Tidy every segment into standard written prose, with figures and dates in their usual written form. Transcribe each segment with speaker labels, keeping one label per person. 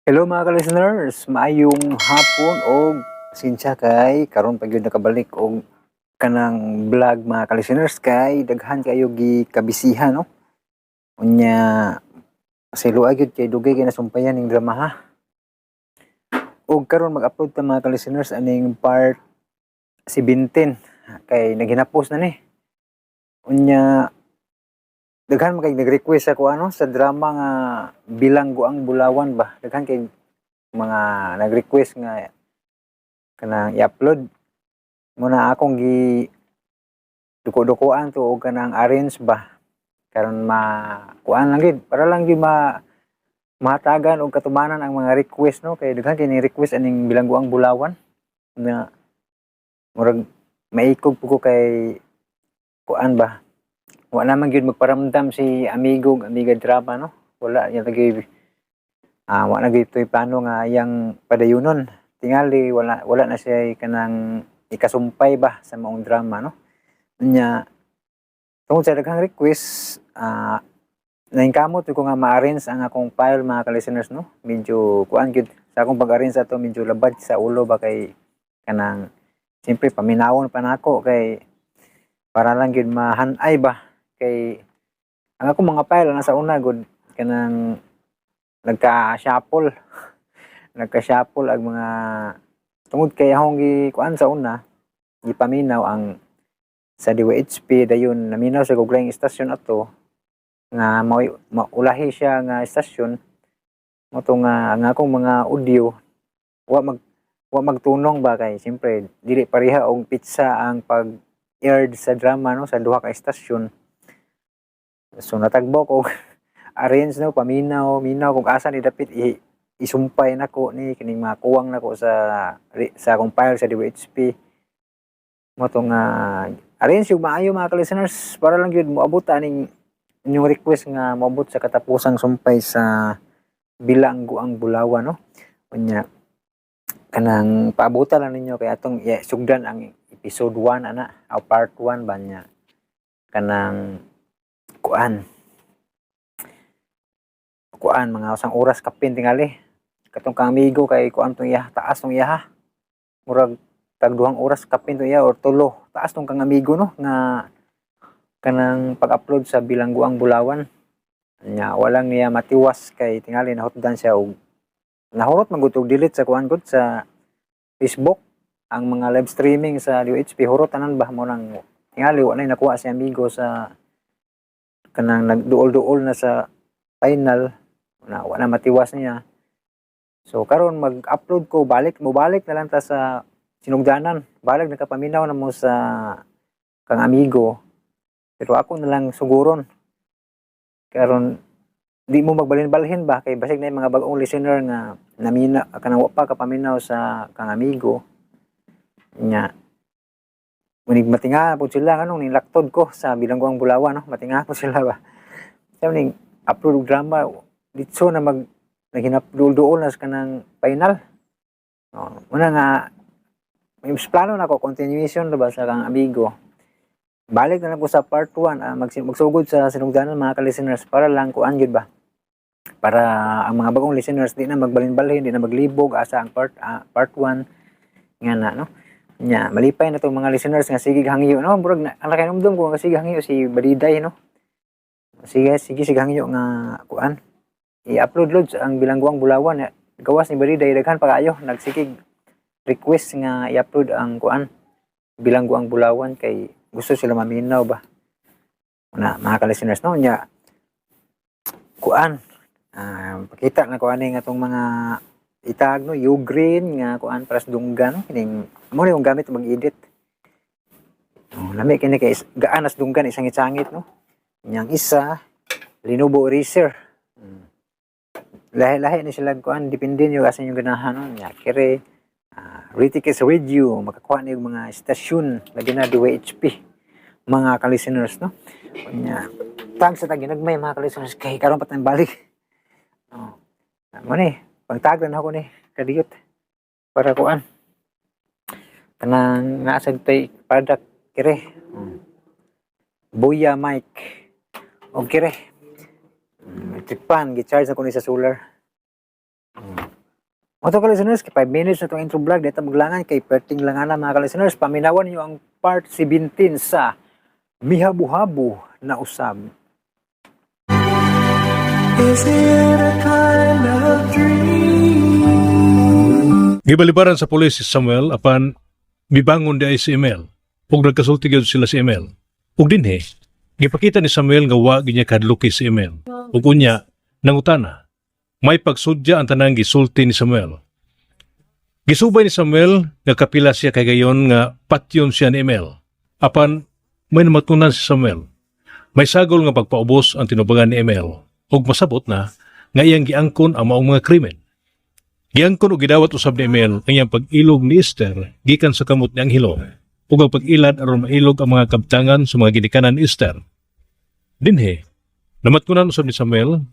Speaker 1: Hello, mga ka-listeners, maayong hapon og pasensya kay karon pa gyud nakabalik og kanang vlog, mga ka-listeners, kay daghan kayo gikabisihan, no. Unya pasayloa gyud kay dugay kay nasumpayan ning drama, ha. Og karon mag-upload ta, mga ka-listeners, aning part 17 kay naghinapos na ni. Unya daghan man kay nag-request sa ano sa drama nga Bilangguang Bulawan ba. Daghan kay mga nag-request nga kanang i-upload muna. Akong gi duko-dukoan to og kanang arrange ba karon ma kuan lang gid para lang gid ma mahatagan og katumanan ang mga request, no, kay daghan kay ni request aning Bilangguang Bulawan na murag maikog po ko kay kuan ba, wa naman gyud magparamdam si amigo ug amiga drama, no. Wala niya lagi, wa na gyud to'y plano nga iyang padayunon. Tingali wala na siya kanang ikasumpay ba sa maong drama, no. Unya tungod sa daghang request, nahingkamot ko nga ma-arrange ang akong file, mga ka-listeners, no. Medyo kuan gyud sa akong pag-arrange ato, medyo labad sa ulo ba kay kanang siyempre paminawon pa nako kay para lang gyud mahanay ba, kay ang akong mga file nasa una gud kanang nagka-shuffle nagka-shuffle ang mga tungod kay akong gi kuan sa una, gipaminaw ang sa DYHP, dayon naminaw sa og laing istasyon ato nga mao'y maulahi siya nga istasyon mo to nga ang akong mga audio wa magtunong ba, kay siyempre dili pareha og petsa ang pag aired sa drama, no, sa duha ka istasyon. So natagbo ko arrange, no, paminaw minaw kung asa ni dapit isumpay nako ni kining mga kuwang nako sa akong file sa DWHP mo to nga arrange yung maayo, mga ka-listeners, para lang gyud moabot aning inyong request nga moabot sa katapusang sumpay sa Bilangguang Bulawan, no. Unya kanang paabutan lang ninyo kay atong sugdan ang episode 1 ana o part 1 ba niya kanang kuan kuan mga usang oras kapin tingali. Katong kang amigo kay kuan tong iya, taas tong iya, ha. Murag tag 2 oras kapin tong iya or 3. Taas tong kang amigo, no, nga kanang pag-upload sa Bilangguang Bulawan nya. Walang niya matiwas kay tingali nahutdan siya og nahurot man gud og delete sa kuan gud sa Facebook ang mga live streaming sa DOHP. Hurot tanan ba mo nang tingali wa na nakuha si amigo sa kanang nagduol-duol na sa final na wa na matiwas niya. So karon mag-upload ko, balik mo balik na lang ta sa sinugdanan. Balik nakapaminaw na mo sa kang amigo, pero ako na lang suguron karon di mo magbalhin-balhin ba kay basig na yung mga bagong listener nga namina kanang wa pa kapaminaw sa kang amigo nya. Unig matinga po sila anong nilaktod ko sa Bilangguang Bulawan, no. Matinga po sila ba. Sabi ning upload og drama ditso na mag naghinap duol-duol na sa kanang final. Oh, una nga may mas plano na ko continuation ba sa kang amigo. Balik na lang ko sa part 1, magsugod sa sinugdanan, mga ka-listeners, para lang kuan gyud ba, para ang mga bagong listeners di na magbalin-balhin, di na maglibog asa ang part 1 nga na, no. Nya malipay na tong mga listeners nga sige hangyo, no. Murag na ang nakahinumdum ko nga sige hangyo si Badiday, no. Sige sige sige hangyo nga kuan i-upload loads ang Bilangguang Bulawan. Gawas ni Badiday, daghan pa kayo nagsigig request nga i-upload ang kuan Bilangguang Bulawan kay gusto sila maminaw ba na, mga ka-listeners, no. Nya kuan pakita na ko ani nga tong mga itag, no, Ugreen nga kuan para sa dunggan, no. Kining mo ni yung gamit mag-edit. Oh, lami kini kay gaan as dunggan, isangit-sangit, no. Nyang isa Lenovo Eraser. Lahi-lahi ni sila kuan, depende niyo asa inyong ganahan, no. Nya kire Ritikis Radio, makakuha niyo mga istasyon lagi na DYHP, mga ka-listeners, no. Nya tag sa tag ginagmay, mga ka-listeners, kay karon pa tayong balik. Oh. Mo ni pagtag na ako ni kadiyot para kuan kanang naa tay product kire. Boya mic og kire tripan gi-charge ako ni sa solar. Mga ka-listeners, kay 5 minutes na itong intro vlog, dito maglangan kay perting langana mga ka-listeners. Paminawan niyo ang part 17 sa Mihabu-habu na usab.
Speaker 2: Is it a kind of dream?
Speaker 3: Gibalibaran sa pulis si Samuel apan mibangon di ay si Emel. Ug nagkasulti gyud sila si Emel. Ug dinhi, gipakita ni Samuel nga wa gyud niya kahadluki si Emel. Ug unya, nangutana. May pagsudya ang tanang gisulti ni Samuel. Gisubay ni Samuel nga kapila siya kay gayon nga patyon siya ni Emel. Apan may namatunan si Samuel. May sagol nga pagpaubos ang tinubagan ni Emel ug masabot na nga iyang giangkon ang maong mga krimen. Giangkon og gidawat usab ni Emel ang iyang pag-ilog ni Esther gikan sa kamot ni Anghelo ug ang pag-ilad aron mailog ang mga kabtangan sa mga ginikanan ni Esther. Dinhi, namatkunan usab ni Samuel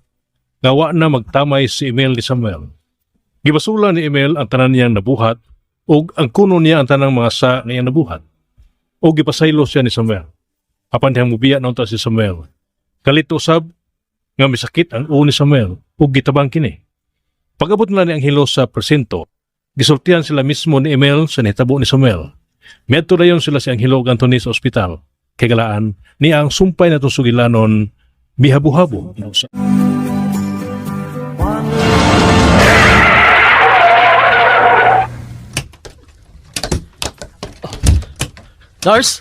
Speaker 3: nga wa na magtamay si Emel ni Samuel. Gibasula ni Emel ang tanan niyang nabuhat ug ang kuno niya ang tanang mga sa nga iyang nabuhat. Ug gipasaylo siya ni Samuel. Apan dihang mubiya na unta si Samuel. Kalito usab nga misakit ang ulo ni Samuel ug gitabang kini. Pag-abot na ni Anghelo sa presinto, gisultihan sila mismo ni Emel sa nahitabo ni Samuel. Miadto dayon sila si Anghelo ug Anthony sa ospital. Kay galaan, niya ang sumpay na itong sugilanon, mihabu-habo.
Speaker 4: Nars?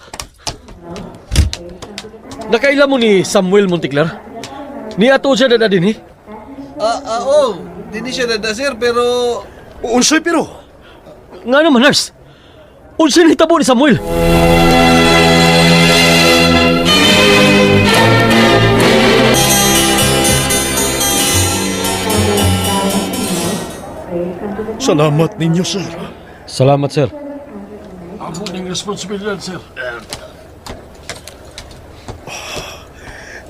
Speaker 4: Nakaila mo ni Samuel Monticlar? Ni ato siya na din eh.
Speaker 5: Oh, di siya dada sir, pero
Speaker 6: Unsay pero?
Speaker 4: Nga naman, Nars. Unsa nahitabo ni Samuel?
Speaker 6: Salamat ninyo, sir.
Speaker 4: Salamat, sir.
Speaker 6: Amo ning responsibilidad, sir.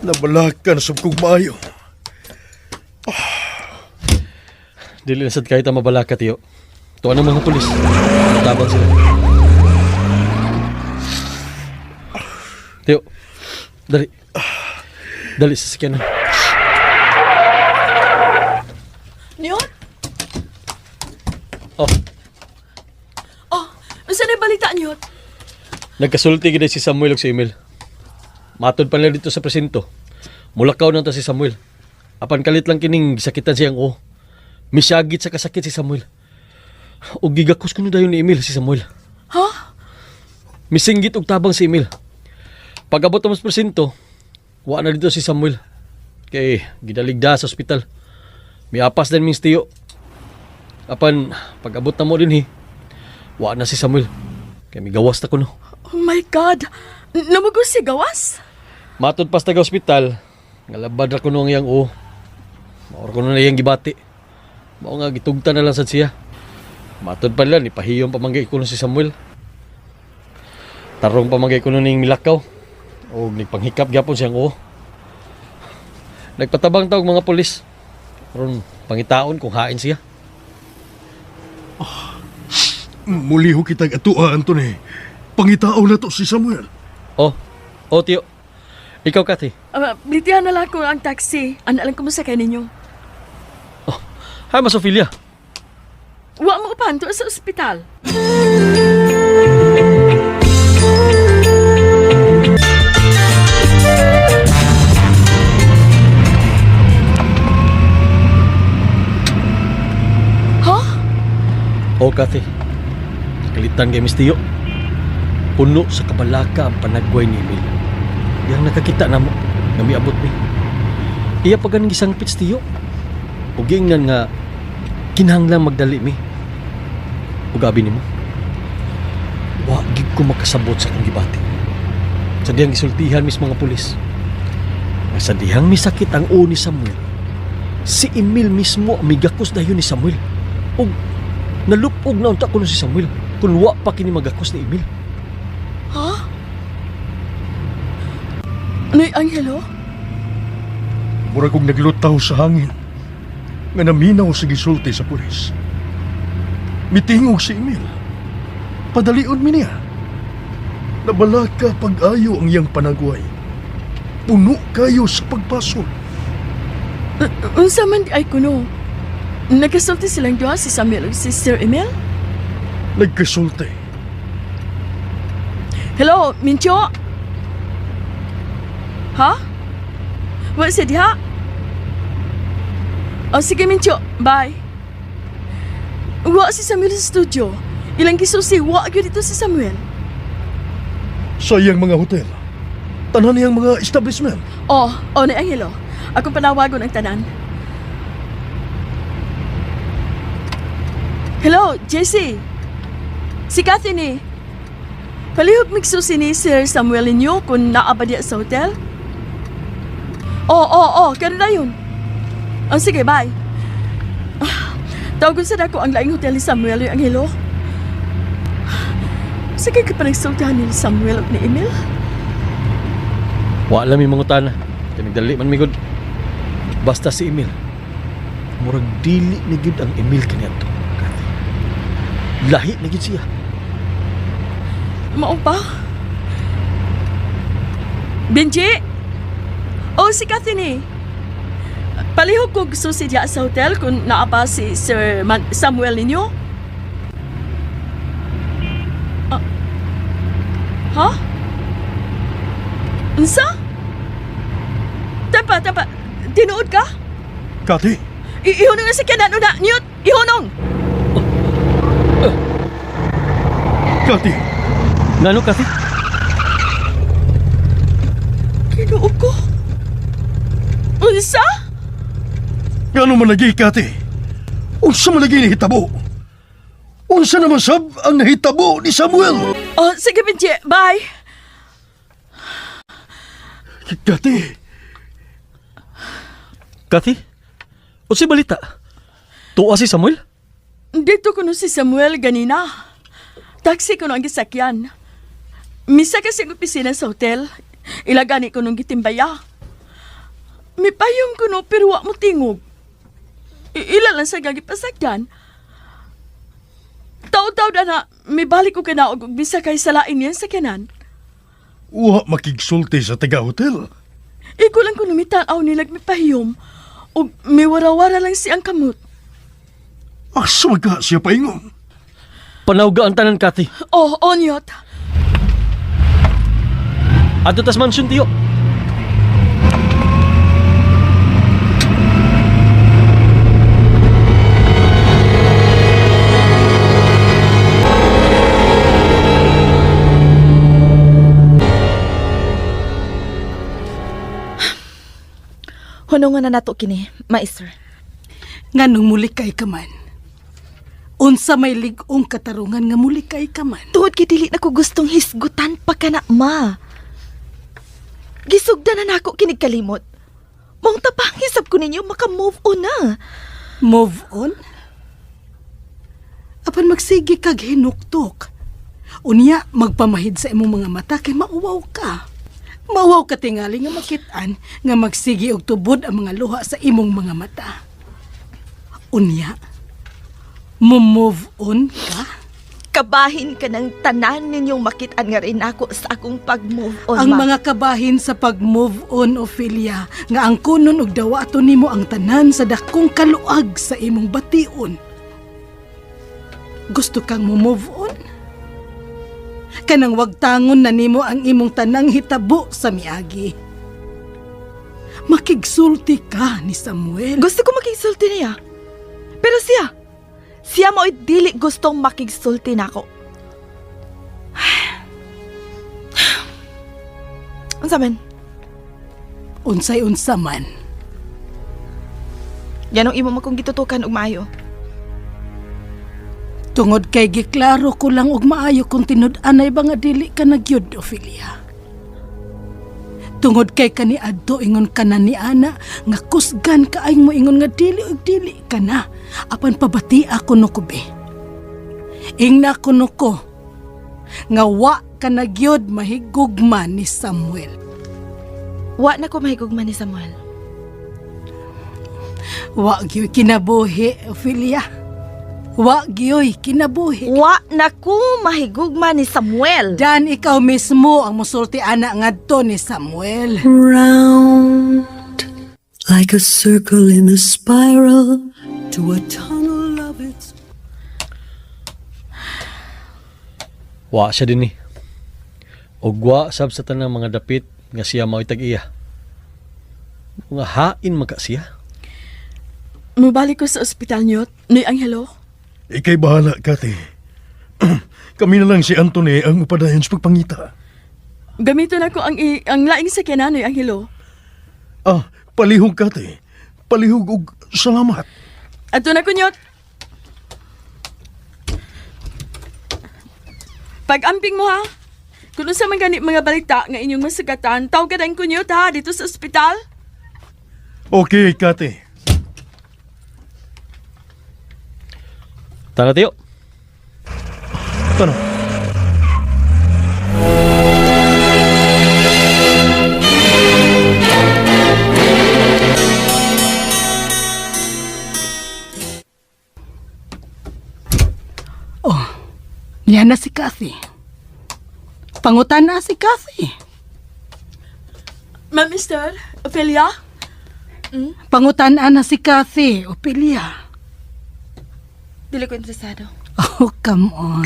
Speaker 6: Nabalakan sa kong maayo.
Speaker 4: Dili na sad kahit ang mabalaka, tiyo. Tuwa ng mga pulis. Tabang sila. Tiyo, dali. Dali sa sakyanan.
Speaker 7: Niyot?
Speaker 4: Oh,
Speaker 7: Oh, unsa na balita niyot?
Speaker 4: nagkasulti gid si Samuel og si Emil. Matod pa nila dito sa presinto. Mulakaw na ta si Samuel. Apan kalit lang kining gisakitan siyang o. Misyagit sa kasakit si Samuel. Og gigakos kuno dayon ni Emil si Samuel.
Speaker 7: Ha?
Speaker 4: Misinggit og tabang si Emil. Pag-abot sa presinto, wa na dito si Samuel. Kay gidaligda sa ospital. Miapas din ming tiyo. Apan pag-abot na mo din hi, wa na si Samuel. Kay migawas ta kuno.
Speaker 7: Oh my God! Namugos si Gawas?
Speaker 4: Matod pa sa taga ospital, nga labad ra kuno ang iyang o. Maor kuno na iyang gibati. Mao nga gitugtan na lang sad siya. Matod pa nila, nipahiyon pa manggay kuno si Samuel. Tarong pa manggay kuno ning milakaw. O nagpanghikap gyapon siyang o. Nagpatabang ta og mga pulis. Aron pangitaon kung hain siya.
Speaker 6: Muli ho kitag atua, Anthony. Pangitao na to si Samuel.
Speaker 4: Oh, oh tiyo. Ikaw, Kathy.
Speaker 7: Blitihan na lang ko ang taxi. Ano lang kumusakay ninyo?
Speaker 4: Oh, hi, Mas Ophelia.
Speaker 7: Wa mo upanto sa ospital. Ha?
Speaker 4: Oh, Kathy. Nakalitan kay Miss Tio. Puno sa kabalaka ang panagway ni Emil. Yang nakakita na mo, nga miabot mi. Iya pa ganing isang pits Tio. Ug giingnan nga kinahanglan magdali mi. Ug abi nimo. Wa gid ko makasabot sa akong gibati. Sa dihang gisultihan mis mga pulis. Nga sa dihang misakit ang uo ni Samuel. Si Emil mismo ang migakos dayon ni Samuel. Ug nalupog na unta kuno si Samuel kung wa pa kini magakos ni Emil.
Speaker 7: Ha? Noy Angelo?
Speaker 6: Mura kong naglutaw sa hangin. Nga naminaw sa gisulti sa pulis. Mitingog si Emil. Padalion mi niya. Nabalaka pag-ayo ang iyang panagway. Puno kayo sa pagpasol.
Speaker 7: Unsa man di ay kuno? Nagkasulti silang duha si Samuel ug si Sir Emil?
Speaker 6: Nagkasulti.
Speaker 7: Hello, Mincho? Ha? Wa siya diha? Oh, sige, Mincho. Bye. Wa si Samuel sa studio. Ilang gisusi, wa gyud dito si Samuel.
Speaker 6: Sa iyang mga hotel. Tanan niyang mga establishment.
Speaker 7: Oh, oh ni Angelo. Akong panawagon ang tanan. Hello, JC. Si Kathy ni. Palihog migsusi ni Sir Samuel ninyo kung naa ba diya sa hotel? Oh, karon na yun. Oh, sige, bye. Ah, tawagon sa dako ang laing hotel ni Samuel yung Angelo. Sige ka pa nagsultihan ni Samuel ug ni Emil?
Speaker 4: Wala mi mangutana. Kay nagdali man mi gud. Basta si Emil. Murag dili ni gyud ang Emil kaniadto, Kathy. Lahi na gyud siya.
Speaker 7: Mao pa? Benji? Oh, si Kathy ni. Palihog ko gusto si diya sa hotel kung naa pa si Sir Samuel ninyo. Ah. Ha? Unsa? Tapa, tapa. Tinuod ka?
Speaker 6: Kathy,
Speaker 7: Ihunong na sa kanan una. Newt, ihunong!
Speaker 6: Kathy,
Speaker 4: Ngano, Kathy?
Speaker 7: Kinuog ko. Unsa?
Speaker 6: ngano man lagi, Kathy? Unsa man lagi nahitabo? Unsa naman sab ang nahitabo ni Samuel?
Speaker 7: Oh, sige, Benji. Bye.
Speaker 6: Kathy,
Speaker 4: Kathy? Unsay balita? Tuwa si Samuel?
Speaker 7: Dito kuno si Samuel ganina. Taxi kuno ang gisakyan. Misa kasi ang opisina sa hotel. Ilagani ko nung gitimbaya. Mipayong kuno pero wa mo tingog. Ila lang sa gagipasakyan. Taw-taw na na, mibalik ko kanaog og bisa kay salain niya sa kanan.
Speaker 6: wa makigsulti sa taga-hotel.
Speaker 7: Iko lang kuno mitanaw nilag mipahiyom. Og miwarawara lang siyang kamot.
Speaker 6: Asa man ka siya paingon?
Speaker 4: Panawga ang tanan, Kathy.
Speaker 7: Oh, onyot.
Speaker 4: Adto tas mansion tiyo.
Speaker 8: Hunungan na nato kini, Maestro.
Speaker 9: Nganong mulikay ka man? Unsa may lig-ong katarungan nga mulikay ka man?
Speaker 8: Tuhod kay dili na ko gustong hisgutan pa ka na, ma. Gisugda na nako kinig kalimot. Mong tapang hisab ko ninyo maka-move on na.
Speaker 9: Move on? Apan magsige kag hinuktok. Unya, magpamahid sa imong mga mata kay mauwaw ka. Mauwaw ka tingali nga makit-an nga magsige og tubod ang mga luha sa imong mga mata. Unya, mo-move on ka?
Speaker 8: Kabahin ka ng tanan ninyong makit-an nga rin ako sa akong pag-move on,
Speaker 9: Ang
Speaker 8: ma.
Speaker 9: mga kabahin sa pag-move on, Ophelia, nga ang kunon og dawato nimo ang tanan sa dakong kaluag sa imong bation. Gusto kang mo move on? Kanang wagtangon na nimo ang imong tanang hitabo sa miagi. Makigsulti ka ni Samuel.
Speaker 8: Gusto ko makigsulti niya. Pero siya, siya mo'y dili gustong makigsulti nako. Unsa man?
Speaker 9: Unsay-unsa man.
Speaker 8: Yan ang imo makong gitutukan og maayo.
Speaker 9: Tungod kay giklaro ko lang og maayo kung tinud-anay ba nga dili ka nagyud, Ophelia. Tungod kay kaniadto ingon ka na ni ana nga kusgan kaay mo ingon nga dili og dili ka na apan pabati ako no ko be. Ingna ko no ko nga wa ka nagyud mahigugma ni Samuel.
Speaker 8: Wa na ko mahigugma ni Samuel.
Speaker 9: Wa gyoy kinabuhi, Ophelia. Wa gyoy kinabuhi.
Speaker 8: Wa na ko mahigugma ni Samuel.
Speaker 9: Dan ikaw mismo ang musulti ana ngadto ni Samuel.
Speaker 2: Round like a circle in a spiral. To a tunnel of its
Speaker 4: Wa siya din ni. Og wa sab sa tanang mga dapit nga siya mao'y tag-iya. Mga hain man ka siya.
Speaker 7: Mubalik ko sa ospital niyo, Noy Angelo.
Speaker 6: Ikay bahala, Kati. Kami na lang si Anthony ang upadayon sa pagpangita.
Speaker 7: Gamiton ako ang laing sakyanan, Noy Angelo.
Speaker 6: Ah, palihog, Kati. Palihog og salamat.
Speaker 7: Ato na ko niyot. Pag-amping mo ha. Kung unsa man gani mga balita nga inyong masagatan, tawgadan ko niyot ha dito sa ospital.
Speaker 6: Okay, Kati.
Speaker 4: Tara tiyo.
Speaker 6: Tara.
Speaker 9: Oh, yan na si Kathy. Pangutan na si Kathy.
Speaker 7: Ma'am Esther, Ophelia,
Speaker 9: Pangutan na si Kathy, Ophelia.
Speaker 8: Dili ko interesado.
Speaker 9: Oh, come on.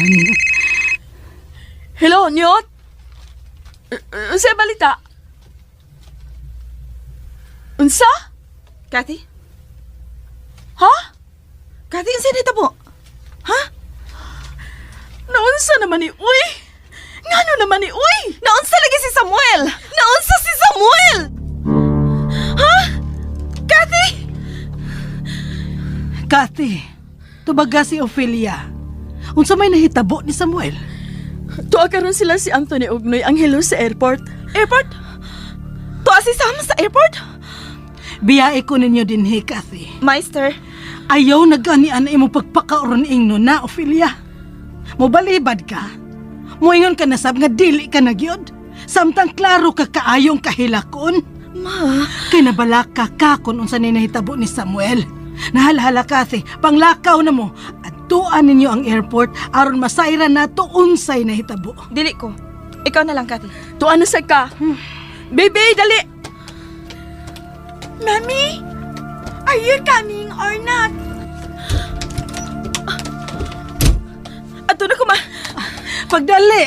Speaker 7: Hello, Nyot. Unsa balita? Unsa?
Speaker 8: Kathy?
Speaker 7: Ha?
Speaker 8: Kathy, unsa nahitabo? Ha?
Speaker 7: Naunsa naman ni Uy? Ngano naman ni Uy?
Speaker 8: Naunsa lagi si Samuel! Naunsa si Samuel! Ha? Kathy!
Speaker 9: Kathy, tubaga si Ophelia. Unsa may nahitabo ni Samuel?
Speaker 7: Tuwa karon sila si Anthony ug Noy Angelo sa airport.
Speaker 8: Airport? Tuwa si Sam sa airport?
Speaker 9: Biyae ko ninyo dinhi, Kathy.
Speaker 8: Meister,
Speaker 9: Ayaw na ganian na imong pagpakauron ingno na, Ophelia. Mobalibad ka. Moingon ka na sab nga dili ka na gyud. Samtang klaro ka kaayong kahilakon.
Speaker 8: Ma,
Speaker 9: Kay nabalaka ka kung unsa ni nahitabo ni Samuel. Nahalhala Kathy, panglakaw na mo. Adtuan ninyo ang airport aron masayra nato unsay nahitabo.
Speaker 8: dili ko. Ikaw na lang, Kathy.
Speaker 7: Tuwa na sa ka. Baby, dali! Mami, are you coming or not?
Speaker 8: Ato na ko, ma.
Speaker 9: Pagdali.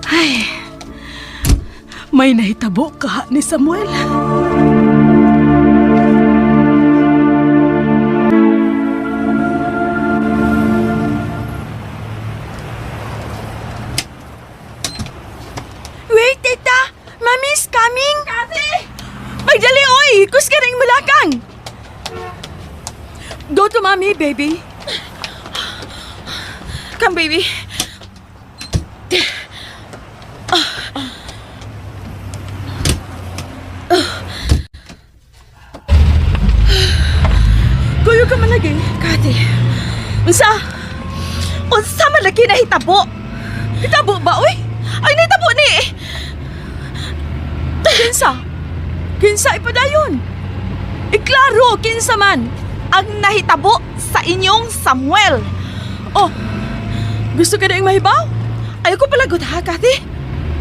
Speaker 9: Ay, may nahitabo ka ni Samuel.
Speaker 7: Wait, tita! Mami is coming! Kathy! Pagdali, oy! Kus ka rin mulakang! Go to mommy, baby.
Speaker 8: Come, baby.
Speaker 7: Kuyo ka man lagi.
Speaker 8: Kathy,
Speaker 7: Unsa?
Speaker 8: unsa man lagi nahitabo?
Speaker 7: Hitabo ba, oy?
Speaker 8: Ay, nahitabo ni!
Speaker 7: Kinsa? Kinsa ipadayon? Iklaro, kinsa man!
Speaker 8: Ang nahitabo sa inyong Samuel.
Speaker 7: Oh, gusto ka na yung mahibaw?
Speaker 8: Ayaw ko palagot ha, Kathy?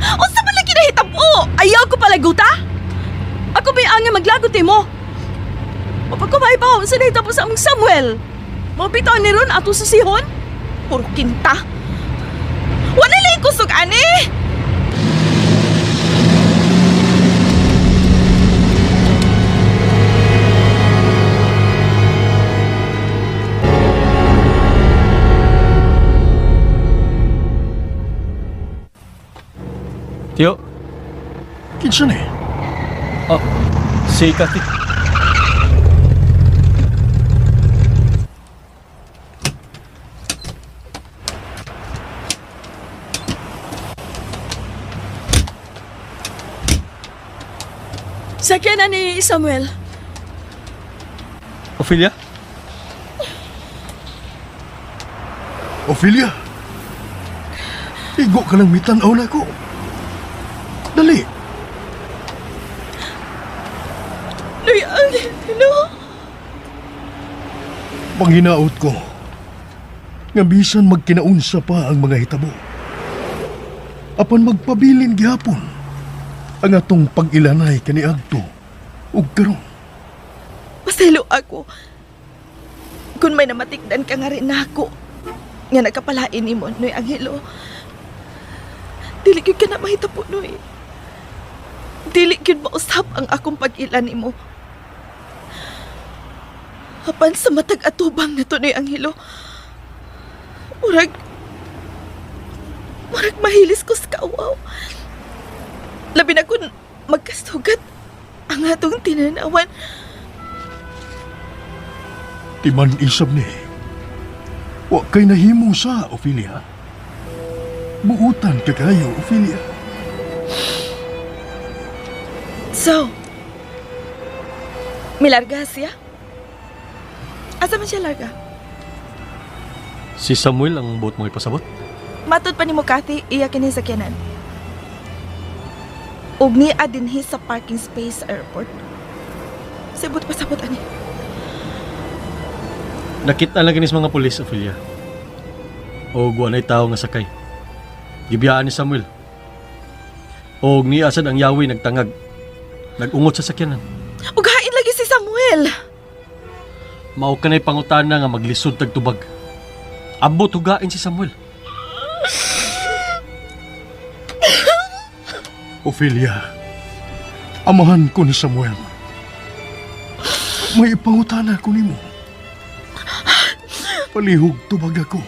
Speaker 8: Unsa man lagi nahitabo?
Speaker 7: Ayaw ko palaguta? Ako ba'y ang maglagot eh mo? O pag kumahibaw, sa nahitabo sa among Samuel? Mabitaw ni Ron ato sa sihon?
Speaker 8: Puro kinta. Wala lang kusog, ani!
Speaker 4: Tiyo.
Speaker 6: Kinsa ni?
Speaker 4: Ah, si Kathy.
Speaker 7: Sakyan na ni Samuel.
Speaker 4: Ophelia?
Speaker 6: Ophelia? Igo ka lang mitanaw na ko. Dali.
Speaker 7: Luy, Angelo.
Speaker 6: Panghinaot ko. Nga bisan magkinaunsa pa ang mga hitabo. Apan magpabilin gihapon ang atong pag-ilanay kaniadto ug karon.
Speaker 8: Pasaylo ako. Kung may namatikdan ka nga rin nako, nga nagkapalain nimo, Noy Angelo. Dili gyud ka na mahitapo, Noy. Dili gyud mausap ang akong pag-ila nimo. Apan sa matag atubang na to, Noy Angelo. Murag, murag mahilis ko sa kauaw. Labi na kun magkasugat ang atong tinanawan.
Speaker 6: Timan isab ni. Wa kay nahimo sa, Ophelia. Buutan ka kayo, Ophelia.
Speaker 8: So, milarga siya? Asa man siya larga?
Speaker 4: Si Samuel ang buot mong ipasabot?
Speaker 8: Matod pa nimo Kathy, iya kini sakyanan. Ug niya dinhi sa parking space sa airport. Sibot pasabot ani.
Speaker 4: Nakita lang kinis mga pulis, Ophelia. O walay tao nga sakay. Gibiyaan ni Samuel. O niya sad ang yawi nagtangag. Nagungot sa sakyanan.
Speaker 8: Ug hain lagi si Samuel.
Speaker 4: Mao kanay pangutana nga maglisod tagtubag. Abot hugain si Samuel.
Speaker 6: Ophelia, amahan ko ni Samuel. May ipangutana ko nimo. Palihog tubag ako.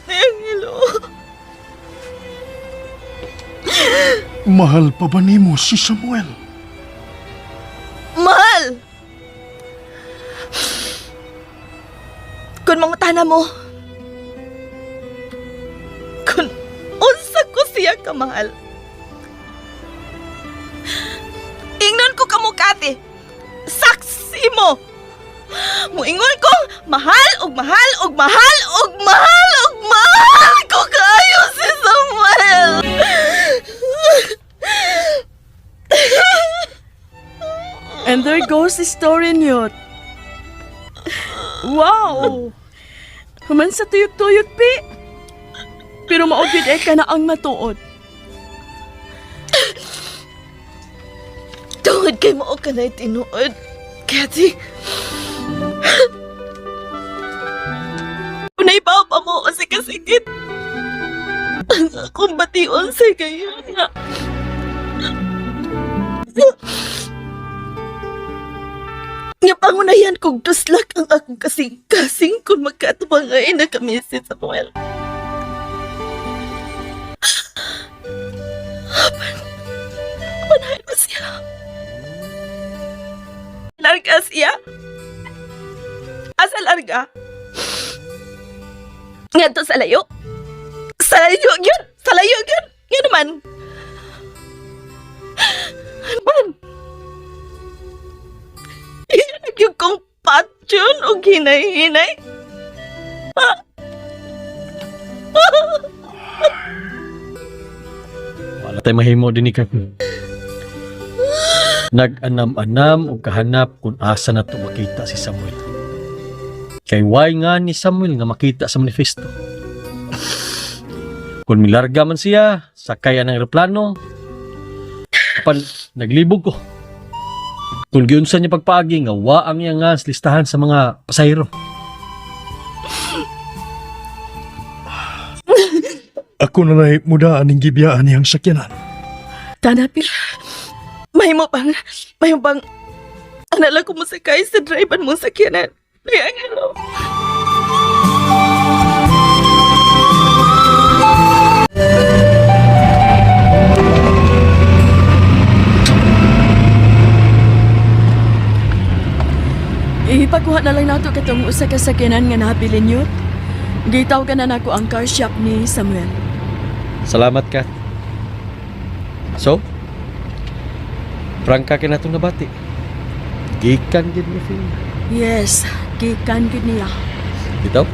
Speaker 8: Angelo.
Speaker 6: Mahal pa ba nimo si Samuel?
Speaker 8: Mahal! Kung mangutana mo, kung unsa ko siya kamahal, ingnon ko kamo Kati, saksi mo! Muingon ko, mahal og mahal og mahal og mahal og mahal ko kayo si Samuel!
Speaker 7: And there goes the story, Newt. Wow! Human sa tuyok-tuyok, pi. Pero maugid eh ka na ang matuod.
Speaker 8: Tungod kay mo ka na tinuod, Kathy. Unay pa pa mo kasi kasikit. Ang akong bation sa kayo nga. Nga pangunayan kong tuslak ang akong kasing-kasing kung magkatubangay na kami si Samuel. Apan, panahin mo siya. Larga siya. Asa larga? Ngadto sa layo. Sa layo gyud, sa layo gyud. Nga naman. Ano man? Yung kong patyon o hinay-hinay.
Speaker 4: Wala tay mahimo din ni Kathy. Nag-anam-anam og kahanap kung asa na to makita si Samuel. Kay why nga ni Samuel nga makita sa manifesto. Kung milarga man siya, sakay ang eroplano. Apan naglibog ko. Kung giunsa niya pagpaagi nga wa ang iya nga sa listahan sa mga pasahero.
Speaker 6: Ako na lay mudaan ning gibiyaan niyang sakyanan.
Speaker 7: Tanapi,
Speaker 8: Mahimo bang, mahimo bang, anala ko mo sakay sa driver mo sakyanan. Ay, hello.
Speaker 7: ipakuha na lang nato katong usa ka sakyanan nga nabilin, Newt. Gitaw ka na nako ang car shop ni Samuel.
Speaker 4: Salamat, Kat. So, prangka kay natong nabati. Gikan gid ni Phil.
Speaker 7: Yes, gikan gid niya.
Speaker 4: Bitaw?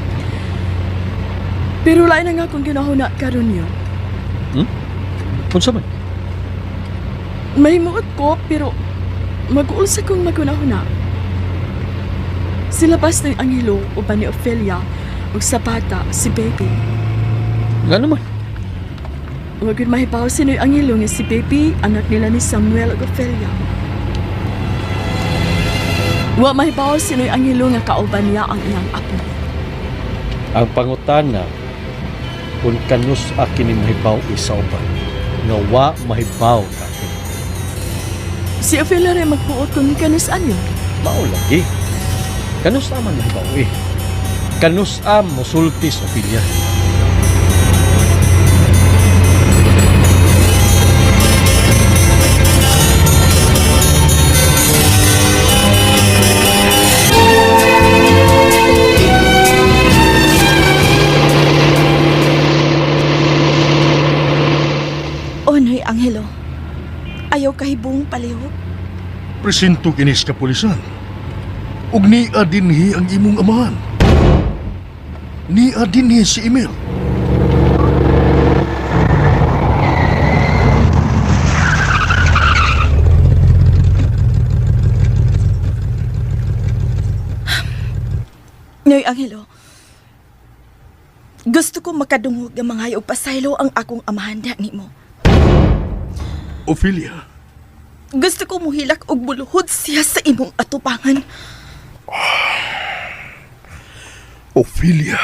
Speaker 7: Pero lain na nga kung ginahuna karon yun.
Speaker 4: Unsa man?
Speaker 7: Mahimuot ko, pero mag-uul sa kong maghuna-huna. Sila bas ng Angelo uban ni Ophelia ug sa bata si Baby.
Speaker 4: Nga naman.
Speaker 7: Wag yun mahibaw si Noy Angelo nga si Baby, anak nila ni Samuel ug Ophelia. Wa mahibaw si Noy Angelo nga kauban niya ang iyang apo.
Speaker 4: Ang pangutana kung kanus akin ni mahibaw isa uban nga wa mahibaw Kathy.
Speaker 7: Si Ophelia rin magpuot kung kanus anyo.
Speaker 4: Mao lagi. Kanus aman mahibaw eh. Kanus am mosulti sa Ophelia.
Speaker 8: O, Noy Angelo. Ayaw kahibong palihog.
Speaker 6: Presinto kinis kapulisan. Ug niya dinhi ang imong amahan. Niya dinhi si Emil.
Speaker 8: Noy Angelo. Gusto ko makadungog ng mga hayop pasaylo ang akong amahan diha nimo.
Speaker 6: Ophelia,
Speaker 8: Gusto ko muhilak og muluhod siya sa imong atubangan.
Speaker 6: Ophelia.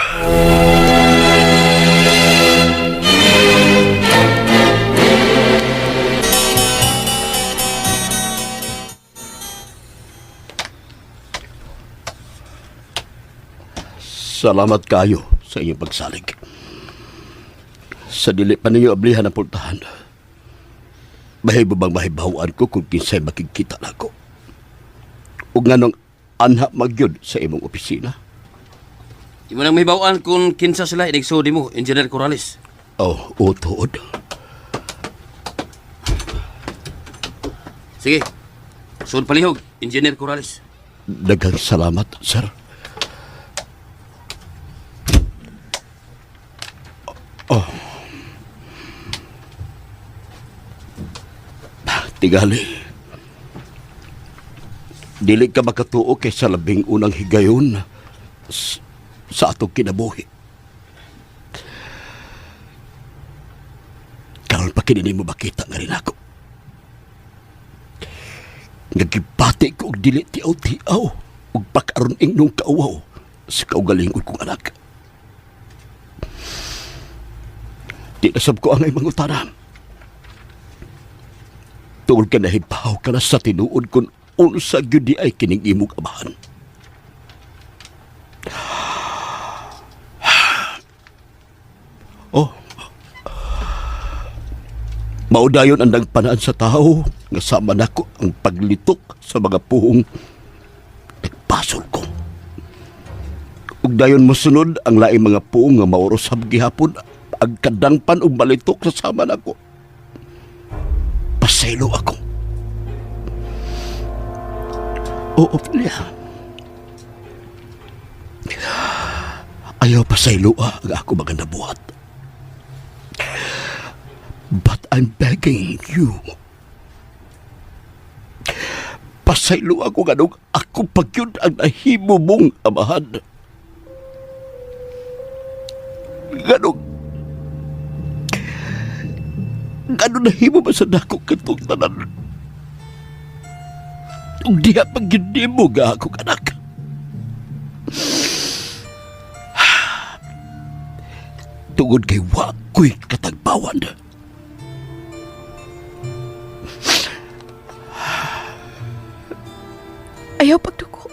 Speaker 10: Salamat kayo sa inyong pagsalig. Sa dili pa ninyo ablihan ang pultahan. Mahibo bang mahibawan ko kung kinsay makikita nako? Ug nganong anha magyud sa imong opisina?
Speaker 11: Imo nang mahibaw-an kung kinsa sila inigsudi mo, Engineer Corrales.
Speaker 10: Oh, oo, tuod.
Speaker 11: Sige. Sud palihog, Engineer Corrales.
Speaker 10: Daghang salamat, sir. Oh. Tigali. Dili ka makatuo kay sa labing unang higayon sa atong kinabuhi. Karon pa kini mo makita nga rin ako. Nagibati ko og dili tiaw-tiaw ug pakaron ingnong kauwaw sa kaugalingon kong anak. Di na sab ko angay mangutana. Tungod ka nahibaw ka na sa tinuod kung unsa gyud di ay kining imong amahan. Oh. Maudayon ang nagpanaan sa tao nga sama nako ang paglitok sa mga puhong nagpasol ko. Ug dayon mosunod ang laing mga puong nga maurosab gihapon ang kadangpan ug balitok sa sama nako. Pasaylo ako. Oo, Ophelia. Ayaw pasaylo ang ako mga nabuhat. But I'm begging you. Pasaylo ako ganong ako pagyud ang nahimo mong amahan. Ganong Ganong nahimo ba sa dako katong tanan? Ug diha pag yun nimo ga akong anak. Tungod kay wa ko'y katagbawan.
Speaker 8: Ayaw pagduko.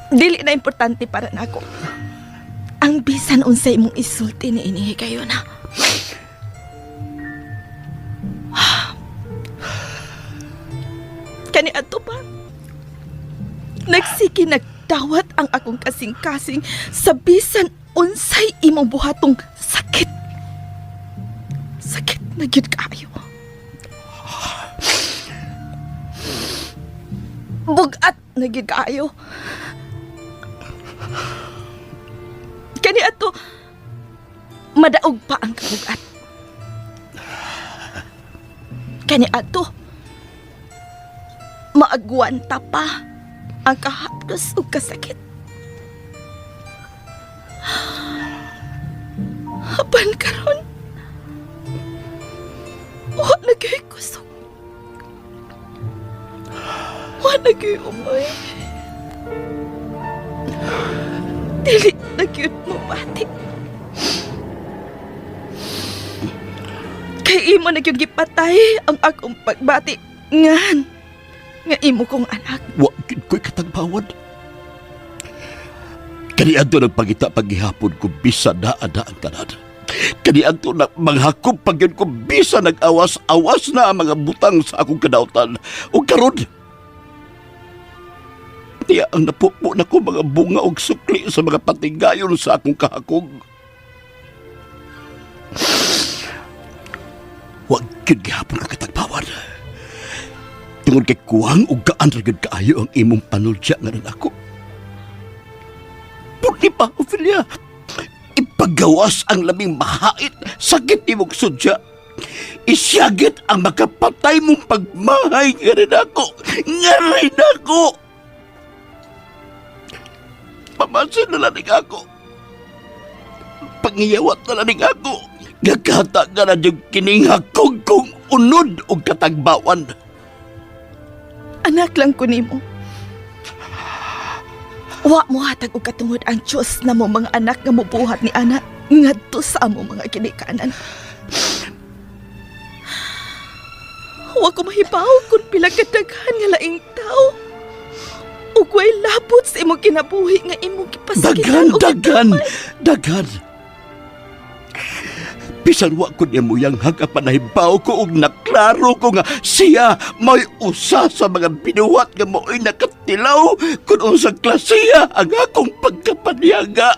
Speaker 8: Dili na importante para nako. Ang bisan unsay imong isulti ni ini kayo na. Kani ato pa. Nagsiki nagdawat ang akong kasing-kasing sa bisan unsay imong buhatong sakit. Sakit na gyud kaayo. Bugat na gyud kaayo. Kani ato madaog pa ang kabugat. Kani ato maagwanta pa ang kahapdos ug kasakit. Apan karon, wa na gyud kusog. Wa na gyud umay. Dili na gyud mo bati. Kay imo na gyud gipatay ang akong pagbati ngan nga imo kong anak.
Speaker 10: Wa gyud ko'y katagbawan. Kaniadto nagpangita paghihapon ko bisa naa na ang tanan. Kaniadto na manghakop pa gyud ko bisa nag-awas-awas na ang mga butang sa akong kadautan. Ug karon niya ang napupo na ko mga bunga og sukli sa mga patigayon sa akong kahakog. Wa gyud gihapon ko katagbawan. Tungod kay kuwang ug gaan ra gyud kaayo ang imong panultya nga ako. Pudi pa, Ophelia. Ipagawas ang labing mahait sakit nimong sudya. Isyagit ang makapatay mong pagmahay nga rin ako. Nga rin ako. Pamasin na lang ako. Pangiyawat na lang ako. Gagata ka na yung kining hakog kong unod o katagbawan.
Speaker 8: Anak lang ko nimo. Wa mo hatag og katungod ang Dios na mo mga anak nga mobuhat ni ana ngadto sa amo mga ginikanan. Wa ko mahibaw kung pila kadaghan nga laing tao. Ug way labot sa imong kinabuhi nga imong gipasakitan
Speaker 10: Daghan,
Speaker 8: og
Speaker 10: daghan, daghan. Bisan wa ko niya muyanghag apan nahibaw ko og naklaro ko nga siya may usa sa mga binuhat nga mao'y nakatilaw kung unsang klasiya ang akong pagkapanyaga.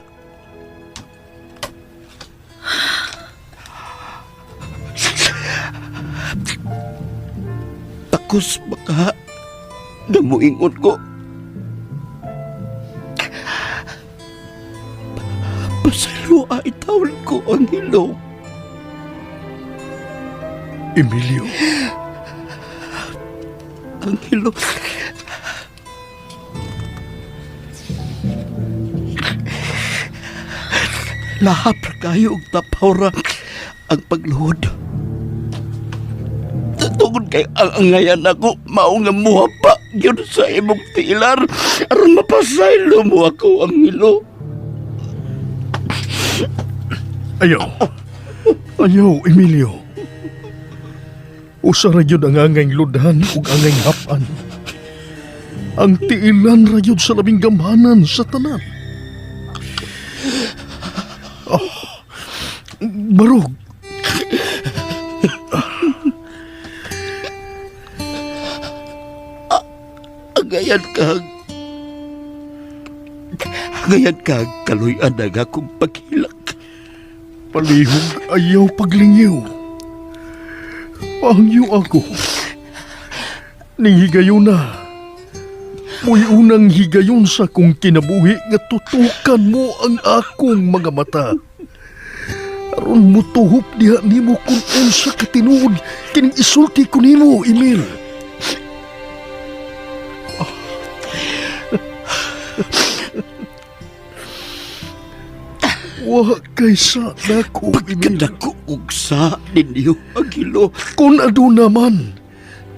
Speaker 10: Takos baka namuingon ko. Pasaylo ay tawon ko ang hilom.
Speaker 6: Emilio.
Speaker 10: Ang hilom. Lahap ra kayo og tapaw ra ang pagluhod. Tungod kay ang angayan ako, mao nga muha pa gyud sa imong tilar aron mapasaylo mo ako ang hilo.
Speaker 6: Ayaw. Ayaw, Emilio. Usa ra gyud ang angay ludhan ug angay hapan. Ang tiilan ra gyud sa labing gamhanan sa tanan. Oh, barog.
Speaker 10: Angayan kag Angayan kag kaluy-an ang akong paghilak.
Speaker 6: Palihog ayaw paglingyaw. Pahangyo ako. Ning higayon na. Mo'y unang higayon sa kong kinabuhi nga tutukan mo ang akong mga mata. Aron mo tuhop diha nimo kung unsa ka tinuod kining isulti ko nimo, Emil. Wa kay sa nako, Emil.
Speaker 10: Pagkadako og sa ninyo, Agilo.
Speaker 6: Kung aduna man,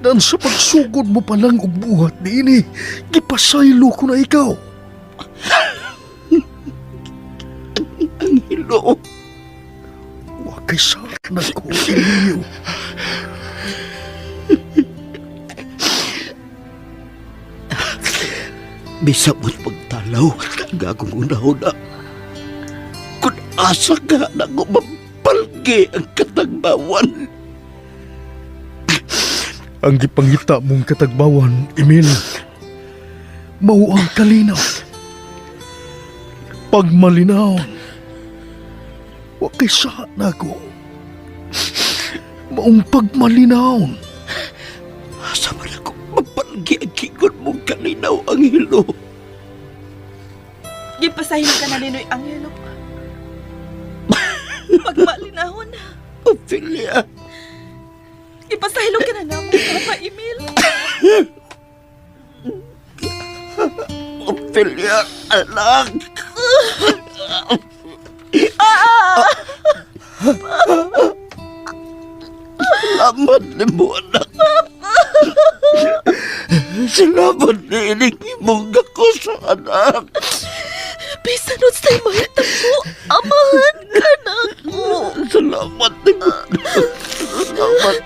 Speaker 6: dan sa pagsugod mo pa lang og buhat niini, gipasaylo ko na ikaw.
Speaker 10: Ang hilo.
Speaker 6: Wa kay sa nako, Emilio.
Speaker 10: Bisa mo't pagtalaw ang akong una-una. Kung asa ka na ko mapalgi ang katagbawan.
Speaker 6: Ang gipangita mong katagbawan, Emil, mao ang kalinaw. Pagmalinaw, wa kay sa nako. Maong pagmalinaw.
Speaker 10: Asa man ako mapalgi ang kingon mong kalinaw ang hilo.
Speaker 8: Gipasaylo ka na ni Noy Angelo. Pagmalinahon.
Speaker 10: Ophelia.
Speaker 8: Ipasaylo ka na namo, Papa Emil.
Speaker 10: Ophelia, anak. Salamat nimo, anak. Salamat niining imong gako sa anak.
Speaker 8: Bisan unsay mahitabo, amahan ka na ako.
Speaker 10: Salamat nimo. Salamat.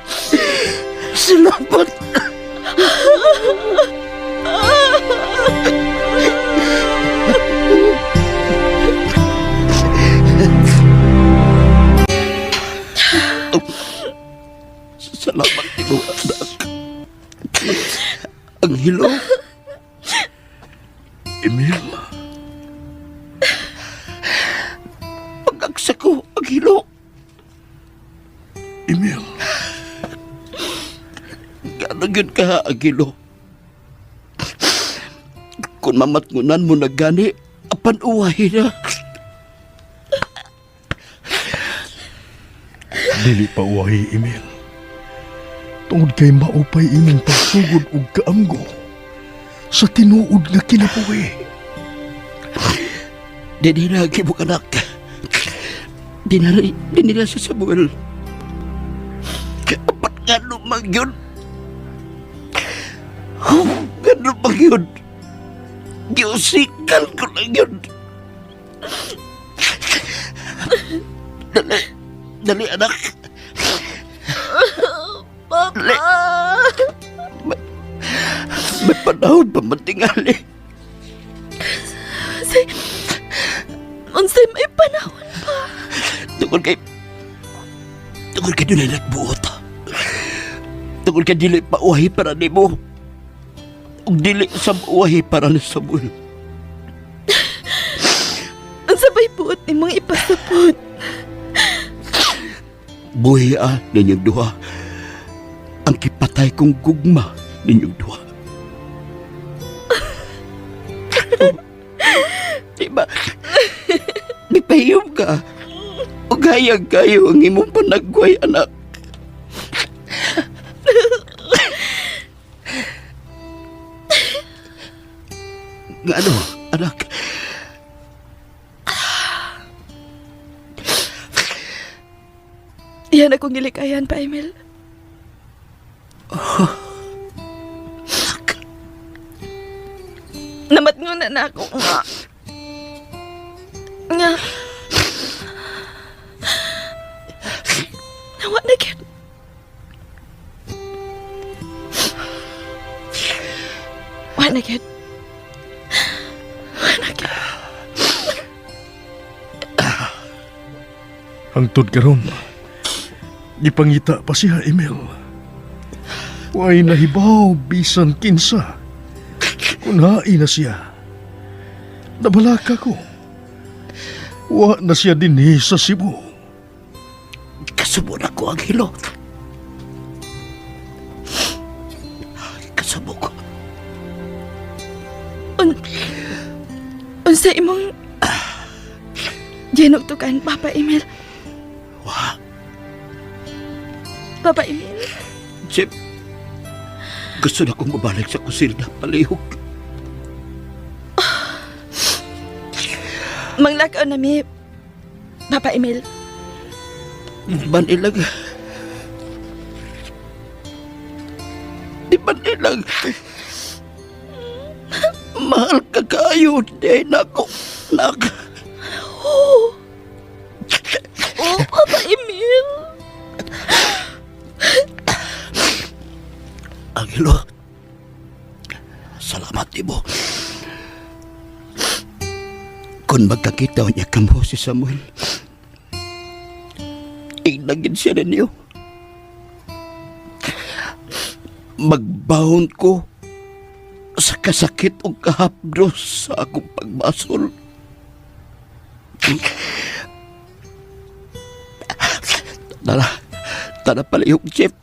Speaker 10: Salamat. Salamat nimo, anak. Ang hilo.
Speaker 6: Emil,
Speaker 10: Pag-agsa ko, ang hilo.
Speaker 6: Emil,
Speaker 10: Gano yun ka, Agilo? Kung mamatngunan mo na gani, apan uwahi na.
Speaker 6: dili pa uwahi, Emil. Tungod kay maupay imong pagsugod og kaamgo sa tinuod nga kinabuhi.
Speaker 10: Di nila mo anak. Di na, di nila sa Samuel. Apat nga lumang yun. Nga lumang yun. Giusikan ko lang yun. Dali, dali anak.
Speaker 8: Papa!
Speaker 10: May panahon pa man tingali.
Speaker 8: Unsay, unsay may panahon pa.
Speaker 10: Tungkol kay dunay nagbuot. Tungkol kay dili pa uwahi para nimo. Ug dili sa uwahi para ni Samuel.
Speaker 8: Unsa bay buot nimong ipasabot?
Speaker 10: Buhi ah ninyong duha. Ang kipatay kong gugma ninyong duha. Oh, di ba? Di pahiyom ka. Ug hayag kayo ang imong panagway, anak. Nga ano, anak?
Speaker 7: Iyan akong gilikayan pa, Emil.
Speaker 8: Namatngon na na ako nga. Nga.
Speaker 7: Nawa na gyud. Wa na gyud. Wa na gyud.
Speaker 6: Hangtod karon, gipangita pa siya, Emil. Way nahibaw bisan kinsa. Kun hain na siya. Nabalaka ko. Wa na siya dinhi sa Cebu.
Speaker 10: Kasubo na ko ang hilo. Kasubo ko.
Speaker 7: Un unsa imong ginugtukan, Papa Emil?
Speaker 10: Wa,
Speaker 7: Papa Emil?
Speaker 10: Chip. Gusto na kong mabalik sa kusina, palihog.
Speaker 7: Manglakaw na mi, Papa Emil.
Speaker 10: Di ba nilang... Di ba nilang... Mahal ka kayo, di na ako. Nak.
Speaker 7: Oh. Oh, Papa Emil.
Speaker 10: Angelo, salamat mo. Kung magkakita niya kamo si Samuel, ignagin siya ninyo. Magbaon ko sa kasakit o kahapdos sa akong pagbasol. Tara, tara palihog, Jeff.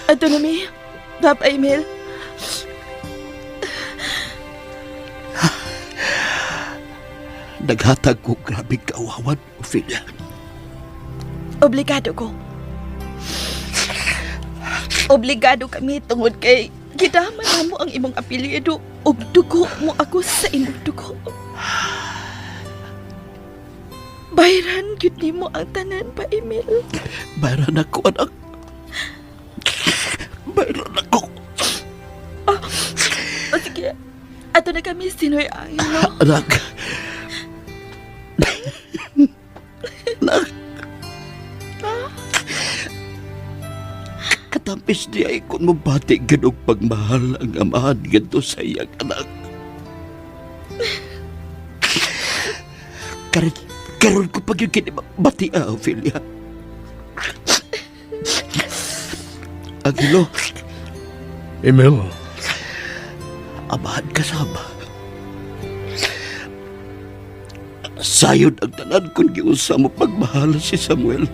Speaker 7: Ato na mi, Papa Emil.
Speaker 10: Naghatag ko grabe kawawan, Ophelia.
Speaker 7: Obligado ko.
Speaker 8: Obligado kami tungod kay gidama na mo ang imong apelyido ug dugo mo ako sa imong dugo.
Speaker 7: Bayran gyud nimo ang tanan pa, Emil.
Speaker 10: Bayaran ako, anak.
Speaker 8: Ato na kami, Sinoy Angelo.
Speaker 10: Anak. Anak. Katampis niya ay kung mabati ganong pagmahal ang amahan ganito sa iyang anak. Karon, karon ko pag yung kinibati, Ophelia. Angelo,
Speaker 6: Emil,
Speaker 10: amahan ka sama. Sayod ang tanan kung giunsa mo pagmahal si Samuel.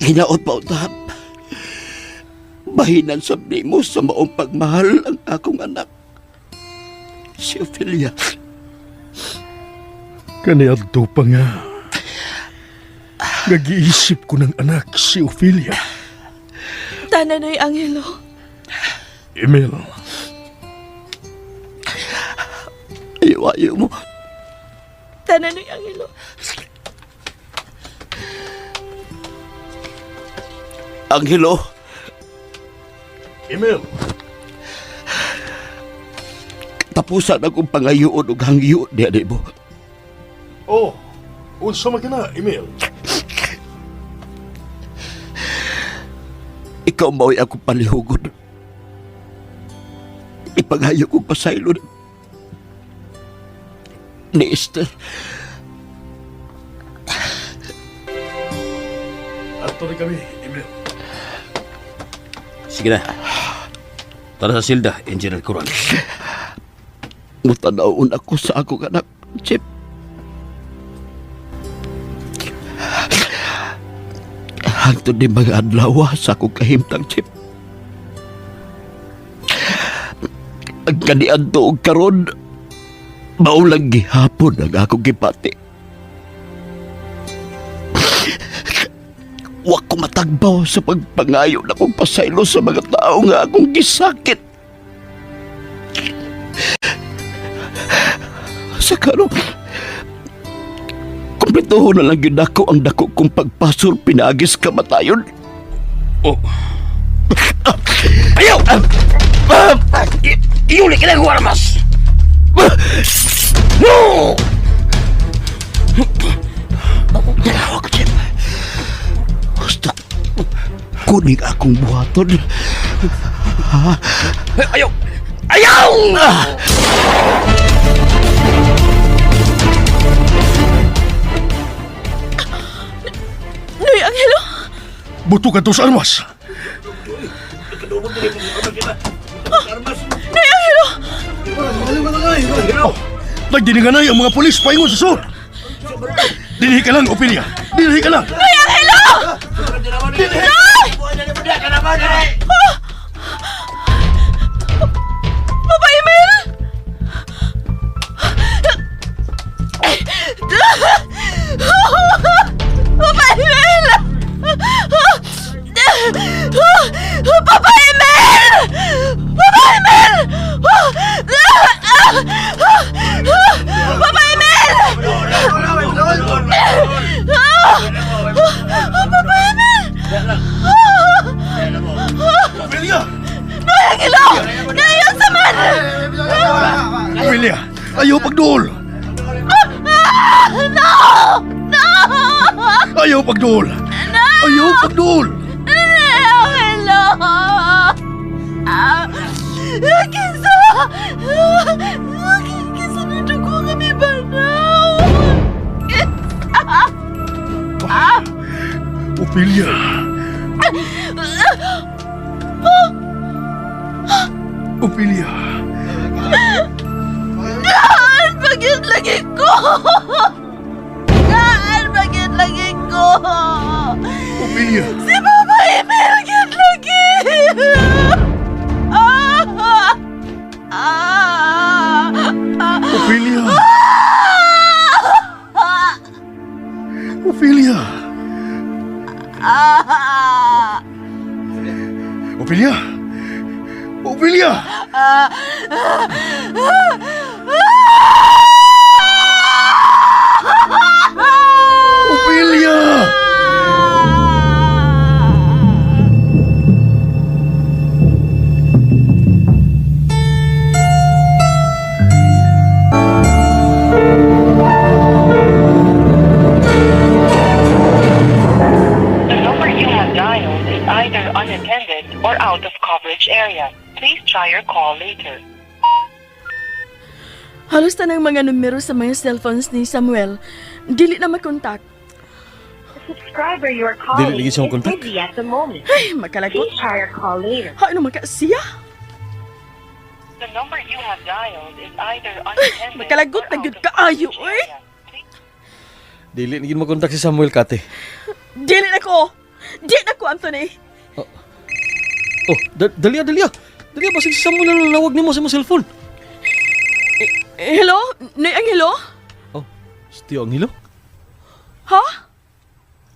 Speaker 10: Hinaot pa utap. Bahinan sa nimo sa maong pagmahal ang akong anak. Si Ophelia.
Speaker 6: kaniadto pa nga. Nagiisip ko ng anak si Ophelia.
Speaker 8: Tanan, Noy Angelo.
Speaker 6: Emil,
Speaker 10: Ayaw, ayaw mo.
Speaker 8: Tanan, Noy Angelo.
Speaker 10: Angelo,
Speaker 6: Emil,
Speaker 10: tapusan akong pangayoon og hangyo diha nimo.
Speaker 6: Oh, unsa man ka na, Emil?
Speaker 10: Ikaw mao'y akong palihugod. Ipanghayo kong pasaylo ni Esther.
Speaker 6: Ato na kami, Emil.
Speaker 11: Sige na. Tara sa silda, Engineer Coral.
Speaker 10: Mutanawon ako sa akong anak, Chip. Hangtod ni mga adlaw sa akong kahimtang, Chip. Ang kaniadto og karon, maulang gihapon ang akong gipati. Wa ko matagbaw sa pagpangayo na kong pasaylo sa mga tao nga akong gisakit. Sa karon, kumpletuhon na lang yun ako ang dako kong pagpasol pinagis kamatayon.
Speaker 11: Oh. Ayaw! Iuli ka ng armas! No!
Speaker 10: Dalawa ko, Chip. Gusto kuning akong buhaton.
Speaker 11: Ayaw! Ayaw!
Speaker 8: Noy Angelo!
Speaker 6: Buto ka to sa armas.
Speaker 8: Noy Angelo!
Speaker 6: Oh, nagdininganay ang mga pulis paingon sa sur. Dinhi ka lang, Ophelia. Dinhi ka lang.
Speaker 8: Noy Angelo! Noy! Papa Emil! Papa Emil! Papa Emil! Papa Emil! Papa Emil! Papa Emil!
Speaker 6: Ophelia!
Speaker 8: Noy Angelo! Ngayon sa man!
Speaker 6: Ophelia, ayaw pagduol.
Speaker 8: No! No!
Speaker 6: Ayaw pagduol.
Speaker 8: No!
Speaker 6: Ayaw pagduol.
Speaker 8: Angelo! Ah, kinsa! Kinsa na dugo kami banaw? Kinsa!
Speaker 6: Ophelia. Ophelia.
Speaker 8: Gaan bagit lagi ko! Gaan bagit lagi ko!
Speaker 6: Ophelia.
Speaker 8: Si Mama Emil gid lagi! Ah! Ah!
Speaker 6: Ophelia. Ophelia.
Speaker 8: Ah!
Speaker 6: Ophelia. Ophelia. Ophelia.
Speaker 7: Halos tanang mga numero sa mga cellphones ni Samuel dili na makontak.
Speaker 4: Dili lagi siya kontak.
Speaker 7: Ay, makalagot. Haino man ka siya? Ay, makalagot na gyud kaayo, oy.
Speaker 4: Dili lagi makontak si Samuel, Kate.
Speaker 7: Dili na ko. Dili na ko, Anthony.
Speaker 4: Oh, dali dali. Dali basig si Samuel na nanawag nimo sa imong cellphone.
Speaker 7: Eh, hello? Noy Angelo?
Speaker 4: Oh, si Tio Angelo?
Speaker 7: Ha?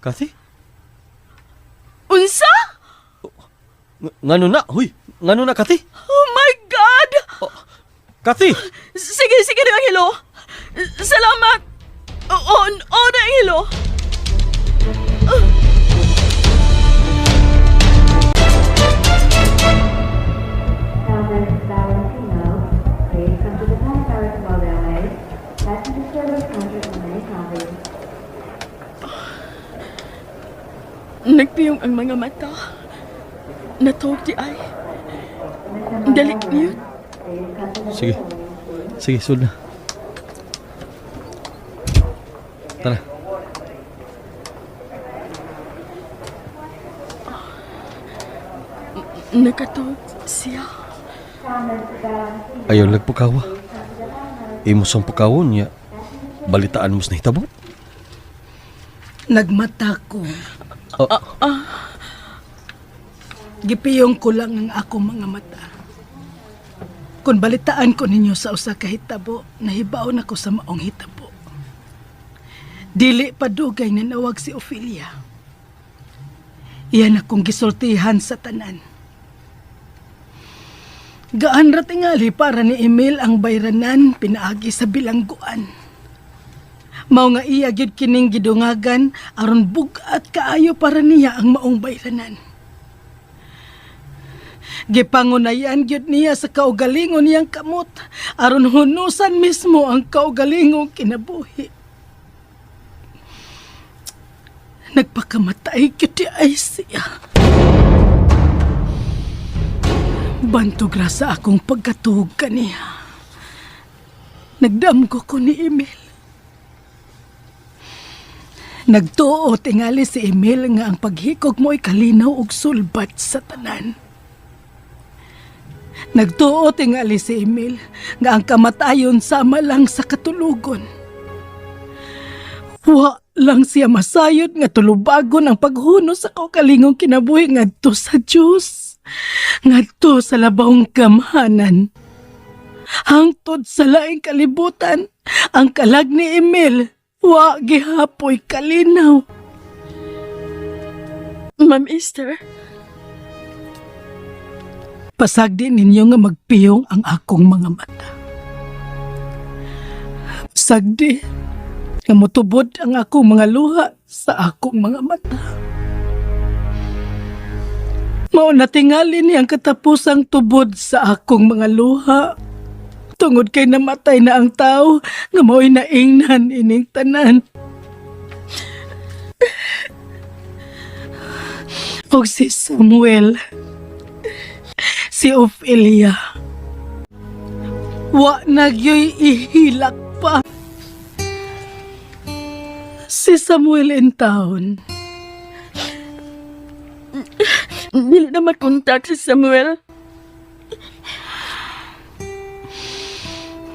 Speaker 4: Kathy?
Speaker 7: Unsa?
Speaker 4: Ngano na? Huy, ngano na, Kathy?
Speaker 7: Oh my God!
Speaker 4: Kathy!
Speaker 7: Sige, sige, Noy Angelo. Salamat. Oo, oo, Noy Angelo. Nagpiyong ang mga mata. Natuog di ay. Dali niyo.
Speaker 4: Sige. Sige, sul na. Tara.
Speaker 7: Nakatuog siya.
Speaker 4: Ayaw nagpukawa. Imo sang pukawon niya. Balitaan mo sa nahitabo.
Speaker 9: Nagmata ko.
Speaker 4: Oh.
Speaker 9: Gipiyong ko lang ang akong mga mata. Kung balitaan ko ninyo sa usa ka hitabo, nahibaon ako sa maong hitabo. Dili pa dugay nanawag si Ophelia. Iyan akong gisultihan sa tanan. Gaan ra tingali para ni Emil ang bayranan pinaagi sa bilangguan. Mao nga iya gyud kining gidungagan aron bug-at kaayo para niya ang maong bayranan. Gipangunayan gyud niya sa kaugalingon niyang kamot aron hunusan mismo ang kaugalingong kinabuhi. Nagpakamatay gyud di ay siya. Bantog ra sa akong pagkatuog kaniya. Nagdamgo ko ni Emil. Nagtuo tingali si Emil nga ang paghikog mo'y kalinaw ug sulbat sa tanan. Nagtuo tingali si Emil nga ang kamatayon sama lang sa katulugon. Wa lang siya masayod nga tulubagon ang paghunos sa kaugalingong kinabuhi ngadto sa Dios. Ngadto sa labawng gamhanan. Hangtod sa laing kalibutan, ang kalag ni Emil, wa gihapoy kalinaw.
Speaker 7: Ma'am Esther,
Speaker 9: Pasagdi ninyo nga magpiyong ang akong mga mata. Pasagdi nga mutubod ang akong mga luha sa akong mga mata. Mao na tingali ni ang katapusang tubod sa akong mga luha. Tungod kay namatay na ang tao nga mao'y naingnan ining tanan. Og si Samuel, si Ophelia. Wa nagyoy ihilak pa. Si Samuel in town.
Speaker 7: dili na makontak si Samuel.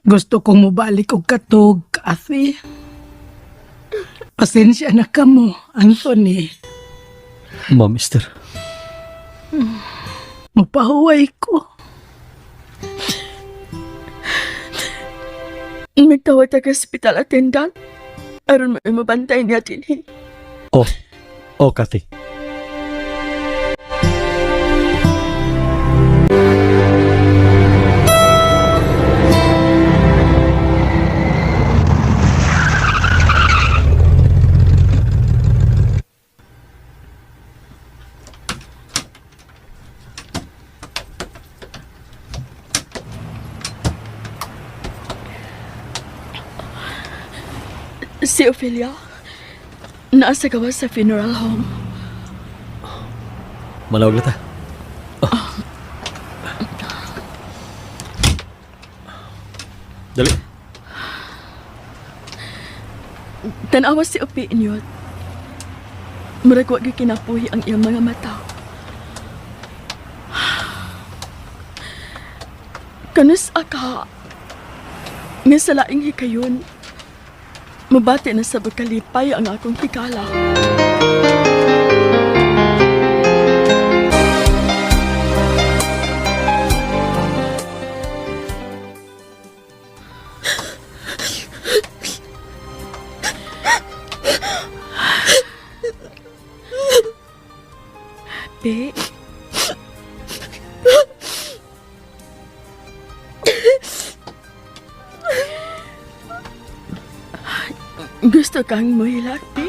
Speaker 9: Gusto kong mobalik og katog, Kathy. Pasensya na kamo, Anthony.
Speaker 4: Ma'am Esther.
Speaker 9: Mapahuway ko.
Speaker 7: Nagtawag ta ka hospital attendant. Aron mo mabantay niya dinhi.
Speaker 4: Oh. Oh, Kathy.
Speaker 7: Si Ophelia, naa sa gawas sa funeral home.
Speaker 4: Malawag na ta. Dali.
Speaker 7: Tanawa si Opi inyot. Murag wa gyud kinapuhi ang iyang mga mata. Kanus aka nga sa laing hikayon, mabati na sa pagkalipay ang akong hikala. Pe, gusto kang muhilak, Pe?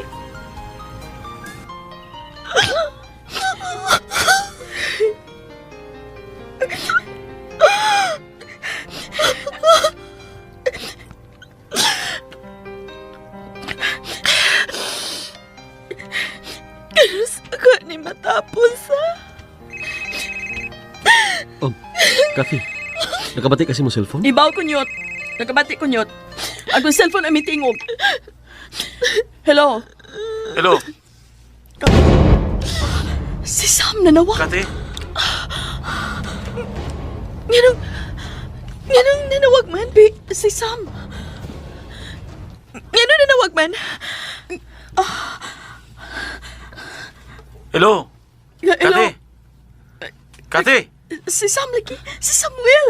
Speaker 8: Kanus ako ni matapos ha.
Speaker 4: Oh, Kathy. Nakabati kasi mo cellphone?
Speaker 7: Ibaw ko nyot. Nakabati ko nyot. Akong cellphone ay mitingog. Hello?
Speaker 12: Hello,
Speaker 7: Si Sam nanawag.
Speaker 12: Kati?
Speaker 7: Nganong... Nganong nanawag man, Pi? Si Sam.
Speaker 8: Ngano nanawag man?
Speaker 12: Hello,
Speaker 7: Hello?
Speaker 12: Kati? Kati?
Speaker 7: Si Sam lagi. Si Samuel.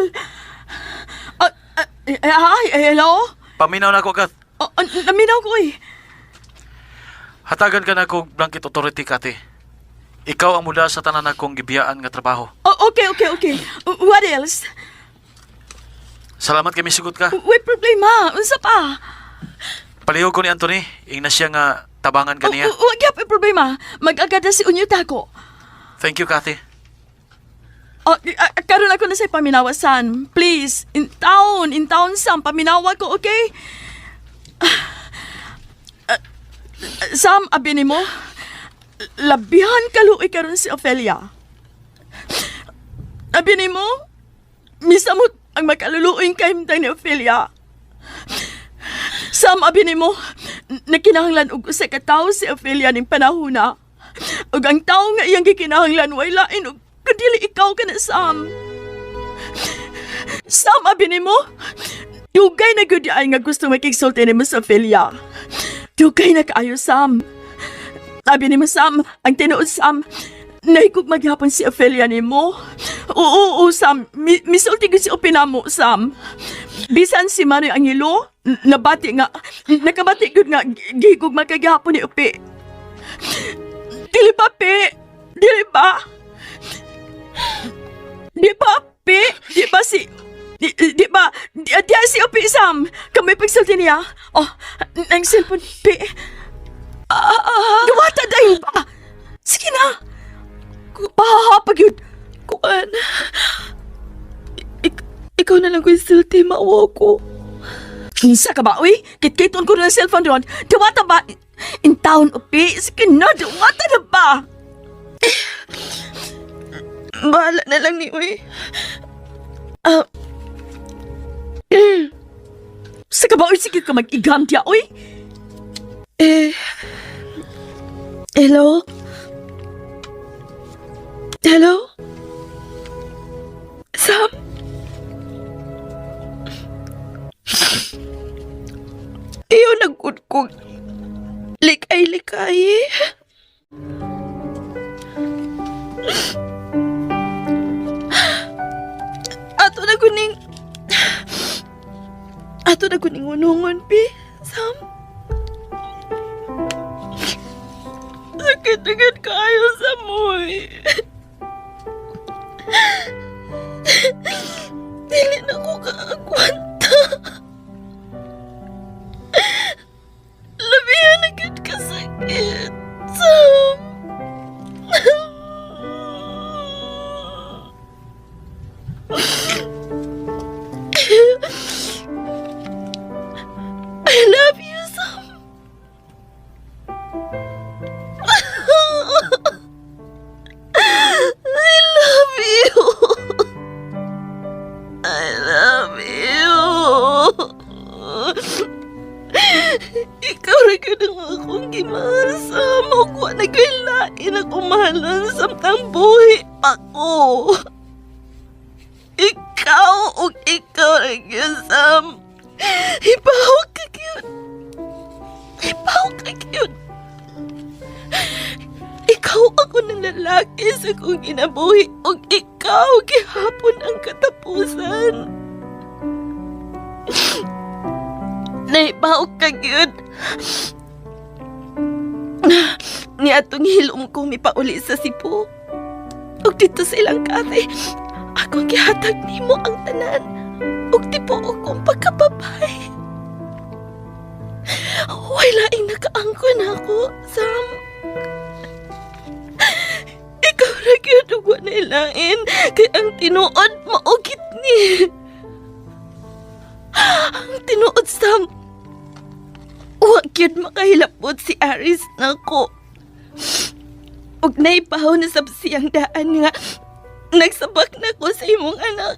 Speaker 7: Ah, ah, eh, ay, eh, hello?
Speaker 12: Paminaw na ako, Kat.
Speaker 7: Oh, ah, naminaw ko eh.
Speaker 12: Hatagan ka na kog blanket authority, Kati. Ikaw ang mula sa tanan akong gibiyaan nga trabaho.
Speaker 7: Oh, okay. What else?
Speaker 12: Salamat kay misugot ka.
Speaker 7: May problema. Unsa pa?
Speaker 12: Palihog ko ni Anthony. Ingna siya nga tabangan ka niya.
Speaker 7: Oh, Wag gyud problema. Mag-agad na si Unyo tako.
Speaker 12: Thank you, Kathy.
Speaker 7: Oh, karon ako na sa paminawasan. Please, in town Sam, paminawa ko, okay? Ah, Sam, abi nimo, labihan kaluoy karon si Ophelia. Abi nimo, misamot ang makaluluoy kahimtang ni Ophelia. Sam, abi nimo, nakinahanglan og usa ka tawo si Ophelia ning panahona. Ug ang tawo nga iyang gikinahanglan way lain og kudili ikaw kana Sam. Sam, abi nimo, dugay na gyud ay nga gusto makigsulti nimo sa Ophelia. Dugay na kaayo Sam. Abi nimo Sam, ang tinuod Sam, nahigog maghapon si Ophelia nimo. Oo, oo, Sam. Misulti gyud si Opina mo, Sam. Bisan si Manoy Angelo, nabati nga, nakabati gyud nga, gihigog makagihapon ni Upi. Dili ba, Pi? Dili ba? Di ba, Pi? Di ba si... Di ba? Di si Upi, Sam. Kami pagsulti niya. Oh, ang cellphone, Pi. Duwata dahil ba? Sige na. Pahahapag yun.
Speaker 8: Kuan. Ikaw na lang ko isulti, maawa ko.
Speaker 7: Kinsa ka ba, uy? Kitkiton ko na ang cellphone ron. Diwata ba? In town, upi. Sige na, diwata na ba?
Speaker 8: Bahala na lang ni Uy.
Speaker 7: Sa ka ba, uy? Sige ka mag-igam diya, uy.
Speaker 8: Eh, hello? Hello? Sam? Iyo nagkudkog. Likay-likay eh. Ato na kuning... Ato na kuning unungon, pi. Sam? Sakit agad kayo sa moy. Dili na ko kaagwanta. Labihan na gud kasakit. Sam. I love you, Sam. I love you. I love you. Ikaw ra gyud ang akong gimahal, Sam. Ug wa na ko'y lain akong mahalan samtang buhi pa ko. Ikaw ug ikaw ra gyud, Sam. Hibaw ka gyud. Hibaw ka gyud. Ikaw ako ng lalaki sa kong kinabuhi ug ikaw gihapon ang katapusan. Nahibaw ka gyud. Niadtong hilom ko mipauli sa Cebu. Ug dito sa ilang kate, akong gihatag nimo ang tanan. Ug tibuok kong pagkababay. Way laing nakaangkon ako, Sam. Ikaw ra gyud ug wa nailain kay ang tinuod maugit ni. Ang tinuod, Sam. Wa gyud makahilabot si Aris nako. Ug naipahaw na sab siyang daan nga nagsabak na ko sa imong anak.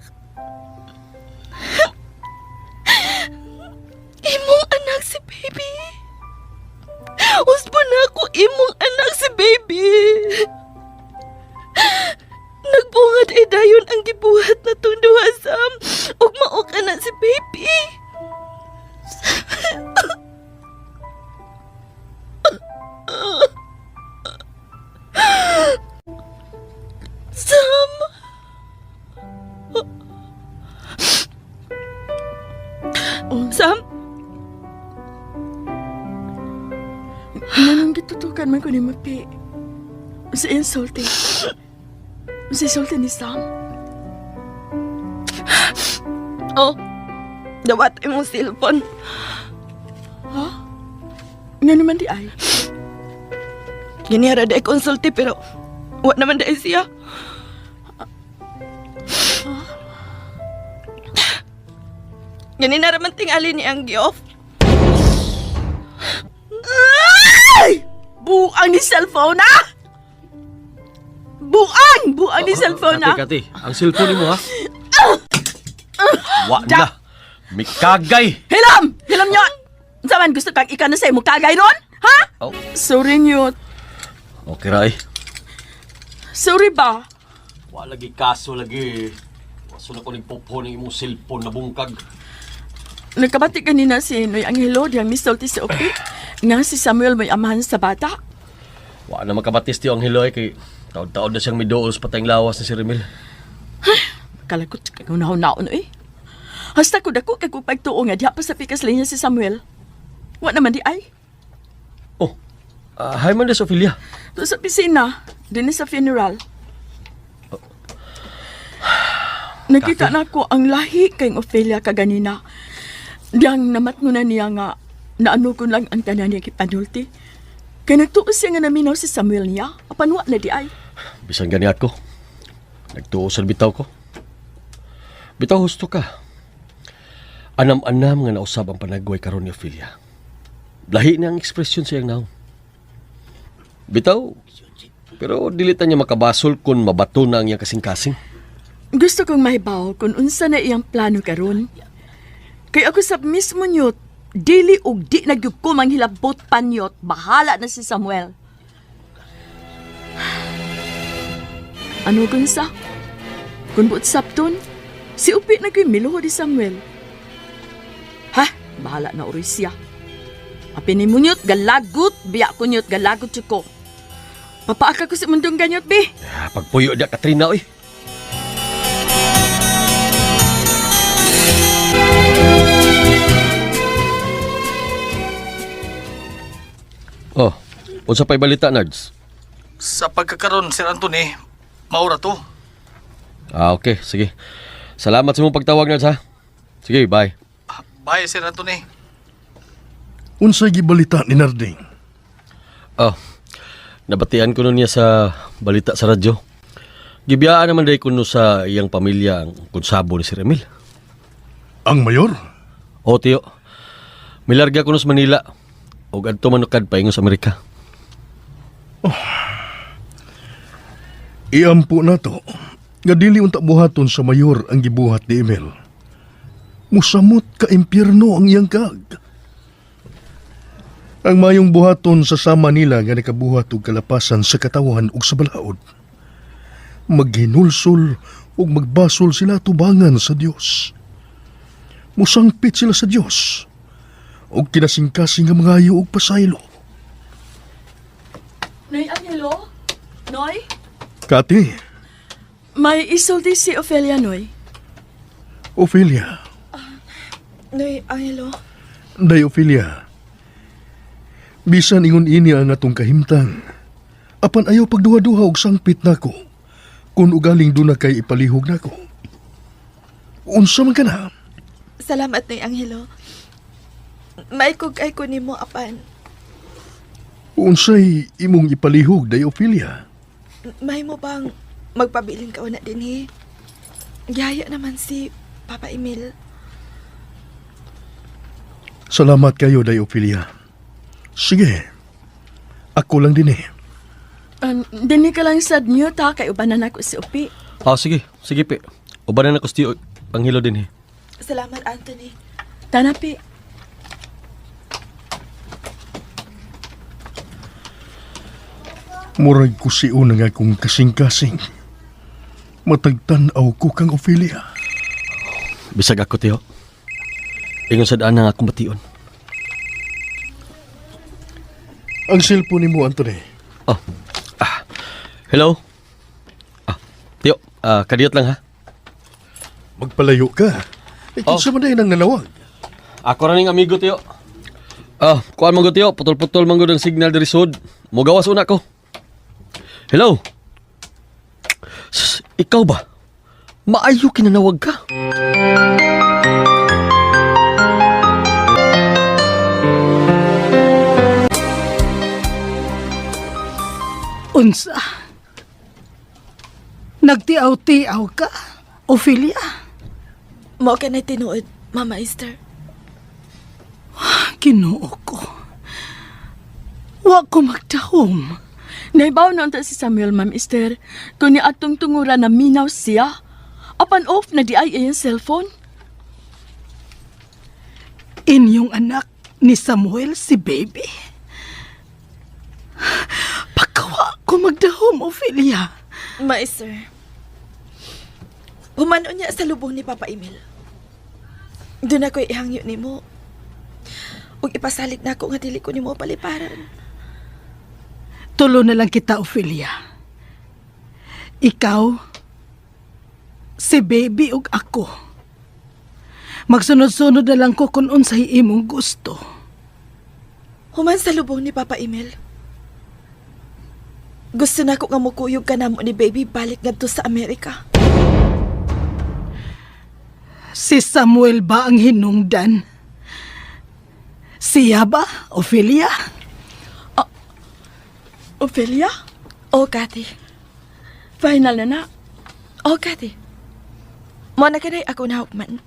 Speaker 8: Imong anak si baby. Usbo na ako imong anak si baby. Nagbungad ay dayon ang gibuhat na tong duha, Sam. Ug mao ka na si baby. Sam! Sam?
Speaker 7: Nganong gitutukan man ko ni Mapi? Sa insulti. Sa insulti ni Sam.
Speaker 8: Oh, dawat imong cellphone.
Speaker 7: Ha? Nga naman di ay.
Speaker 8: Gini ra day konsulti pero wa naman day siya. Gani na raman tingali ni ang gi-off.
Speaker 7: Ay! Buang ni cellphone ah! Buang! Buang ni cellphone ah!
Speaker 4: Kati, Kati, ang cellphone mo ha? Wa na. Mikagay.
Speaker 7: Hilam! Hilam nyo! Unsa man gusto kang ikaw na sa imong kagay ron? Ha?
Speaker 4: Oh.
Speaker 7: Sorry nyo.
Speaker 4: Okay ra eh.
Speaker 7: Sorry ba?
Speaker 4: Wa lagi kaso lagi. Waso na ko ning pupho ng imong cellphone na bungkag.
Speaker 7: Nagkabati kanina si Noy Angelo diyang misulti si Opi nga si Samuel may amahan sa bata.
Speaker 4: Wa na makabatis ti ang hiloy kay taod-taod na siyang miduol sa patayng lawas ni si Remil.
Speaker 7: Kalagot kay hunahon eh. Hasta ko dako kay kung pagtuo nga diha pa sa pikas linya si Samuel. Wa naman di ay.
Speaker 4: Oh, hi man des Ophelia.
Speaker 7: Doon sa pisina, din sa funeral. Nakita na ko ang lahi kay Ophelia kaganina. Diyang namat mo na niya nga naano ko lang ang tanan niya kipanulti. Kay nagtuo siya nga naminaw si Samuel niya, apan wa na di ay.
Speaker 4: Bisan gani ako. Nagtuo sa bitaw ko. Bitaw husto ka. Anam-anam nga nausab ang panagway karon ni Ophelia. Lahi na ang ekspresyon sa iyang naong. Bitaw, pero dili ta niya makabasol kung mabato na ang iyang kasing-kasing.
Speaker 7: Gusto kong mahibaw kung unsa na iyang plano karon. Kay ako sa mismo nyot, dili og di na gyud ko manghilabot panyot, bahala na si Samuel. Ano kun sa? Kung buot sabton, si Upi na gyud miluho di Samuel. Ha? Bahala na uri siya. Apin ni munyot, galagot, biya ko nyot, galagot ko. Papaaka ko si mundong ganyot, bi.
Speaker 4: Ah, pagpuyo dia, Katrina, oy. Oh, unsa pa'y balita, Nards?
Speaker 12: Sa pagkakaroon, Sir Anthony, maura to.
Speaker 4: Ah, okay. Sige. Salamat sa imong pagtawag, Nards, ha? Sige, bye.
Speaker 12: Bye, Sir Anthony.
Speaker 6: Unsay gibalita ni Narding?
Speaker 4: Oh, nabatian ko nun niya sa balita sa radyo. Gibiyaan naman day kuno sa iyang pamilya ang konsabo ni Sir Emil.
Speaker 6: Ang mayor?
Speaker 4: O, tiyo. Milarga kuno sa Manila. Og adto manukad paingon sa Amerika.
Speaker 6: Oh. Iampo na to. Nga dili unta buhaton sa mayor ang gibuhat ni Emil. Musamot ka impyerno ang iyang kag. Ang mayong buhaton sa sama nila nga nakabuhat og kalapasan sa katawan ug sa balaod. Maghinulsol ug magbasol sila tubangan sa Dios. Musangpit sila sa Dios ug kinasingkasing nga mangayo og pasaylo.
Speaker 7: Noy Angelo? Noy?
Speaker 6: Kati,
Speaker 7: May isulti si Ophelia, Noy.
Speaker 6: Ophelia,
Speaker 8: Noy Angelo,
Speaker 6: Day Ophelia. Bisan ingon ini ang atong kahimtang. Apan ayaw pagduha-duha og sangpit nako. Kung ugaling duna kay ipalihog nako. Unsa man ka na?
Speaker 8: Salamat, Noy Angelo. Maikog ay ko nimo apan.
Speaker 6: Unsay imong ipalihog, Day Ophelia?
Speaker 8: May mo bang magpabilin ka na dinhi? Gihaya naman si Papa Emil.
Speaker 6: Salamat kayo, Day Ophelia. Sige. Ako lang din eh.
Speaker 7: Dinhi ka lang sad niyo ta kay ubanan nako si Upi.
Speaker 4: Ah, sige. Sige, Pi. Ubanan na ko si Tiyo Angelo din eh.
Speaker 8: Salamat, Anthony.
Speaker 7: Tana, Pi.
Speaker 6: Murag ko siun nga akong kasing-kasing. Matagtan-aw ko kang Ophelia.
Speaker 4: Bisag ako, Tiyo. Ingon sa daan nga akong bation.
Speaker 6: Ang cellphone nimo, Anthony.
Speaker 4: Oh. Ah. Hello? Ah, Tiyo, kadiyot lang ha.
Speaker 6: Magpalayo ka. Eh, kinsa man diay nang nanawag?
Speaker 4: Ako ra ning amigo, Tiyo. Ah, kuan man gud, Tiyo, putol-putol man gud ang signal diri sud. Mogawas una ko. Hello? Sus, ikaw ba? Maayo kinanawag ka.
Speaker 9: Unsa? Nagtiaw-tiaw ka, Ophelia?
Speaker 8: Mao ka na tinuod, Mama Esther.
Speaker 9: Ginoo ko. Wa ko magdahom.
Speaker 7: Naibaw na unta si Samuel, Ma'am Esther, kung ni atong tungura na minaw siya. Apan off na di ay iyang cellphone.
Speaker 9: Inyong anak ni Samuel si baby. Pagkawa ko magdahom, Ophelia.
Speaker 8: Ma Esther. Humano niya sa lubong ni Papa Emil. Doon ako ihangyo nimo. Ug ipasalig na ako nga dili ko nimo paliparan.
Speaker 9: Tulo na lang kita, Ophelia. Ikaw, si baby ug ako. Magsunod-sunod na lang ko kung unsay imong gusto.
Speaker 8: Human sa lubong ni Papa Emil. Gusto na ko nga mukuyog ka namo ni baby balik ngadto sa Amerika.
Speaker 9: Si Samuel ba ang hinungdan? Siya ba, Ophelia?
Speaker 7: Ophelia?
Speaker 8: Oh, Kathy.
Speaker 7: Final na na.
Speaker 8: Oh, Kathy. Mo na kanay ako na hukman.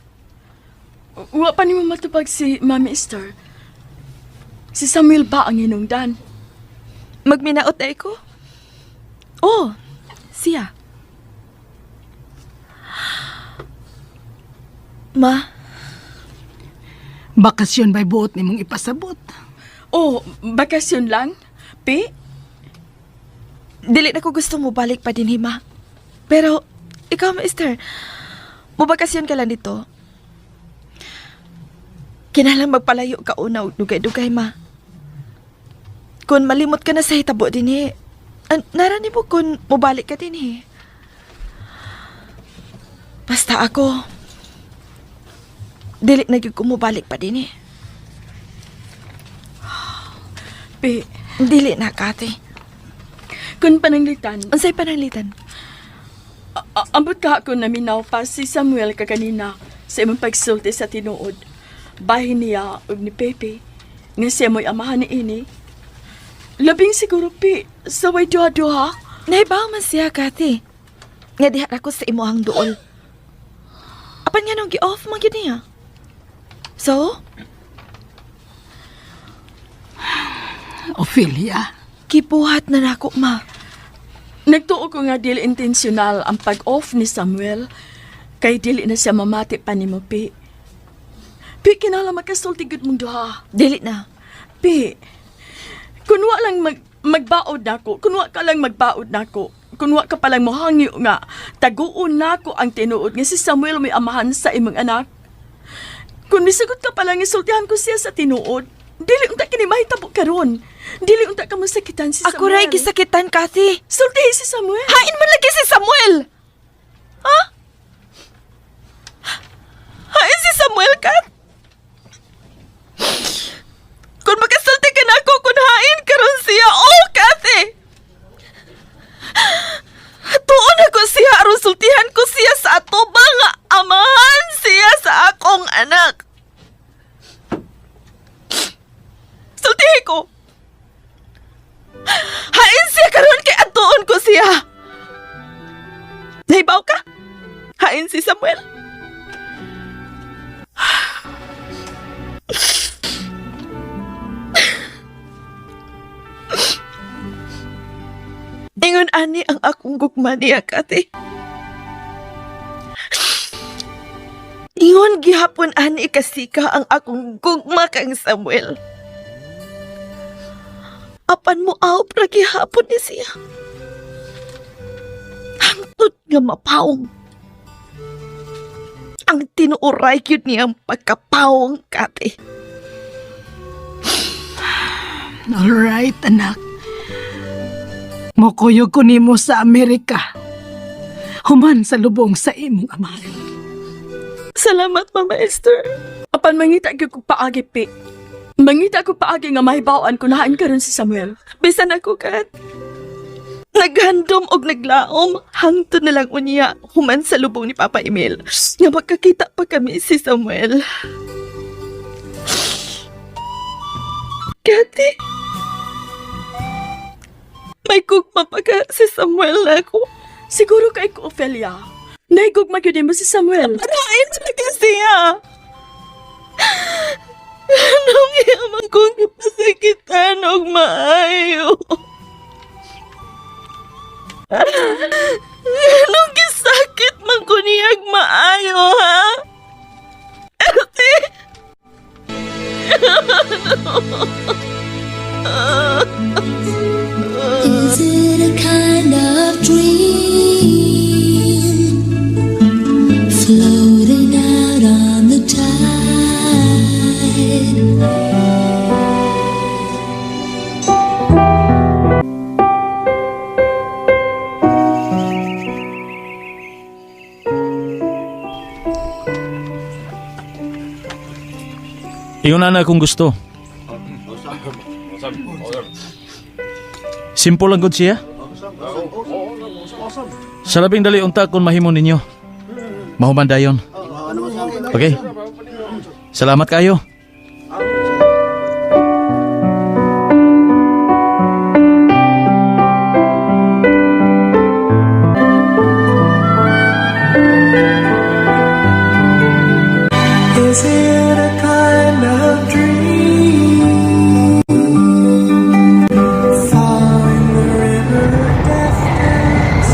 Speaker 7: Wa pa nimo matupag si Mami Esther. Si Samuel ba ang hinungdan?
Speaker 8: Magminaot na ko. Oh, siya. Ma,
Speaker 9: Bakasyon ba'y buot nimong ipasabot?
Speaker 7: Oh, bakasyon lang? Pi?
Speaker 8: Dili na ko gusto mo balik pa din, ma. Pero, ikaw, Mister, mubakasyon ka lang dito. Kinahanglan magpalayo ka una og dugay-dugay, ma. Kung malimot ka na sa hitabo dinhi, nara nimo kung mobalik ka dinhi. Basta ako, dili na gyud ko mobalik pa dinhi.
Speaker 7: Pi,
Speaker 8: Dili na, Kate.
Speaker 7: kung pananglitan,
Speaker 8: Unsay pananglitan?
Speaker 7: Ambot ka ako naminaw pa si Samuel kaganina sa imong pagsulti sa tinuod. Bahin niya og ni Pepe nga siya mo'y amahan ni ini. Labing siguro pi, sa way duha-duha.
Speaker 8: Naibaw man siya, Kati. Nga diha ako sa imuhang duol. Apan nga nung gi-off man gyud niya. So,
Speaker 9: Ophelia,
Speaker 8: kipuhat na nako, ma.
Speaker 7: Nagtuo ko nga dili intensyonal ang pag-off ni Samuel kay dili na siya mamati pa nimo pi. Pi kinahanglan makasulti gud mong duha.
Speaker 8: Dili na.
Speaker 7: Pi, lang magbaod nako, kun wa ka lang magbaod nako, kun wa ka pa lang mohangyo nga taguon nako ang tinuod nga si Samuel may amahan sa imong anak. Kung misagot ka pa lang isultihan ko siya sa tinuod, dili unta kini mahitabo karon. Dili unta ka masakitan si Samuel.
Speaker 8: Ako ray gisakitan, Kathy.
Speaker 7: Sultihi si Samuel.
Speaker 8: Hain man lagi si Samuel. Ha? Hain si Samuel, Kat? Kung makasulti ka na ako, kung hain karon siya, oh, Kathy! Tuon ako siya, aron sultihan ko siya sa atubang nga amahan siya sa akong anak. Sultihi ko. Hain siya karon kay atuon ko siya. Nahibaw ka? Hain si Samuel. Ingon ani ang akong gugma niya, Kate. Ingon gihapon ani kasika ang akong gugma kang Samuel. Apan mo aw pra gihapon ni siya. Hangtod nga mapawong. Ang tinuoray gyud niyang pagkapawong, Kate.
Speaker 9: All right, anak. Mokuyog ko nimo sa Amerika. Human sa lubong sa imong amahan.
Speaker 8: Salamat, Mama Esther.
Speaker 7: Apan mangita gyud ko paagi pi. Mangita ko paagi nga mahibaw-an kun hain karon si Samuel.
Speaker 8: Bisan ako, Kat. Naghandom og naglaom hangtod na lang unya human sa lubong ni Papa Emil. Nga magkakita pa kami si Samuel. Kati, may gugma pa ka si Samuel ako.
Speaker 7: Siguro kay ko Ophelia. Naigugma gyud nimo si Samuel.
Speaker 8: Arain mo na kasi ah. Anong yaman kong ipasakitan og maayo? Anong gisakit man ko niyag maayo, ha? Ate!
Speaker 13: Is it a kind of dream floating out on the tide?
Speaker 12: Iyon na na kung gusto. Simple lang gud siya. Sa labing dali unta kung mahimo ninyo. Mahuman dayon. Okay. Salamat kayo.
Speaker 2: Is it a kind of dream? Following the river death dance.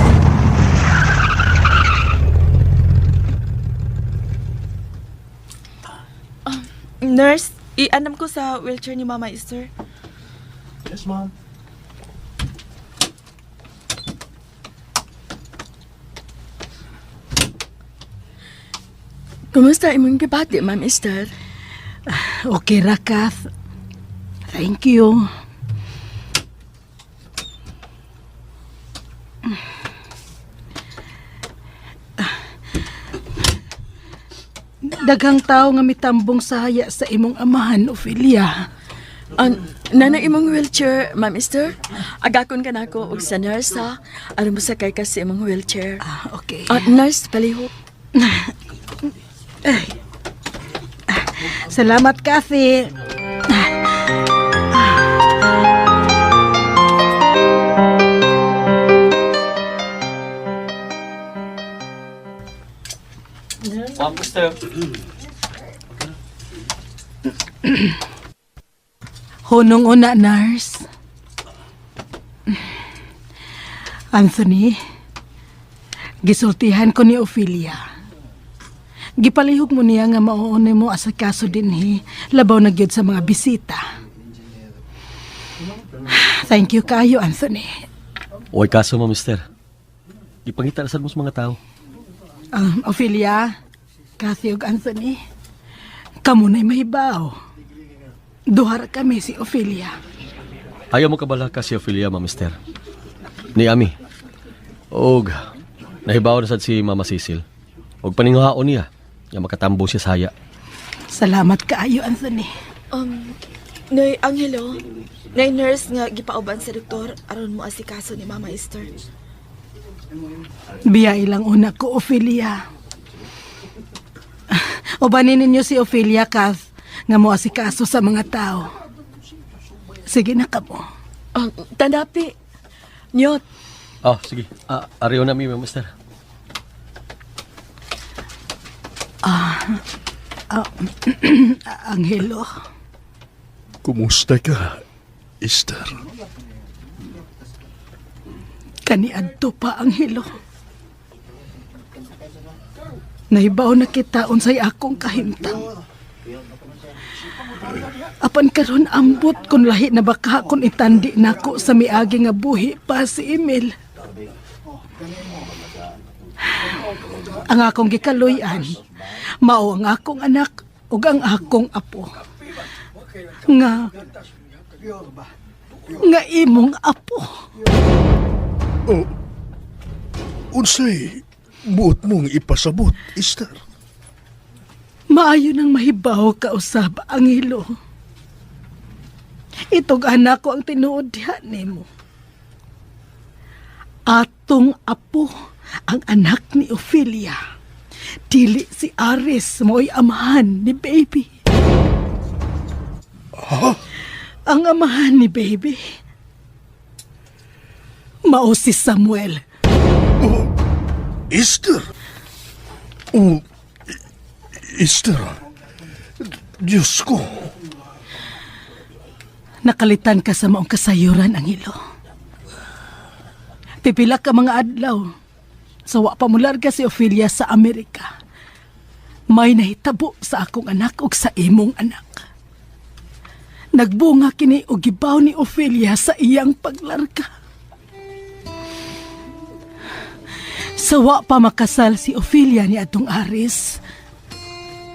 Speaker 8: Nurse, ianam ko sa wheelchair ni Mama Esther.
Speaker 6: Yes, ma'am.
Speaker 7: Kumusta imong gibati, Ma'am Esther?
Speaker 9: Okay ra, Kath. Thank you. Daghang tao nga mitambong sa haya sa imong amahan, Ophelia.
Speaker 7: Nana imong wheelchair, Ma'am Esther. Agakon ka nako og sa nurse ha. Aron mo sakay ka sa imong wheelchair.
Speaker 9: Ah, okay.
Speaker 7: Nurse, palihog.
Speaker 9: Salamat, Kathy.
Speaker 12: Ma'am Esther.
Speaker 9: Hunong una, nurse. Anthony, gisultihan ko ni Ophelia. Gipalihog mo niya nga mauunay mo asa kaso dinhi, labaw na gyud sa mga bisita. Thank you kayo, Anthony.
Speaker 4: Oy, kaso mo, mister. Gipangita na sad mo sa mga tao.
Speaker 9: Ophelia, Kathy ug Anthony, kamo na'y mahibaw. Duha ra kami si Ophelia.
Speaker 4: Ayaw mo kabalaka si Ophelia, ma, mister. Ni Ami. Og, nahibaw na sad si Mama Cecil. Og paninguhaon niya, nga makatambo siya sa haya.
Speaker 9: Salamat kaayo, Anthony.
Speaker 8: Noy Angelo, nay nurse nga gipauban sa doktor aron mo asikaso ni Mama Esther.
Speaker 9: Biyai lang una ko, Ophelia. Ubanin ninyo si Ophelia, Kath, nga mo asikaso sa mga tao. Sige na kamo.
Speaker 7: Tanapi. Nyot.
Speaker 4: Oh, sige. Ah, ariyo na mi, ma, mister.
Speaker 9: Angelo,
Speaker 6: Kumusta ka, Esther?
Speaker 9: Kaniadto pa, Angelo. Nahibaw na kita unsay akong kahimtang. Apan karon ambot kun lahi na baka kun itandi nako sa miagi nga buhi pa si Emil. Ang akong gikaluy-an, mao ang akong anak ug ang akong apo. Nga nga imong apo.
Speaker 6: Oh, unsay buot mong ipasabot, Esther?
Speaker 9: Maayo nang mahibaw ka usab, Angelo. Itog anak ko ang tinuod diha nimo. Atong apo ang anak ni Ophelia. Dili si Aris mo'y amahan ni baby.
Speaker 6: Ha?
Speaker 9: Ang amahan ni baby mao si Samuel.
Speaker 6: Oh, Esther! Oh, Esther! Diyos ko!
Speaker 9: Nakalitan ka sa maong kasayuran, Angelo. Pipila ka mga adlaw. Sa wa pa mularga si Ophelia sa Amerika. May nahitabo sa akong anak ug sa imong anak. Nagbunga kini og gibaw ni Ophelia sa iyang paglarga. Sa wa pa makasal si Ophelia ni atong Aris,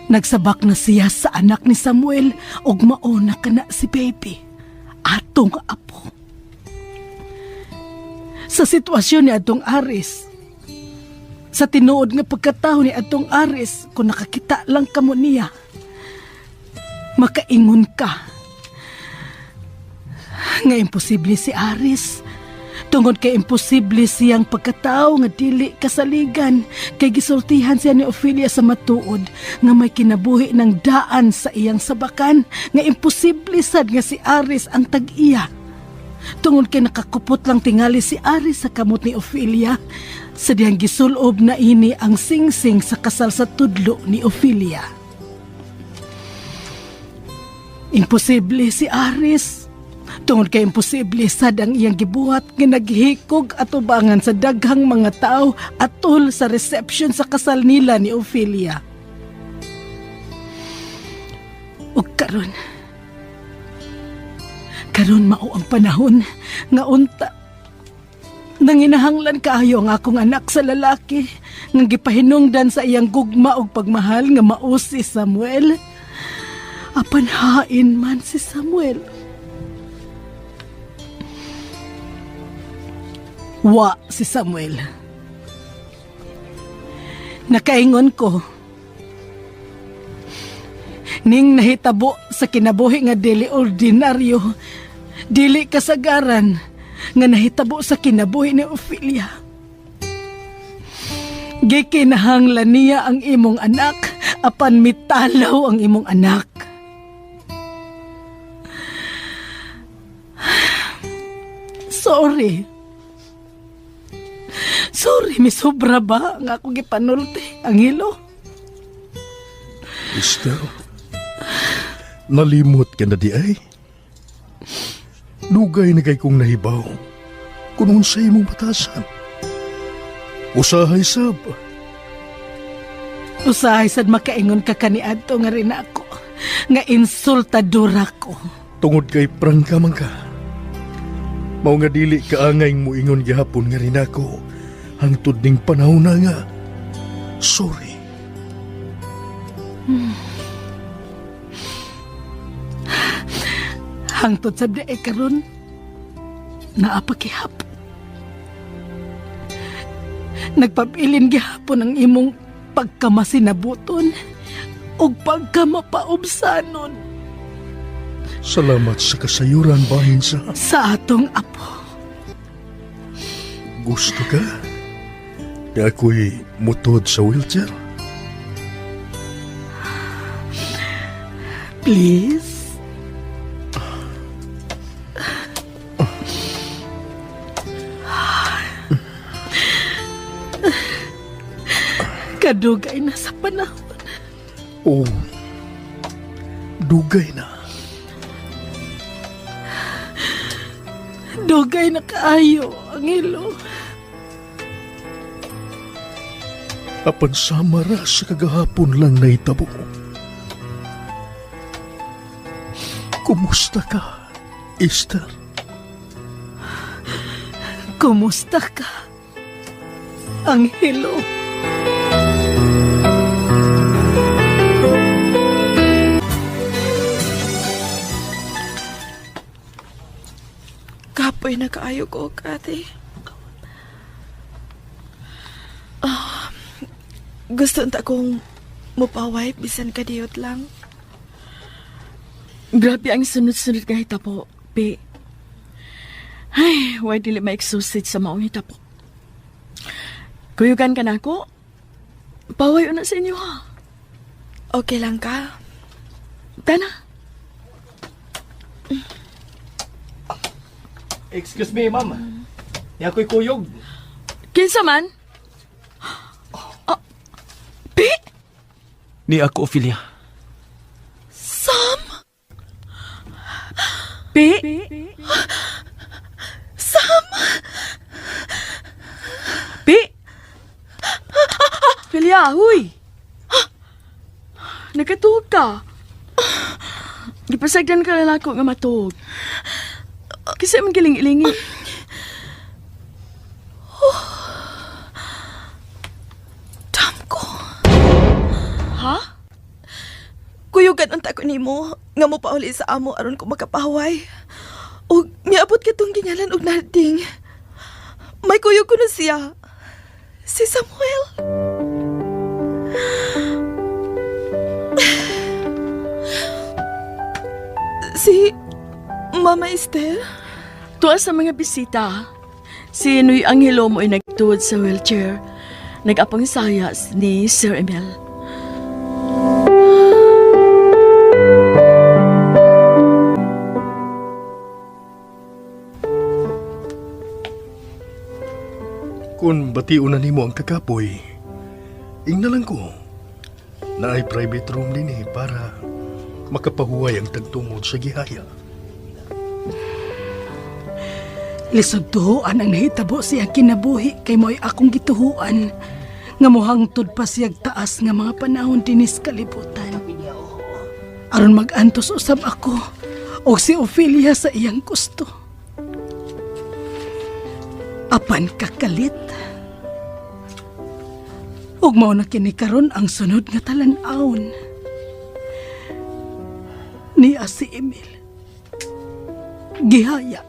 Speaker 9: nagsabak na siya sa anak ni Samuel ug mao na kana si baby, atong apo. Sa sitwasyon ni atong Aris, sa tinuod nga pagkatao ni atong Aris, kung nakakita lang kamo niya, makaingon ka nga imposible si Aris. Tungod kay imposible siyang pagkatao nga dili kasaligan, kay gisultihan siya ni Ophelia sa matuod nga may kinabuhi ng daan sa iyang sabakan, nga imposible sad nga si Aris ang tag-iya. Tungod kay nakakupot lang tingali si Aris sa kamot ni Ophelia, sa diyang gisulob na ini ang singsing sa kasal sa tudlo ni Ophelia. Imposible si Aris. Tungod kay imposible sad ang iyang gibuhat nga naghikog atubangan sa daghang mga tao atol sa reception sa kasal nila ni Ophelia. Ug karon, karon mao ang panahon nga unta nanginahanglan kaayo ang akong anak sa lalaki nga gipahinungdan sa iyang gugma ug pagmahal nga mao si Samuel. Apan hain man si Samuel. Wa si Samuel. Nakaingon ko, ning nahitabo sa kinabuhi nga dili ordinaryo, dili kasagaran nga nahitabo sa kinabuhi ni Ophelia. Gikinahanglan niya ang imong anak, apan mitalaw ang imong anak. Sorry. Sorry, misobra ba ang akong gipanulti, Angelo?
Speaker 6: Esther, nalimot ka na di ay. Dugay na kay kong nahibaw kung unsay imong batasan. Usahay sab.
Speaker 9: Usahay sad makaingon ka kaniadto nga rin ako, nga insultadora ko.
Speaker 6: Tungod kay prangka man ka. Mao nga dili kaangay moingon gihapon nga rin ako hangtod ning panahon na nga. Sorry.
Speaker 9: Hangtod sab di ay karon naa pa gihapon. Nagpabilin gihapon ang imong pagkamasinabuton ug pagkamapaubsanon.
Speaker 6: Salamat sa kasayuran bahin sa
Speaker 9: sa atong apo.
Speaker 6: Gusto ka? Nga ako'y mutod sa wheelchair?
Speaker 9: Please? Kadugay na sa panahon.
Speaker 6: Oo. Dugay na.
Speaker 9: Dugay na kaayo, Angelo.
Speaker 6: Apan sama ra sa kagahapon lang nahitabo. Kumusta ka, Esther?
Speaker 9: Kumusta ka, Angelo?
Speaker 8: Kapoy na kaayo ko, Kati. Gusto unta kong mupaway bisan kadiyot lang.
Speaker 7: Grabe ang sunod-sunod nga hitabo, Pi. Ay, why dili ma-exhausted sa maong hitabo. Kuyugan ka na ako. Paway una sa inyo, ha?
Speaker 8: Okay lang ka?
Speaker 7: Tana.
Speaker 4: Excuse me, ma'am. Ni ako'y kuyog.
Speaker 7: Kinsa man? Pi?
Speaker 12: Ni ako, Ophelia.
Speaker 8: Sam?
Speaker 7: Pi?
Speaker 8: Sam?
Speaker 7: Pi? Ophelia, huy! Nagkatuog ka. Gipasagdan ka lalako nga matuog. Kasi man giling-ilingi.
Speaker 8: Dam ko.
Speaker 7: Ha?
Speaker 8: Kuyugan unta ko nimo nga mo pauli sa amo aron ko makapaway. Og miabot kitong gingalan og narding. May kuyog ko na siya. Si Samuel. Si Mama Esther?
Speaker 7: Tuwa sa mga bisita. Si Noy Angelo mo ay nagtuwad sa wheelchair. Nag-apang saya ni Sir Emil.
Speaker 6: Kung bation na nimo ang kakapoy, ingna lang ko. Naay private room din para makapahuway ang tagtungod sa gihaya.
Speaker 9: Lisod tuhuan ang nahitabo siyang kinabuhi kay mo'y akong gituhuan nga mohangtod pa siyag taas nga mga panahon dinis kalibutan. Aron mag-antos usab ako og si Ophelia sa iyang gusto. Apan kakalit. Ug mao na kini karon ang sunod nga talan-awon. Niya si Emil. Gihaya.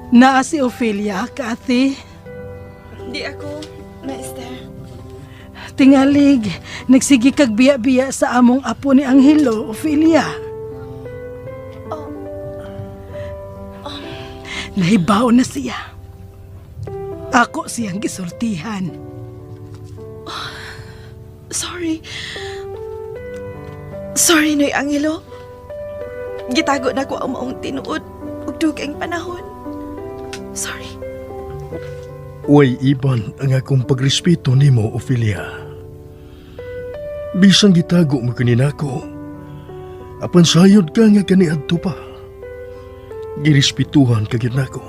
Speaker 9: Naa si Ophelia, Kathy.
Speaker 8: Di ako, Ma Esther.
Speaker 9: Tingalig, nagsige kag biya-biya sa among apo ni Angelo, Ophelia. Nahibaw na siya. Ako siyang gisultihan.
Speaker 8: Oh, sorry. Sorry, Noy Angelo. Gitago na ko ang maong tinuod ug dugay panahon. Sorry.
Speaker 6: Way iban ang akong pagrespeto nimo, Ophelia. Bisan gitago mo kaninako, apan sayod ka nga kaniadto pa. Girespetuhan ka gyud nako.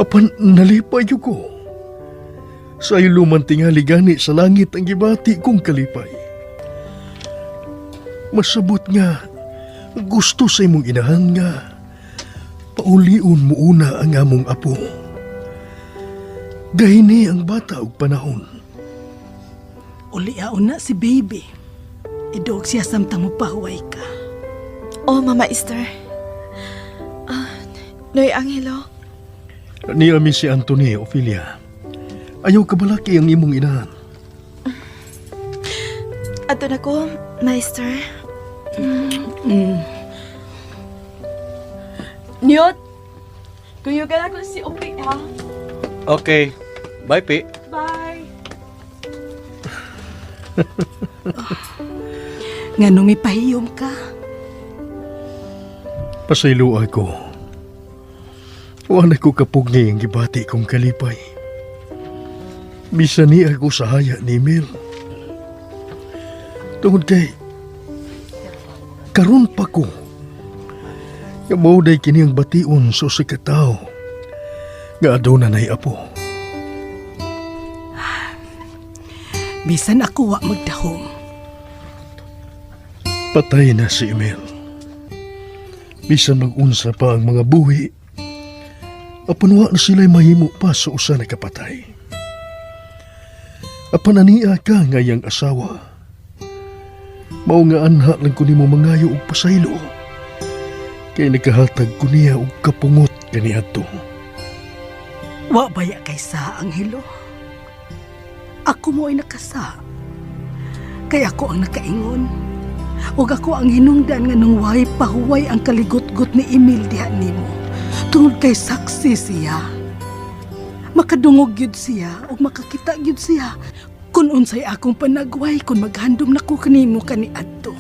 Speaker 6: Apan nalipay gyud ko. Sa ilo man tingali gani sa langit ang gibati kong kalipay. Masabot nga gusto sa imong inahan nga paulion mo una ang among apo. Gahini ang bata og panahon.
Speaker 9: Uliaon na si baby. Iduog siya samtang mopahuway ka.
Speaker 8: Oh, Mama Esther. Ah, Noy Angelo,
Speaker 6: Niya mi si Anthony, Ophelia. Ayaw kabalaki ang imong inahan.
Speaker 8: Adto na ko, Maester.
Speaker 7: Newt, kuyugan ako si Upi, ha?
Speaker 4: Okay. Bye, Pi.
Speaker 7: Bye.
Speaker 9: Nga numipahiyom ka.
Speaker 6: Pasaylo ako. Wala ko kapugni ang gibati kong kalipay. Bisan ni ako sa haya ni Emil. Tungod kay, karon pa ko, nga mao day kini ang bation sa usa ka tawo nga aduna nay apo.
Speaker 9: Bisan ako wa magdahom.
Speaker 6: Patay na si Emil. Bisan mag-unsa pa ang mga buhi, apan wa na sila'y mahimo pa sa usa na kapatay. Apan ania ka nga iyang asawa. Mao nga anha lang ko nimo mangayo og pasaylo. Kay nakahatag ko niya og kapungot kaniadto.
Speaker 9: Wa baya kay sa, Angelo? Ako mo ay nakasa. Kay ako ang nakaingon. Ug ako ang hinungdan nga nung way pahuway ang kaligot-got ni Emil diha nimo. Tungod kay saksi siya. Makadungog gyud siya ug makakita gyud siya kun unsay akong panagway kun maghandom nako kanimo kaniadto.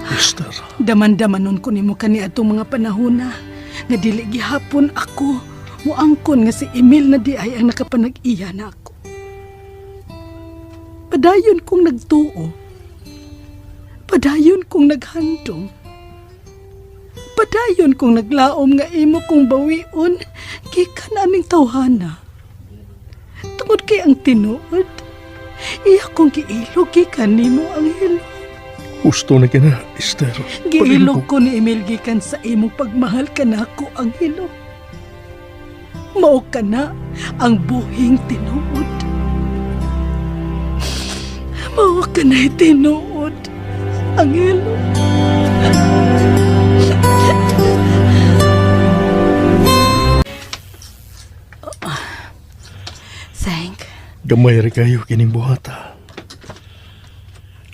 Speaker 6: Esther.
Speaker 9: Daman-damanon ko nimo kaniadtong mga panahona nga dili gihapon ako muangkon nga si Emil na di ay ang nakapanag-iya na ako. Padayon kong nagtuo. Padayon kong naghandom. Padayon kong naglaom nga imo kong bawion gikan aning tawhana. Tungod kay ang tinuod, iya kong giilog gikan nimo, Angelo.
Speaker 6: Gusto na ka na, Esther.
Speaker 9: Giilog ko ni Emil gikan sa imong pagmahal kanako, Angelo. Mao ka na ang buhing tinuod. Mao ka na tinuod, Angelo. Thank.
Speaker 6: Gamay ra kayo kining buhata.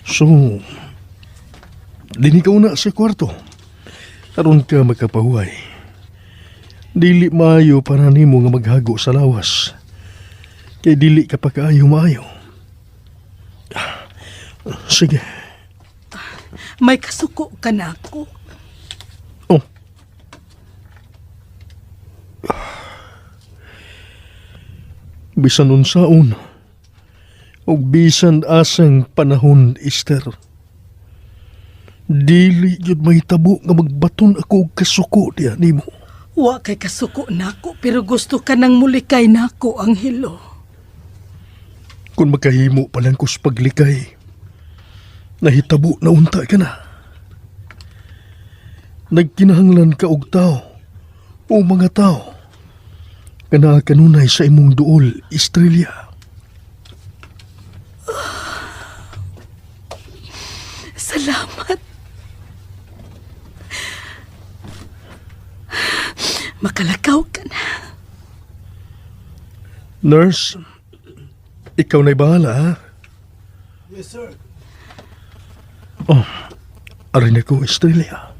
Speaker 6: So, dinhi ka una sa kwarto. Aron ka makapahuway. Dili maayo para nimo nga maghago sa lawas. Kay dili ka pa kaayo maayo. Sige.
Speaker 9: May kasuko ka na ako.
Speaker 6: Oh. Bisan unsaon ug bisan asang panahon, Esther. Dili gyud mahitabo nga magbaton ako og kasuko diha nimo.
Speaker 9: Wa kay kasuko nako pero gusto ka nang mulikay nako, Angelo.
Speaker 6: Kung makahimo pa lang kus paglikay, nahitabo na unta ka na. Nagkinahanglan ka og tao o mga tao nga naa kanunay sa imong duol, Estrella.
Speaker 9: Salamat. Makalakaw ka na.
Speaker 6: Nurse, ikaw na'y bahala, ha?
Speaker 5: Yes, sir.
Speaker 6: Oh, arin ako, Estrella.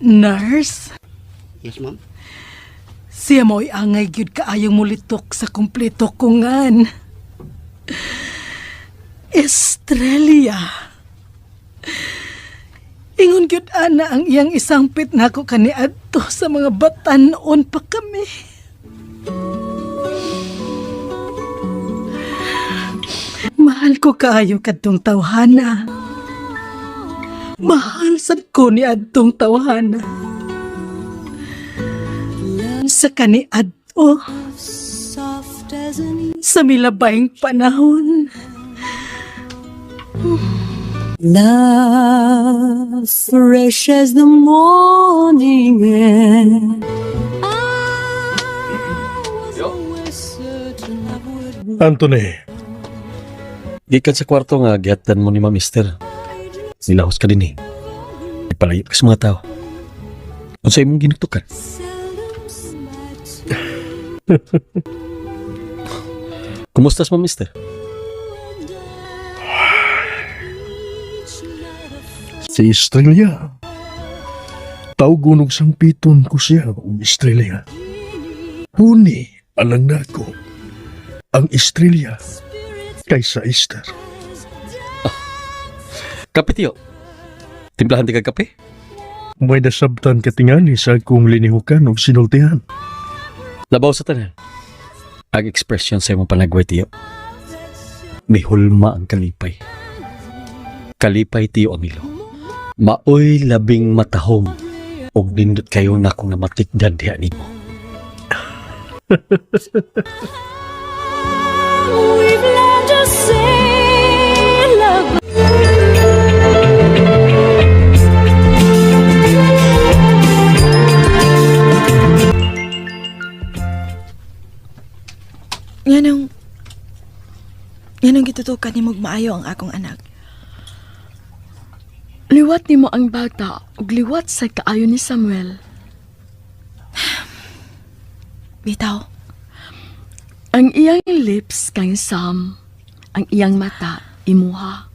Speaker 9: Nurse?
Speaker 10: Yes, ma'am.
Speaker 9: Siya mo'y angay gyud kaayong mulitok sa kumpleto kungan. Estrella. Ingon gyud ana ang iyang isangpit nako kaniadto sa mga batan-on pa kami. Mahal ko kaayo kadtong tawhana. Mahal sad ko ni adtong tawhana. Sa kani adto. Sa milabayng panahon.
Speaker 13: Love fresh as the morning air.
Speaker 6: Anthony,
Speaker 4: Gikan sa kwarto nga gihatdan mo ni Ma'am Esther. Nilahos ka din eh. Ipalayo ka sa mga tao. Unsa imong ginuktukan? Kumusta sa Ma'am Esther?
Speaker 6: Si Estrella. Tawgon og sampiton ko siya og Estrella. Huni alang nako ang Estrella kaysa Esther.
Speaker 4: Kape tiyo. Timplahan di ka kape?
Speaker 6: May nasabtan katingali sa akong linihukan og sinultihan.
Speaker 4: Labaw sa tanan. Ang ekspresyon sa imong panagway tiyo. Mihulma ang kalipay. Kalipay tiyo Amilo. Maoy labing matahom og nindot kayo na akong namatikdan diha nimo.
Speaker 13: We've learned to say love.
Speaker 8: Nganong nganong gitutukan nimo og maayo ang akong anak.
Speaker 7: Liwat nimo ang bata ug liwat sa kaayo ni Samuel.
Speaker 8: Bitaw.
Speaker 7: Ang iyang lips kang Sam, ang iyang mata imuha.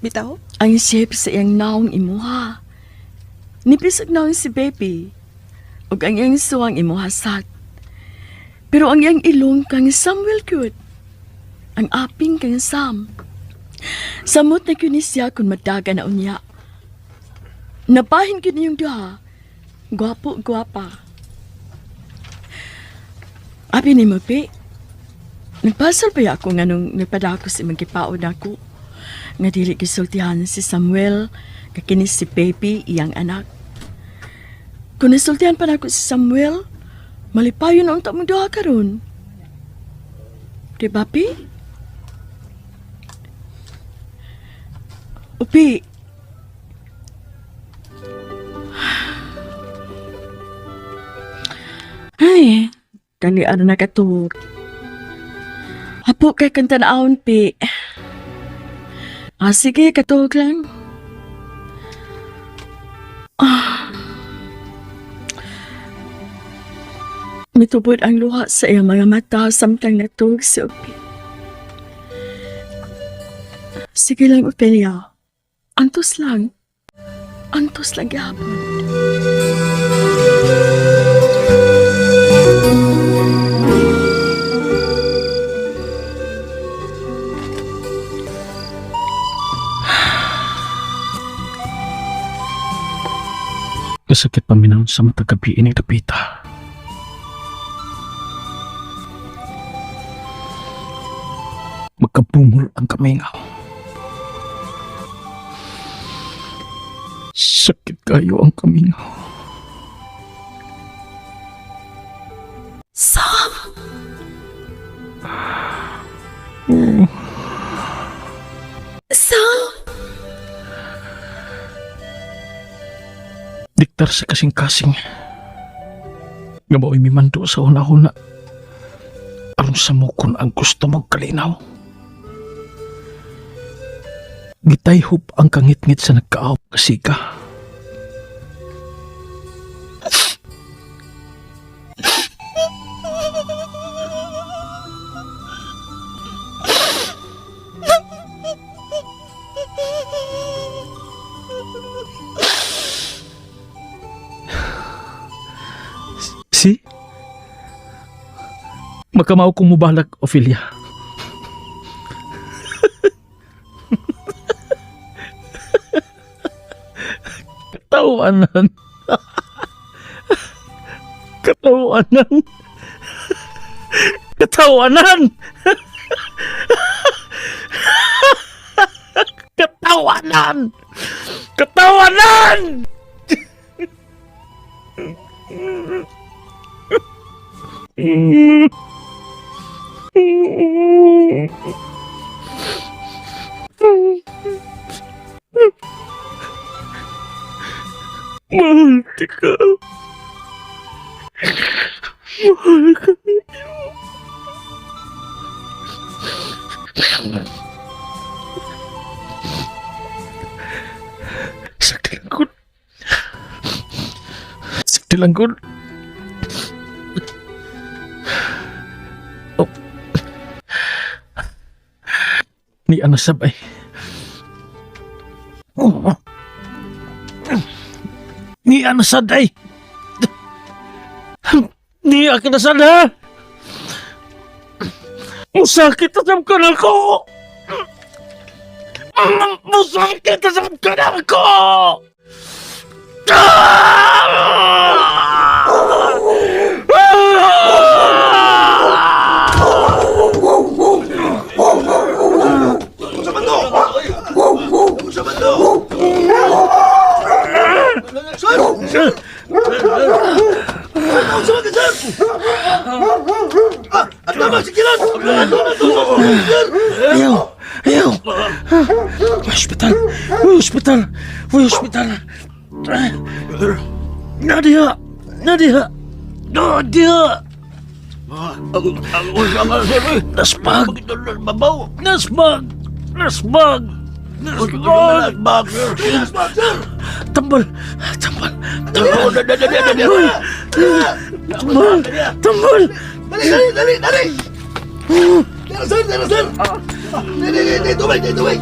Speaker 8: Bitaw?
Speaker 7: Ang shape sa iyang naong imuha. Nipis og naong si baby. Ug ang iyang suwang imuha sad. Pero ang iyang ilong kang Samuel cute. Ang aping kang Sam. Samot na gyud ni siya kung madaga na unya. Nabahin gyud niyong duha. Gwapo, gwapa. Abi ni mo, Pi. Nagpasol pa ako nga nung nagpadako si magkipaon ako. Nga dili gisultihan si Samuel, nga kini si baby iyang anak. Kung nasultihan pa nako si Samuel, malipayon ang tamong duha karon. Di ba, Pi? Upi. Ay, kani ano na katuog. Apo kay kang tanawon, Pi. Ah, sige, katuog lang. Ah. Mitubod ang luha sa iyang mga mata samtang natug si Upi. Sige lang, Opelia. Antos lang. Antos lang gihapon.
Speaker 12: Kasakit paminaw sa matag gabi ining dapita. Magkabungol ang kamingaw. Sakit kayo ang kamingaw.
Speaker 8: Sam! Sam!
Speaker 12: Diktar sa kasing-kasing. Nga mao'y mimando sa una-una. Aron sa mukon ang gusto mong kalinaw. Gitayhop ang kangitngit sa nagkaaw kasika. Si? Makamao kong mubalak, Ophelia. Katawanan. Katawanan. Katawanan. Katawanan! Katawanan! Mahal ka. Mahal ka. Sakit lang ko. Sakit lang ko. Oh. Ni ana sabay. Oh. Ni ana saday. Ni ako na sana. Musakit na ka na ko. Musakit na ka na ko.
Speaker 6: Sir! Unsa man ka, sir? Ah, at naman si Kilat! Sir!
Speaker 12: Ayaw! Ayaw! Hospital! Uy, hospital! Uy, hospital! Nadia! Nadia! Nadia!
Speaker 10: Ang unsa man, sir?
Speaker 12: Nasbag!
Speaker 10: Babaw!
Speaker 12: Nasbag! Nasbag! Nasbag!
Speaker 10: Nasbag, sir!
Speaker 6: Nasbag, sir!
Speaker 12: Tambal! Tambal! Tambal! Uy! Tambal! Tambal!
Speaker 6: Dali, dali, dali, dali! Dali, sir, dali, sir! Dali, dali, dali, tubig, dali, tubig!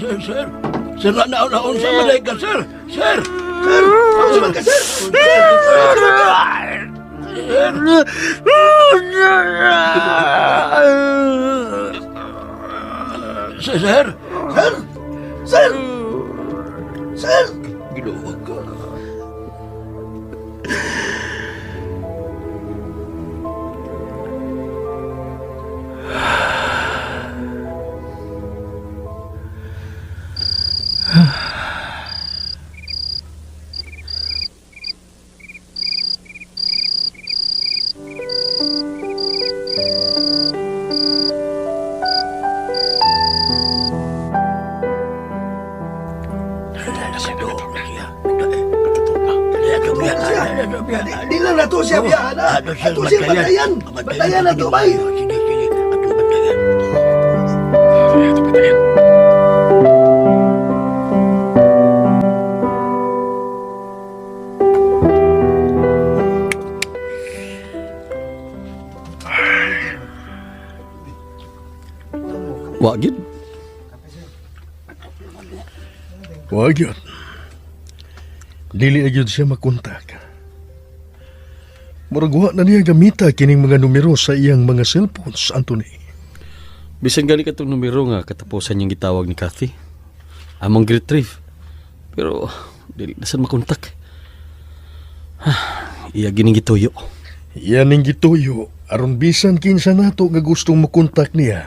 Speaker 10: Sir, sir! Sir, na na unsa man ay ka, sir! Sir!
Speaker 6: Sir! Unsa man ka, sir? Sir! Unsa man ka?
Speaker 10: Sir! Sir!
Speaker 6: Sir! Sir! Sir!
Speaker 10: Ginoo ko.
Speaker 6: Di lang na to siya biyahan, ha? Ato siya batayan! Batayan na to, bay!
Speaker 10: Sige, sige. Ato batayan.
Speaker 4: Wa gyud.
Speaker 6: Wa gyud. Dili na gyud siya makontak. Murag wa na niya gamita kining mga numero sa iyang mga cellphones, Anthony.
Speaker 4: Bisan gani katong numero nga katapusan niyang gitawag ni Kathy. Among retrieve. Pero dili na sad makontak. Iya gining gituyo.
Speaker 6: Iya ning gituyo aron bisan kinsa nato nga gustong mokontak niya.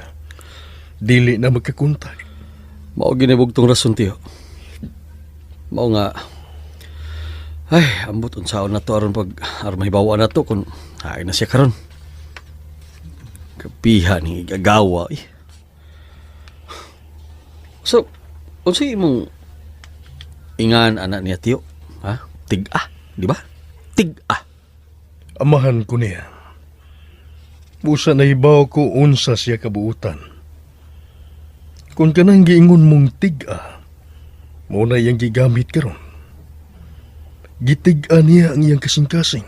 Speaker 6: Dili na magkakontak.
Speaker 4: Mao ginibugtong rason tiyo. Mao nga ay, ambot unsaon na to aron pag aron mahibaw na to kung ay na siya karon. Kapiha ni igagawa eh. So, unsay imong ingan anak niya tiyo? Ha? Tig-a, di ba? Tig-a.
Speaker 6: Amahan ko niya. Busa nahibaw ko unsa siya kabuutan. Kung kanang giingon mong tig-a, mao na iyang gigamit karon. Gitig-a niya ang iyang kasing-kasing.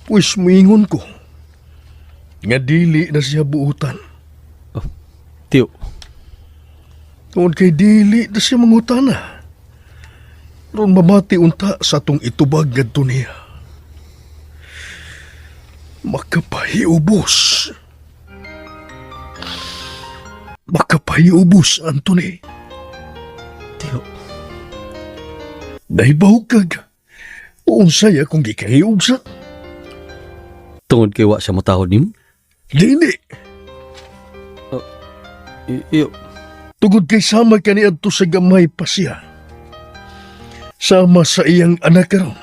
Speaker 6: Pues muingon ko, nga dili na siya buutan.
Speaker 4: Oh, Tiyo.
Speaker 6: Tungod kay dili na siya mangutana. Ron mamati unta sa atong itubag ngadto niya. Makapahiubos. Makapahiubos, Anthony.
Speaker 4: Tiyo.
Speaker 6: Nahibaw kag unsay akong gikahiubsa?
Speaker 4: Tungod kay wa siya motahod nimo?
Speaker 6: Dili.
Speaker 4: Iyo.
Speaker 6: Tungod kay sama kaniadto sa gamay pa siya. Sama sa iyang anak karon.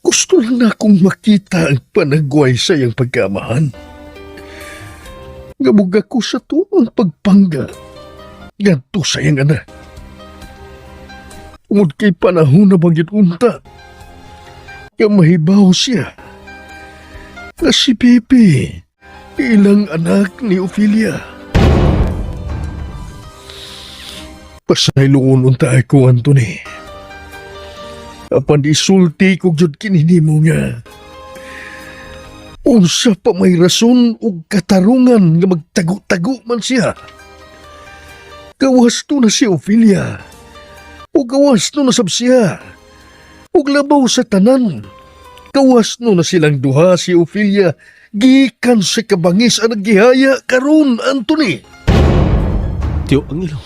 Speaker 6: Gusto lang na akong makita ang panagway sa iyang pagkamahan. Gamuga ko sa tuong pagpangga. Ganto sa iyang anak. Tungod kay panahon na bang unta. Nga mahibaw siya. Nga si Pepe, ilang anak ni Ophelia. Pasayloon unta ako, Anthony. Apan isulti ko jud kini nimo nga. Unsa pa may rason ug katarungan nga magtago-tago man siya. Gawas to na si Ophelia. O gawas to na sab siya. Ug labaw sa tanan. Gawas no na silang duha si Ophelia. Gikan sa kabangis ang naggihaya karon, Anthony.
Speaker 4: Tiyo, ang ilo.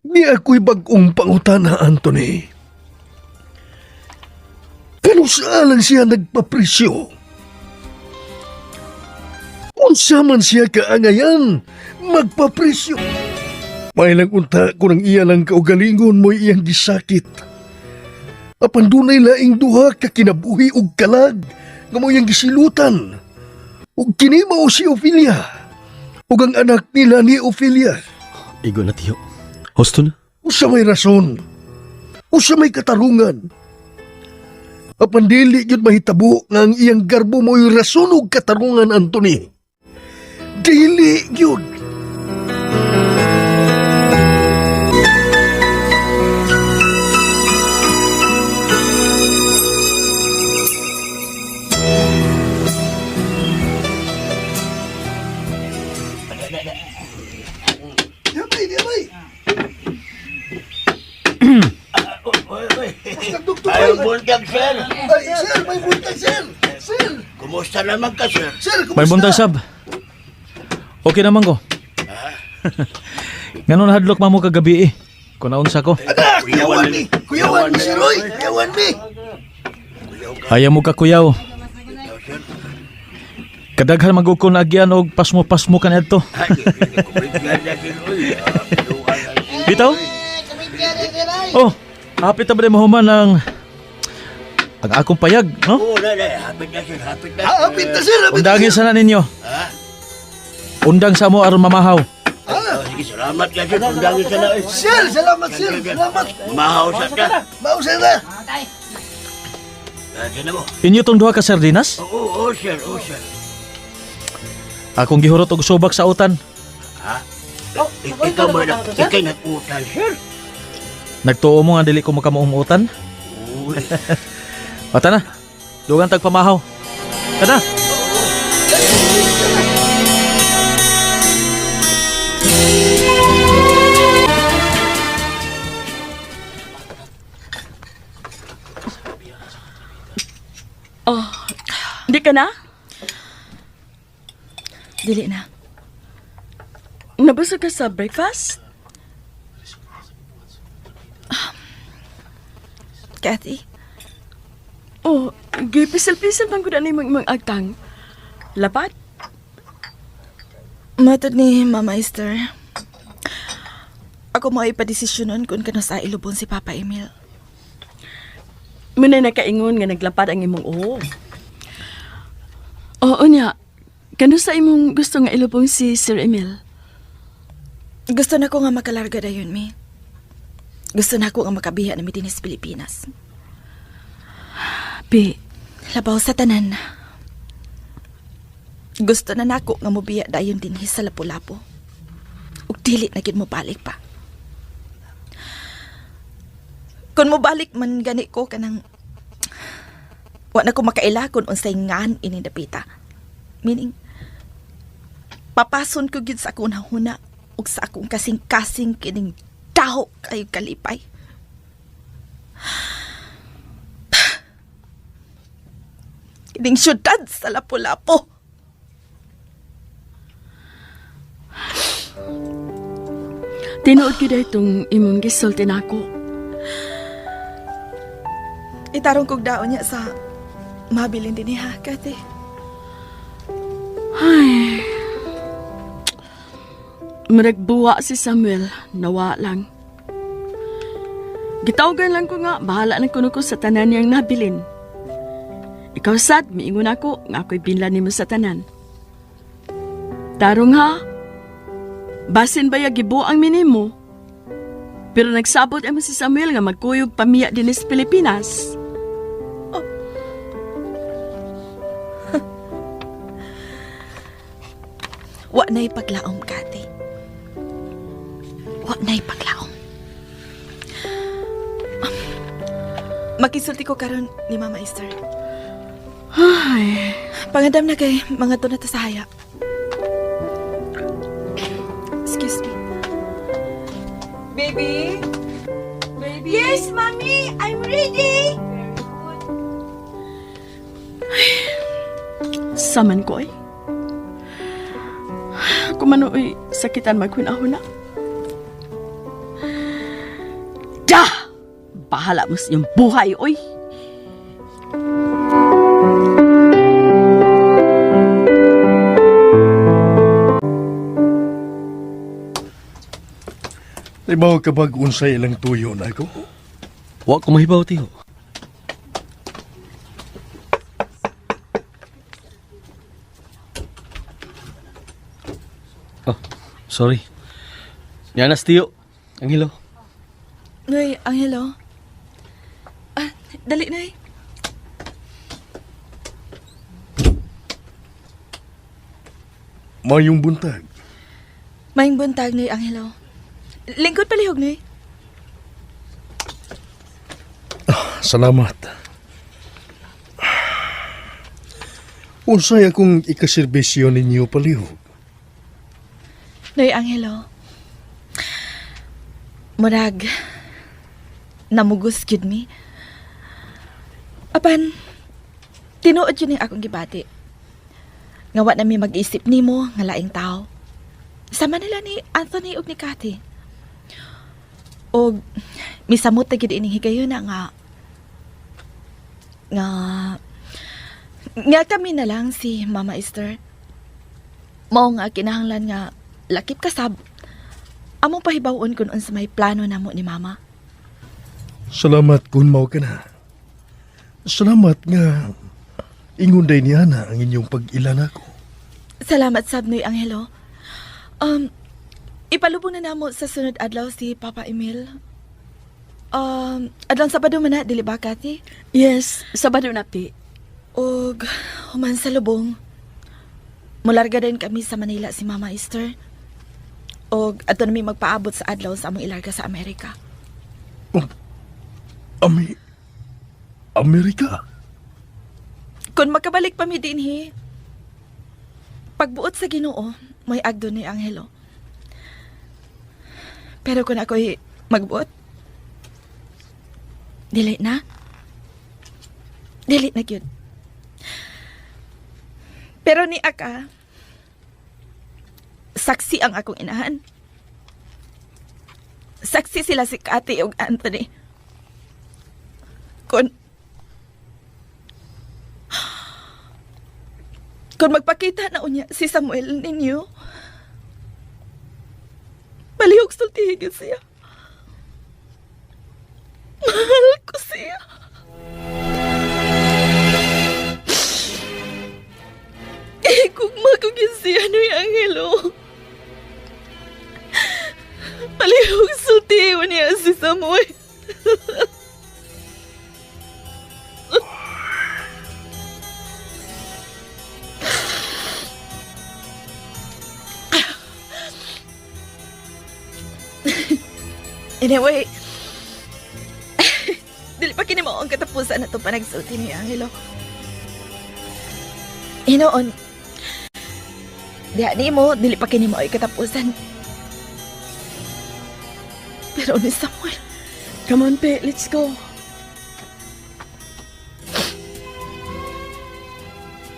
Speaker 6: Di ako'y bag-ong pangutana, Anthony. Kano saan lang siya nagpapresyo? Unsa man siya kaangayan, magpapresyo. May lang unta kung ang iya lang kaugalingon mo'y iyang gisakit. Apan dunay laing duha ka kinabuhi og kalag nga mo iyang gisilutan. Ug kini mao si Ophelia. Ug ang anak nila ni Ophelia.
Speaker 4: Igo na, Tiyo. Husto na.
Speaker 6: Usa may rason. Usa may katarungan. Apan dili gyud mahitabo nga ang iyang garbo mo'y rason ug katarungan, Anthony. Dili gyud. Yamay, yamay.
Speaker 10: Ay, buntag, sir.
Speaker 6: Ay, sir, may buntag, sir. Sir.
Speaker 10: Kumusta naman ka, sir?
Speaker 6: Sir,
Speaker 12: May buntag, sab. Okay naman ko. Ngano nahadlok mamo kagabi eh. Kung naunsa ko.
Speaker 6: Anak, kuyawan mi. Kuyawan mi, sir, oy. Kuyawan mi.
Speaker 12: Ayaw mo kakuyaw. Kadaghan magug ko naagyan og pasmo-pasmo ka nito. Bitaw? Oh, hapit na ba mahuman ang akong payag, no?
Speaker 10: Oo, na, na. Hapit na, sir. Hapit na.
Speaker 6: Hapit na, sir. Hapit na,
Speaker 12: Undangin
Speaker 6: sir.
Speaker 12: sana ninyo. Undang sa mo aron mamahaw.
Speaker 10: Oh, sige, salamat ka, sir. Undangin sana. Eh.
Speaker 6: Sir, salamat, sir. Salamat.
Speaker 10: Mahaw sa ka.
Speaker 6: Mao, sir na.
Speaker 10: Sino mo?
Speaker 12: Inyo tong duha ka sardinas?
Speaker 10: Oo, oo, sir. Oo, sir.
Speaker 12: Akong gihurot og subak sa utan.
Speaker 10: Ha? Ikaw ba na? Ikaw nag-utan, sir?
Speaker 12: Nagtuo mo nga dili ko makamuong utan?
Speaker 10: Uy.
Speaker 12: Bata na. Dugang tagpamahaw. Kada.
Speaker 7: Oh, di ka na?
Speaker 8: Dili na.
Speaker 7: Nabusog ka sa breakfast?
Speaker 8: Kathy,
Speaker 7: Oh, gipisal-pisal man gud ani imong imong agtang. Lapat?
Speaker 8: Matod ni Mama Esther. Ako mo ay padesisyonon kung kano sa ilubon si Papa Emil.
Speaker 7: Munay nakaingon nga naglapad ang imong uho. Oo niya. Kano sa imong gusto nga ilubong si Sir Emil?
Speaker 8: Gusto na ko nga makalarga dayon, mi. Gusto na ko nga makabiha na mi dinhi sa Pilipinas.
Speaker 7: Pi,
Speaker 8: Labaw sa tanan. Gusto na nako nga mobiya dayon dinhi sa Lapu-Lapu. Ug dili na gyud mobalik pa. Kung mobalik man gani ko kanang wa na ko makaila kung unsay ngan ini dapita. Meaning, papason ko gyud sa akong huna ug sa akong kasing-kasing kining daho kayo kalipay. Kining syudad sa Lapu-Lapu.
Speaker 7: Tinuod gyud itong imong gisulti nako.
Speaker 8: Itarong kog daon niya sa mabilin din niya, Kathy.
Speaker 7: Ay. Murag buwa si Samuel, nawa lang. Gitawagan lang ko nga, bahala na kuno ko sa tanan niyang nabilin. Ikaw sad, miingon ako nga ako'y binlan nimo sa tanan. Tarong ha, basin ba ya gibo ang minimo? Pero nagsabot mo si Samuel nga magkuyog pamiya din sa Pilipinas.
Speaker 8: Wa na'y paglaom, Kathy. Wa na'y paglaom. Makisulti ko karon ni Mama Esther.
Speaker 7: Ay.
Speaker 8: Pangandam na kay mga to na ta sa haya. Excuse me.
Speaker 14: Baby? Baby?
Speaker 8: Yes, Mommy! I'm ready!
Speaker 7: Saman ko ay. Kumano ay sakitan maghuna-huna. Da! Bahala mo sa iyong buhay, oy!
Speaker 6: Ibaw ka bag unsay ilang tuyo na ako?
Speaker 4: Wa ko mahibaw, tiyo. Oh, sorry. Yanas, tiyo. Angelo.
Speaker 8: Noy, Angelo. Ah, dali, Noy.
Speaker 6: Mayong buntag.
Speaker 8: Mayong buntag, Noy, Angelo. Lingkod palihog, Noy.
Speaker 6: Ah, salamat. Unsay akong ikaserbisyo ninyo palihog?
Speaker 8: Noy, Angelo. Murag, namugos gyud mi. Apan, tinuod yun yung akong gibati. Nga wa na mi mag-isip nimo nga laing tao. Sama nila ni Anthony ug ni Cathy. Og misamot na gyud ining higayon na nga nga nga kami na lang si Mama Esther. Mao nga kinahanglan nga lakip kasab. Among pahibaw-on kun unsa may plano namo ni Mama.
Speaker 6: Salamat kun mao ka na. Salamat nga ingon day niya na ang inyong pag-ila nako.
Speaker 8: Salamat sab Noy Angelo. Ipalubong na namo sa sunod adlaw si Papa Emil. Adlaw Sabado man na, dili ba, Kathy?
Speaker 7: Yes, Sabado na, pi.
Speaker 8: Og human sa lubong. Mularga din kami sa Manila si Mama Esther. Og ato na mi magpaabot sa adlaw sa among ilarga sa Amerika.
Speaker 6: Oh, Amerika?
Speaker 8: Kung makabalik pa mi dinhi, pagbuot sa Ginoo, may agdo ni Angelo. Pero kung ako'y magbuot, dili na. Dili na gyud. Pero ni Aka, saksi ang akong inahan. Saksi sila si Cathy ug Anthony. Kung magpakita na unya si Samuel ninyo, palihog sultihin siya. Mahal ko siya. Eh, kung makugin siya, Noy Angelo. Palihog sultihin niya si Samuel. Anyway, dili pa kini mao ang katapusan na to panagsulti ni Angelo. Hinoon, diha nimo, dili pa kini mao ay katapusan. Pero ni Samuel,
Speaker 7: Come on, Pe. Let's go.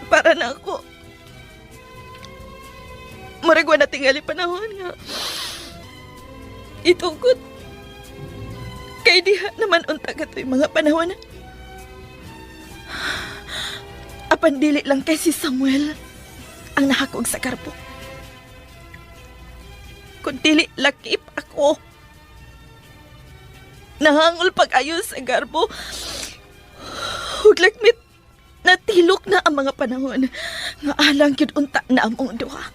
Speaker 8: Para na ako. Murag wa na tingali panahon nga. Itugot. Kay diha naman unta katoy mga panahon. Apan dili lang kay si Samuel ang nahakog sa karpo. Kung dili lakip ako. Nahangol pag-ayo sa garbo. Ug lakmit natilok na ang mga panahon nga alang gyud unta na among duha.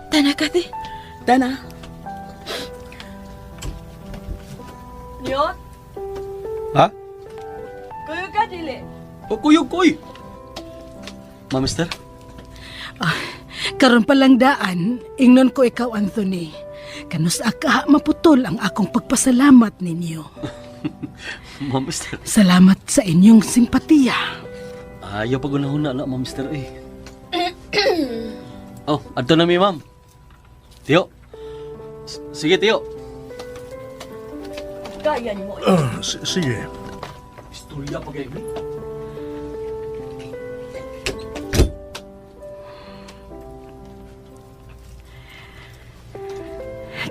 Speaker 8: Tana, Kathy.
Speaker 7: Tana. Niyot?
Speaker 4: Ha?
Speaker 7: Kuyog ka, dili.
Speaker 4: O kuyog koy. Ma'am Esther?
Speaker 9: Ah, karon pa lang daan, ingnon ko ikaw, Anthony. Kanus aka maputol ang akong pagpasalamat ninyo.
Speaker 4: Ma'am Esther.
Speaker 9: Salamat sa inyong simpatiya.
Speaker 4: Ayaw pag unahuna na, Ma'am Esther eh. Oh, adto na mi, ma'am. Tiyo. Sige, Tiyo.
Speaker 7: Kaya ni mo.
Speaker 6: Ah, sige.
Speaker 4: Istorya pa kayo.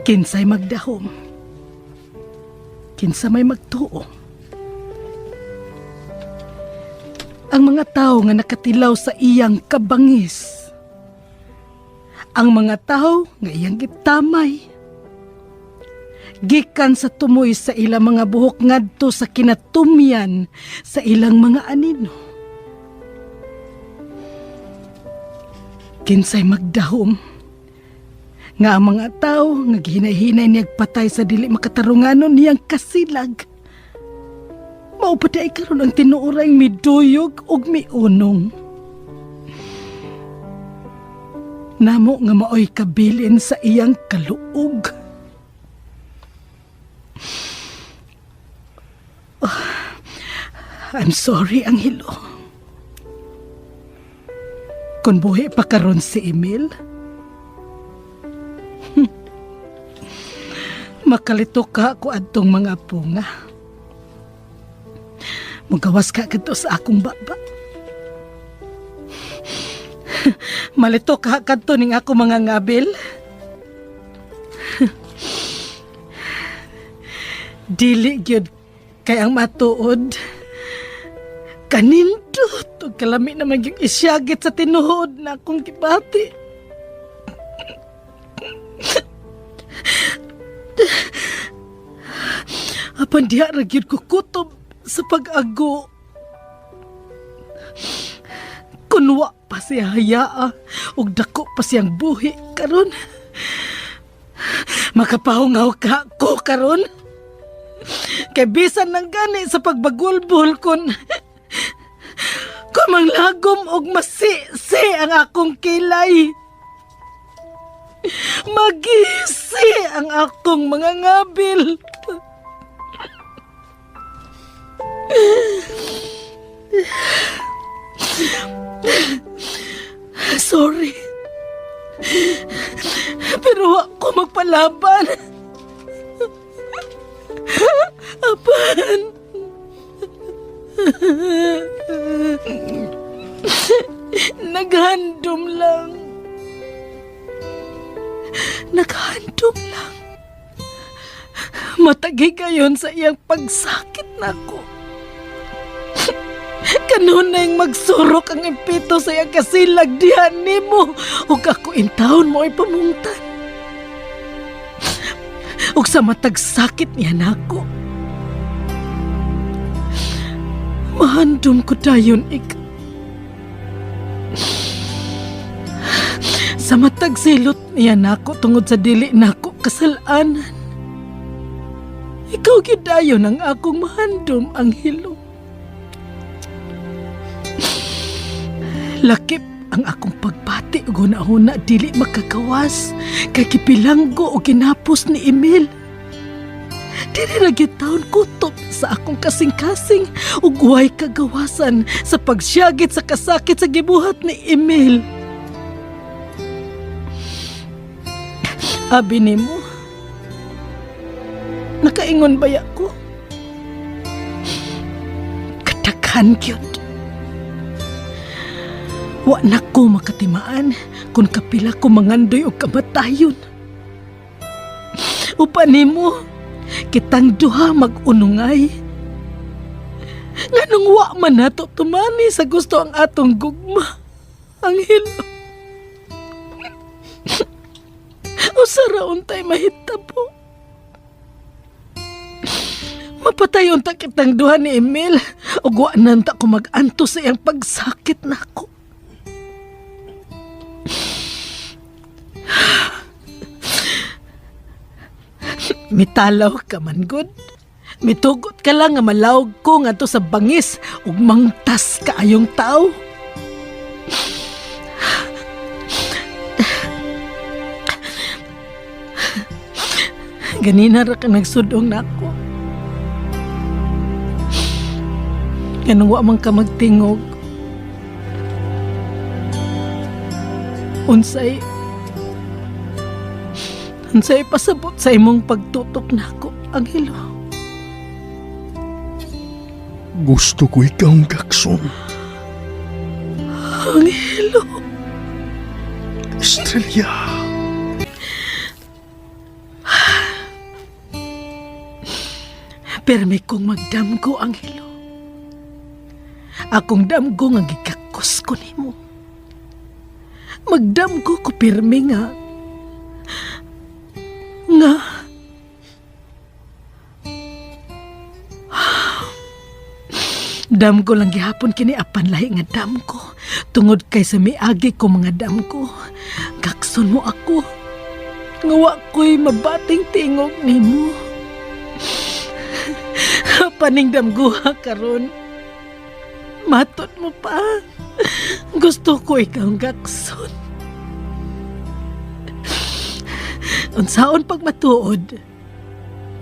Speaker 9: Kinsay magdahom. Kinsa may magtuo. Ang mga tao nga nakatilaw sa iyang kabangis. Ang mga tao nga iyang gitamay. Gikan sa tumoy sa ilang mga buhok ngadto sa kinatumyan sa ilang mga anino. Kinsay magdahom nga ang mga tao nga gihinay-hinay niyag patay sa dili makatarunganon niyang kasilag. Mao pa di ay karon ang tinuorang miduyog ug miunong. Namo nga maoy kabilin sa iyang kaluog. Oh, I'm sorry, Angelo. Kung buhi pa karon si Emil, makalito ka ko adtong mga punga. Mugawas ka kadto sa akong baba. Malito ka kadto ning ako mga ngabil. Dili gyud kay ang matuod. Kanindot ug kalami naman yung isyagit sa tinuod na akong gibati. Apan diha ra gyud ko kutob sa pag-ago. Kunwa pa siya hayaa ug dako pa siyang buhi karon. Makapahungaw ka ko karon. Kay bisan lang gani sa pagbagulbol kun manglagom og masisi ang akong kilay. Magisi ang akong mga ngabil. Sorry. Pero ako magpalaban. Apan. Naghandom lang. Naghandom lang. Matagi kayon sa iyang pagsakit nako. Kanunay magsurok ang impito sa iyang kasilag diha nimo ug ako intawon mo ay pamungtan. Ug sa matag sakit niya nako. Mahandom ko dayon ikaw. Sa matag silot niya nako tungod sa dili nako kasalanan. Ikaw gyud dayon ang akong mahandom, Anghelo. Lakip Ang akong pagbati ug hunahuna dili makagawas kay gipilanggo o ginapos ni Emil. Dili ra gyud taon kutob sa akong kasing-kasing ug way kagawasan sa pagsyagit sa kasakit sa gibuhat ni Emil. Abi nimo, nakaingon baya ko? Kadaghan gyud. Wa na ko makatimaan kung kapila ko mangandoy og kamatayon. Upa nimo, kitang duha mag-unungay. Nganong wa man nato tumani sa gusto ang atong gugma, Anghelo. Usa ra untay mahitabo. Mapatay unta kitang duha ni Emil ug wa nanta ko mag-antos sa iyang pagsakit nako. Mitalaw ka man gud. Mitugot ka lang nga malawg ko ngadto sa bangis ug mangtas kaayong tao. Ganina ra ka nagsudong nako. Ganong wa man ka magtingog. Unsay unsay pasabot sa imong pagtutok nako, Angelo?
Speaker 6: Gusto ko ikaw ang gakson.
Speaker 9: Angelo.
Speaker 6: Estrella.
Speaker 9: Permi kong magdamgo, Angelo. Akong damgo nga gikakos ko nimo. Magdamgo ko pirmi nga nga damgo lang gihapon kini apan lahi nga damgo tungod kay sa miagi ko mga damgo. Gakson mo ako nga wa ko'y mabating tingog nimo. Paning damguha karon, matod mo pa. Gusto ko ikaw gakson. Unsaon pag matuod,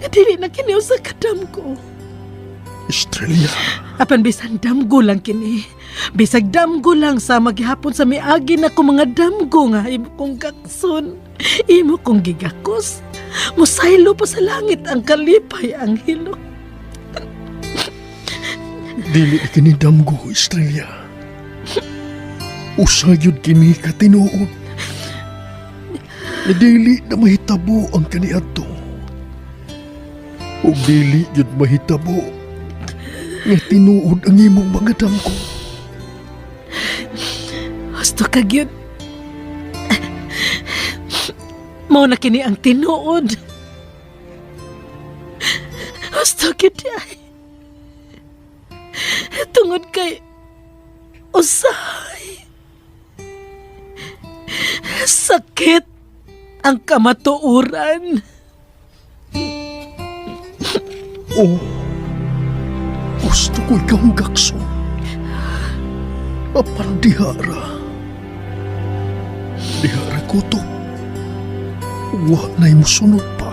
Speaker 9: nga dili na kini usa ka damgo.
Speaker 6: Estrella.
Speaker 9: Apan bisan damgo lang kini. Bisag damgo lang sa maghapon sa miagi na ko mga damgo nga imo kong gakson. Imo kong gigakos. Musaylo pa sa langit ang kalipay, Anghelo.
Speaker 6: Dili kini damgo, Estrella. Usa gyud kini katinuod. Na dili na mahitabo ang kaniadto. Ug dili gyud mahitabo nga tinuod ang imong mga damgo.
Speaker 9: Husto ka gyud. Mao na kini ang tinuod. Husto gyud ay. Tungod kay usahay. Sakit ang kamatuoran.
Speaker 6: Oh, gusto ko ikaw ang gakso. Apan dihara. Dihara kutok. Wa na'y musunod pa.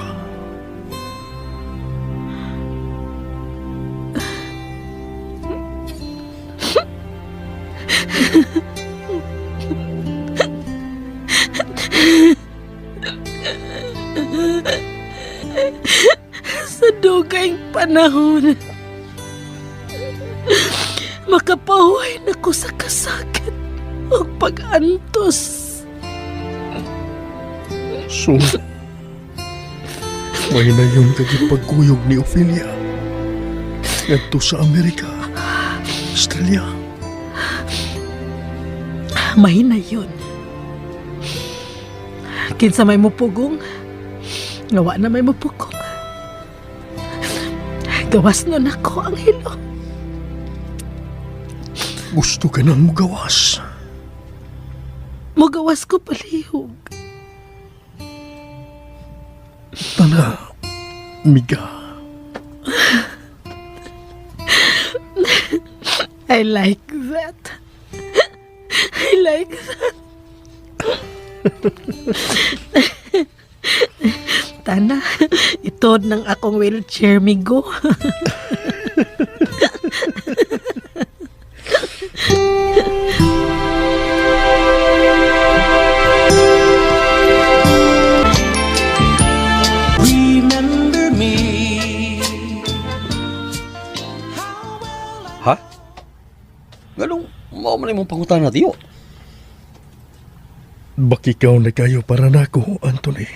Speaker 9: Sa dugayng panahon, makapahuway na ko sa kasakit ug pag-antos.
Speaker 6: So, may na yung kagipagkuyog ni Ophelia ngadto sa Amerika, Australia.
Speaker 9: Mahina yun. Kinsa may mupugong, ngawa na may mupugong. Gawas nun ako, Anghelo.
Speaker 6: Gusto ka nang mugawas.
Speaker 9: Mugawas ko palihog.
Speaker 6: Tana, miga.
Speaker 9: I like that. I like that. Tana, itod ng akong wheelchair, migo.
Speaker 2: Remember me.
Speaker 4: Ha? Ganong mao man imong pangutana tiyo.
Speaker 6: Bakikaw na kayo para nako, Anthony.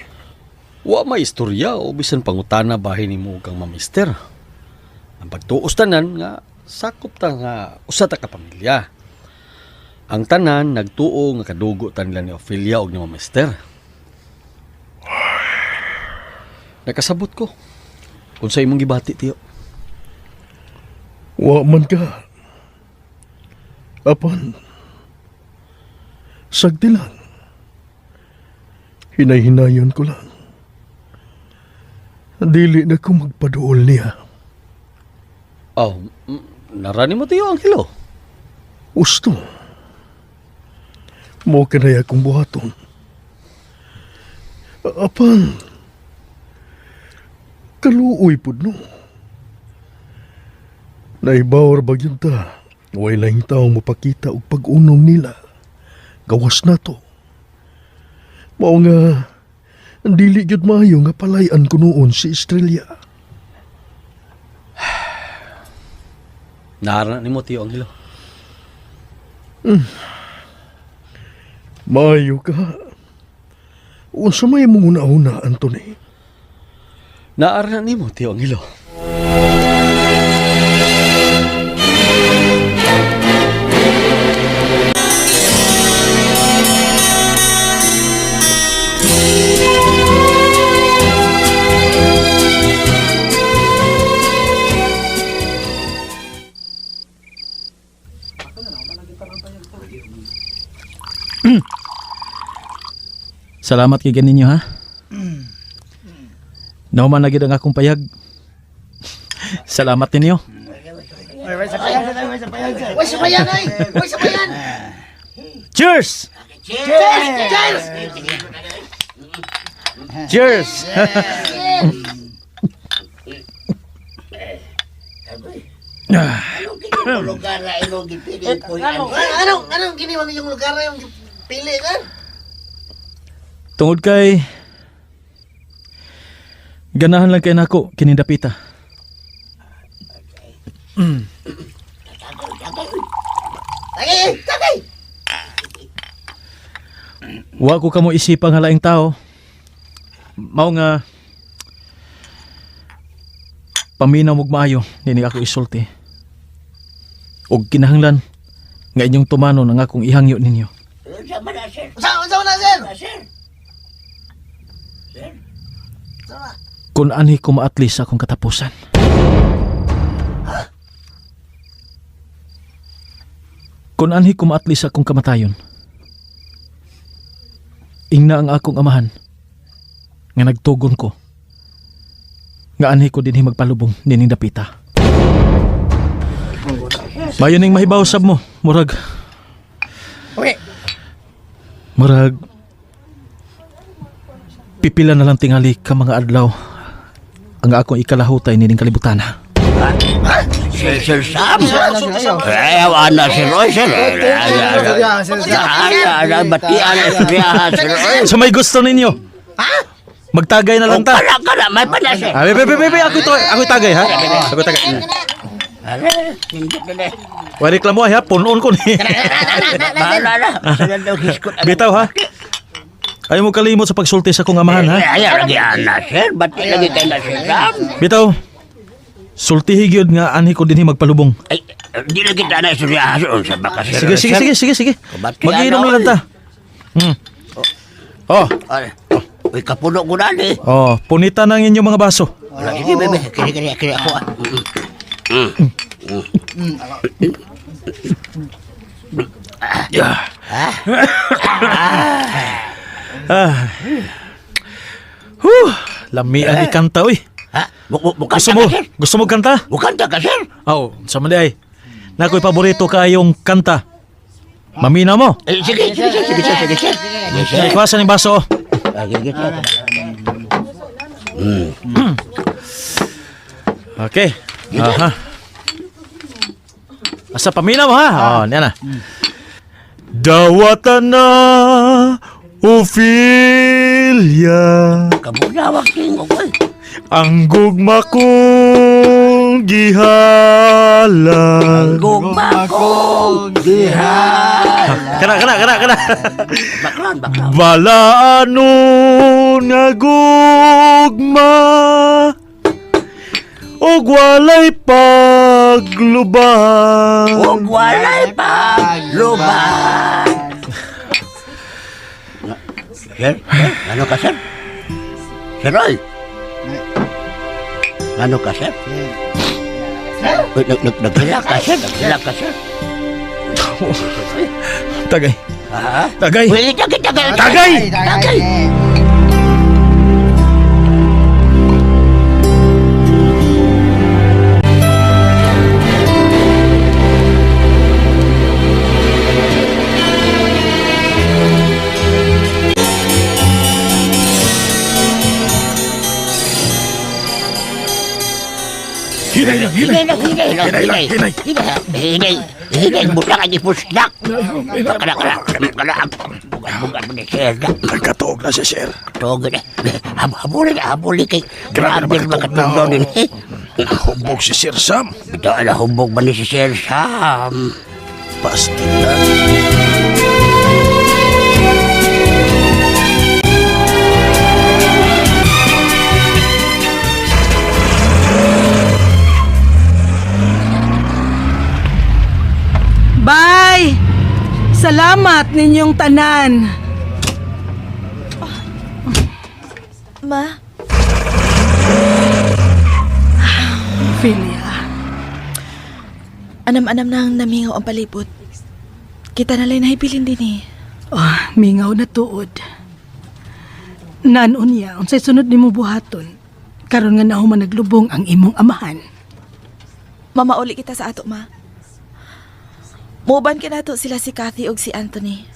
Speaker 4: Wa may istorya o bisan pangutana bahin nimo kang mamister. Ang pagtuos tanan nga sakop ta nga usa ta ka pamilya. Ang tanan nagtuo nga kadugo ta nila ni Ophelia og ni mamister. Nakasabot ko. Kung sa imong gibati tiyo.
Speaker 6: Wa man ka. Apan, sagdi lang. Hinay-hinayon ko lang. Dili na ko magpaduol niya.
Speaker 4: Oh, narani mo tiyo ang kilo.
Speaker 6: Usto. Mo kanay akong buhaton. Apan, kaluoy pud no. Naibawar ba gyud ta? Way laing tao mapakita og pag-unong nila. Gawas na to. Mao nga, dili gyud maayo nga palayan ko noon si Estrella.
Speaker 4: Nara nimo tiyo ang hilo.
Speaker 6: Maayo ka. Unsa may imong una-una, Anthony?
Speaker 4: Naara nimo tiyo ang hilo.
Speaker 12: Salamat kay ganinyo ha. Nauman na gid ang akong payag. Salamat ninyo.
Speaker 15: Uy, sabayan ay! Uy, sabayan!
Speaker 12: Cheers!
Speaker 15: Cheers! Cheers!
Speaker 12: Cheers!
Speaker 15: Anong lugar na imong gipili ko? Anong giniwang yung lugar na yung pili ka?
Speaker 12: Tungod kay ganahan lang kay nako kining dapita.
Speaker 15: Tagay! Tagay!
Speaker 12: Wa ko kamo isipang halaing tao. Mao nga paminaw mog maayo nini ako isulti. Og kinahanglan nga inyong tumanon ang akong ihangyo ninyo.
Speaker 15: Unsa man na, sir? Unsa man na, sir? Sir?
Speaker 12: Kung anhi ko maatli sa akong katapusan. Kung anhi ko maatli sa akong kamatayon. Ingna ang akong amahan nga nagtugon ko nga anhi ko dinhi magpalubong nining dapita. Mayo ning mahibaw sab mo, murag.
Speaker 15: Okay.
Speaker 12: Murag pipila na lang tingali ka mga adlaw ang akong ikalahutay nining kalibutan.
Speaker 10: Sir, Sir Sam. Eh, wala sir Roy, sir. Ana, batian na istoryahan, sir Roy.
Speaker 12: Sa may gusto ninyo. Magtagay na lang ta.
Speaker 10: Kana, kana, may pala, sir.
Speaker 12: Ah, be, be, be, be, ako ito, ako tagay ha. Ako tagay.
Speaker 10: Are, hindi na na.
Speaker 12: Wa reklamo ay ha, punon ko ni.
Speaker 10: Bahala na. Basta daw hiskot.
Speaker 12: Bitaw ha. Ayaw mo kalimot sa pagsulti sa akong amahan ha.
Speaker 10: Ay, ayaw lagi ana, sir. Bati lagi kayo na, sir Sam.
Speaker 12: Bitaw. Sultihi gyud nga anhi ko dinhi magpalubong.
Speaker 10: Ay, di lagi ta na istoryahan, sir. Unsa ba ka, sir?
Speaker 12: Sige, sige, sige, sige, sige.
Speaker 10: Batian
Speaker 12: Magiinom na lang ta. Oh,
Speaker 10: Ay, Uy, kapuno ko na, eh.
Speaker 12: oh, punita na ang inyong mga baso.
Speaker 10: Wala, sige, bebe. Kini, kini, kini ako, ah.
Speaker 12: Ah. Huh, lamian ni kanta oy.
Speaker 10: Ha? Bukanta
Speaker 12: Gusto mo,
Speaker 10: ka, sir?
Speaker 12: gusto mo kanta?
Speaker 10: Bukanta ka, sir?
Speaker 12: Oh, sa man di ay. Nakoy paborito kayong kanta. Maminaw mo.
Speaker 10: Eh, sige, sige, sir, sige, sir, sige, sir. Sige, sir.
Speaker 12: Sige, kuha sa ning baso.
Speaker 10: Ah, sige, sir.
Speaker 12: Okay. Aha. Asa paminaw ha? Oh, niya na. Dawatan na Ophelia.
Speaker 10: Kabulawak tingog, oy.
Speaker 12: Ang gugma kong gihalal.
Speaker 10: Gugma kong gihalal.
Speaker 12: Kana, kana, kana, kana.
Speaker 10: Baklan, baklan.
Speaker 12: Balaanon nga gugma ug walay pagluban.
Speaker 10: Ug walay pagluban. Sir, sir, ano ka, sir? Sir Roy? Ano ka, sir? Uy, Naghilak ka, sir? Naghilak ka, sir?
Speaker 12: Tagay.
Speaker 10: Ha?
Speaker 12: Tagay.
Speaker 10: Uy, tagay, tagay!
Speaker 12: Tagay!
Speaker 10: Tagay!
Speaker 6: Hinay lang, hinay.
Speaker 10: Hinay lang, hinay lang,
Speaker 6: Hinay lang,
Speaker 10: hinay.
Speaker 6: hinay.
Speaker 10: Hinay, hinay, butang ang ipuslak. Kana, kana, kana, bukan, bukan, mo ni sir.
Speaker 6: Nagkatuog na si sir.
Speaker 10: Tuog na. Habulin, habulin kay
Speaker 6: Grabe
Speaker 10: grabe
Speaker 6: na
Speaker 10: makatugnaw
Speaker 6: makatugnaw.
Speaker 10: din.
Speaker 6: Humbog si Sir Sam.
Speaker 10: Ito ala humbog ba ni si Sir Sam?
Speaker 6: Pastilan.
Speaker 9: Bye! Salamat ninyong tanan.
Speaker 8: Ma,
Speaker 9: Ophelia,
Speaker 8: anam-anam nang namingaw ang palibot. Kita na lang nahibilin din eh.
Speaker 9: oh, mingaw na tuod. Nanon niya, unsay sunod nimo buhaton. Karon nga nahuman naglubong ang imong amahan.
Speaker 8: Mamauli kita sa ato, ma. Muuban kinato sila si Kathy ug si Anthony.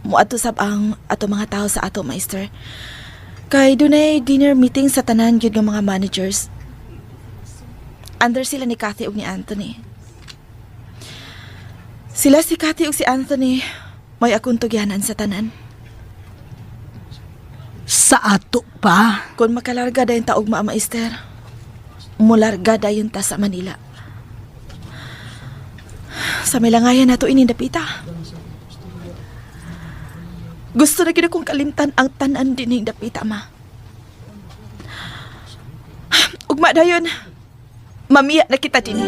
Speaker 8: Muadto sab ang ato mga tao sa ato, Meister. Kay dunay dinner meeting sa tanan gyud nga mga managers. Under sila ni Kathy ug ni Anthony. Sila si Kathy ug si Anthony may akong tugyanan sa tanan.
Speaker 9: Sa ato pa.
Speaker 8: Kung makalarga dayon ta og maa, Meister, mularga dayon ta sa Manila. Sa milangayan nato inindapita. Gusto na gid akong kalimtan ang tanan dining dapita, ma. Ugma dayon. Mamiya na kita dinhi.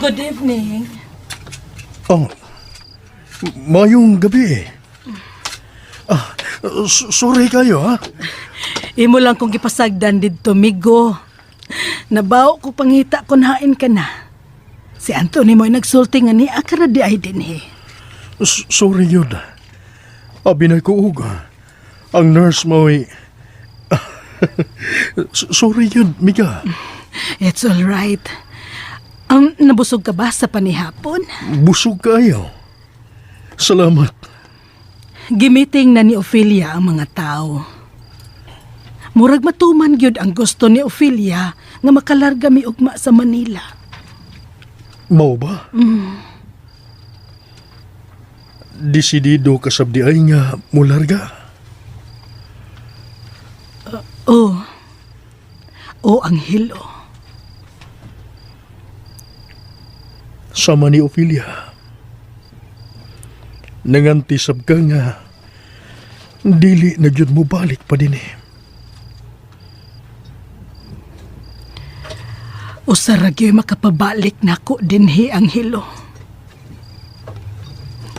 Speaker 9: Good evening.
Speaker 6: Oh, mayong gabi. Ah, sorry kayo, ha?
Speaker 9: Imo lang kong gipasagdan didto, migo. Nabaw ko pangita kon hain ka na. Si Anthony mo'y nagsulti nga niya ka ra di ay dinhi.
Speaker 6: Sorry yun. Abi na ko og. Ang nurse mo'y... Sorry yun, Mika.
Speaker 9: It's all right. Nabusog ka ba sa panihapon?
Speaker 6: Busog kayo. Salamat.
Speaker 9: Gimiting na ni Ophelia ang mga tao. Murag matuman gyud ang gusto ni Ophelia nga makalarga mi ugma sa Manila.
Speaker 6: Mao ba? Desidido ka sabdi ay nga mularga.
Speaker 9: Oh. Oh, Anghelo.
Speaker 6: Sama ni Ophelia. Nangantisab ka nga dili na gyud mo balik pa din eh.
Speaker 9: Usa ra gyud makapabalik nako dinhi Anghelo.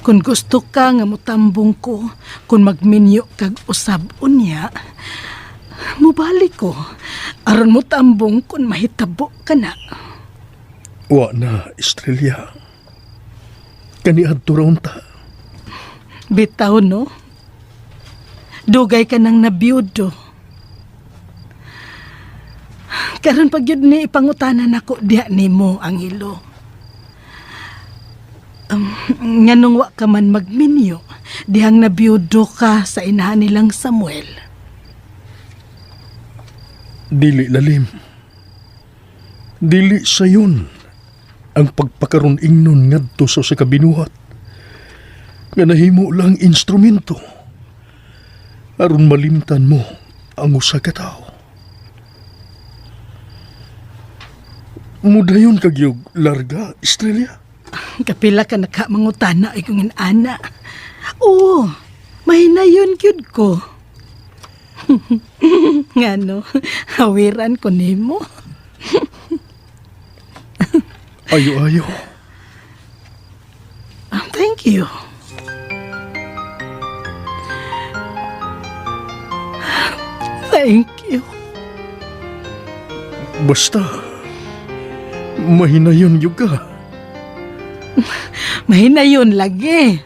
Speaker 9: Kung gusto ka nga motambong ko, kung magminyo kag usab unya, mubalik ko. Aron motambong kung mahitabo ka na.
Speaker 6: Wa na, Estrella. Kaniadto ra unta.
Speaker 9: Bitaw, no? Dugay ka nang nabiyudo. Karon pag yun ni ipangutanan nako diha nimo, Angelo. Nganong wa ka man magminyo, dihang nabiyudo ka sa inahan nilang Samuel.
Speaker 6: Dili lalim. Dili sayon ang pagpakaron ingnon ngadto sa usa ka binuhat nga nahimo lang instrumento aron malimtan mo ang usa ka tawo. Mudayon kagyog larga, Estrella.
Speaker 9: Kapila ka nakamangutana ay kung ana. Oo, mahinayon gyud ko. Ngano, hawiran ko nimo.
Speaker 6: Ayo ayo.
Speaker 9: Thank you. Thank you.
Speaker 6: Basta mahinayon gyud ka.
Speaker 9: Mahinayon lagi.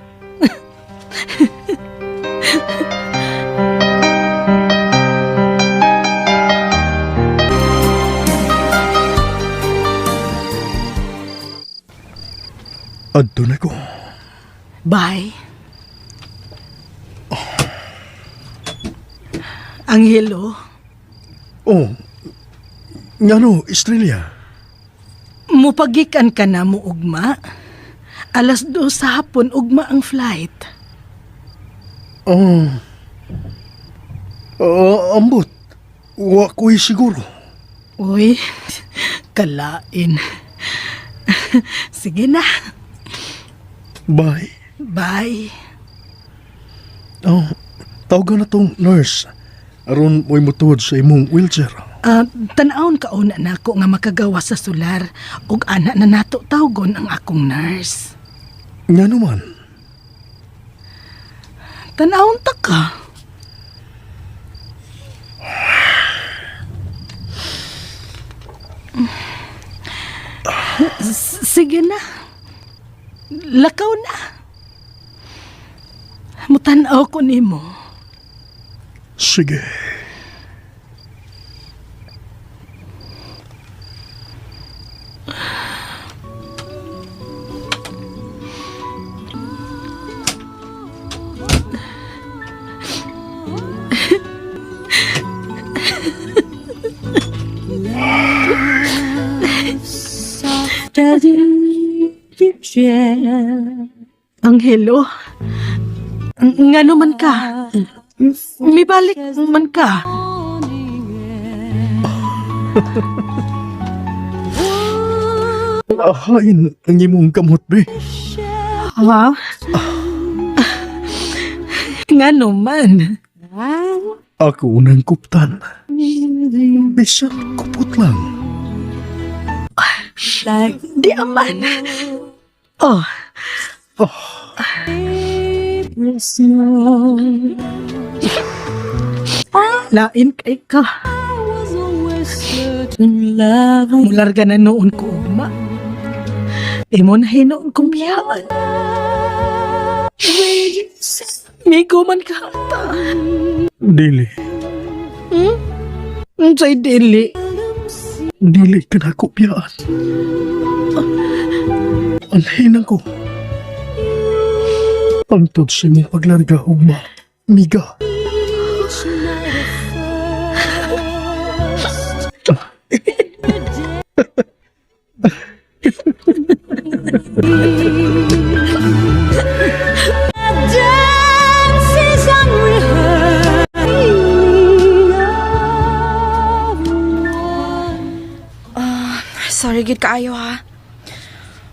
Speaker 6: Adto na ko.
Speaker 9: Bye. Angelo,
Speaker 6: Oh. Ngano, Estrella?
Speaker 9: mupagikan ka na mo ugma. 2:00 sa hapon ugma ang flight.
Speaker 6: Oh. Ah, ambot. Wa ko'y siguro.
Speaker 9: Uy, kalain. Sige na.
Speaker 6: Bye.
Speaker 9: Bye.
Speaker 6: Oh, tawagan na tong nurse. Aron mo'y mutuod sa imong wheelchair.
Speaker 9: Ah, tan-awon ka una nako nga makagawa sa solar ug ana na nato tawgon ang akong nurse.
Speaker 6: Ngano man?
Speaker 9: Tan-awon ta ka. Sige na. Lakaw na. Mutan-aw ko nimo.
Speaker 6: Sige.
Speaker 9: Angelo, ngano man ka? Mibalik man ka.
Speaker 6: Ahain ang imong kamot, be.
Speaker 9: Ha? Ngano man?
Speaker 6: Ako unang kuptan. Bisan kupot lang.
Speaker 9: Di aman. Oh. Lain kay ka. Mularga na noon ko ugma. Imo na hinoon kong biyaan. Migo man ka ata.
Speaker 6: Dili.
Speaker 9: Unsay dili.
Speaker 6: Dili ka na ko biyaan. Anhin ko. Pangtod sa imong paglarga, ugma. Miga.
Speaker 8: Sorry gid kaayo ha.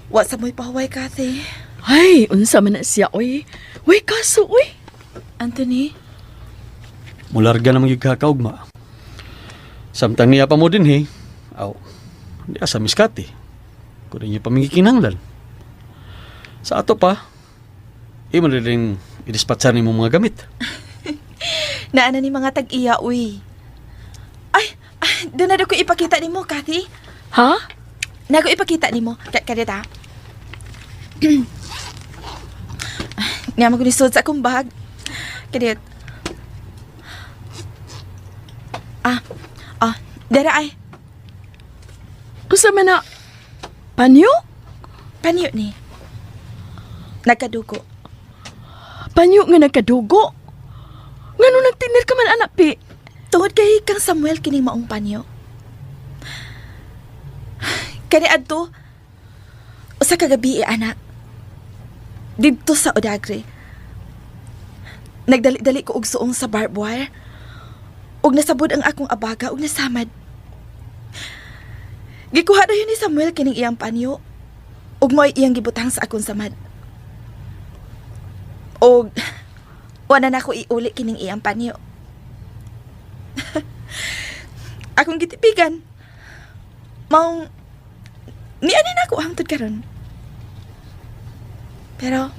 Speaker 8: Wa sa mo'y pahuway, Kathy.
Speaker 7: Ay, unsa man na siya, oy. Uy, kaso, oy.
Speaker 8: Anthony?
Speaker 4: Mularga naman gyud ka kaugma. Samtang niya pa mo din he. Aw, di asa miskati. Kuno niya pamingikinanglan. Sa ato pa, imo na rin idispatchar nimo mga gamit.
Speaker 8: Naana ni mga tag-iya, uy. Ay, ay doon na daw ko ipakita nimo, Kathy.
Speaker 7: Ha?
Speaker 8: Na ko ipakita nimo. Kadita. Nga man ko ni sa akong bag. Kadiyot. Ah, ah, dara ay.
Speaker 7: Usa man na panyo?
Speaker 8: Panyo ni. Nagkadugo.
Speaker 7: Panyo nga nagkadugo. Ngano nagtinir ka man anak pi?
Speaker 8: Tungod kay kang Samuel kining maong panyo. Kani adto usa ka gabi eh, anak. Didto sa Odagre. Nagdali-dali ko og suong sa barbed wire. Ug nasabod ang akong abaga ug nasamad. Gikuha dayon ni Samuel kining iyang panyo. Ug mo'y iyang gibutang sa akong samad. Og wala na ako iuli kining iyang panyo. Akong gitipigan. Maong niani na ako hangtod karon. Pero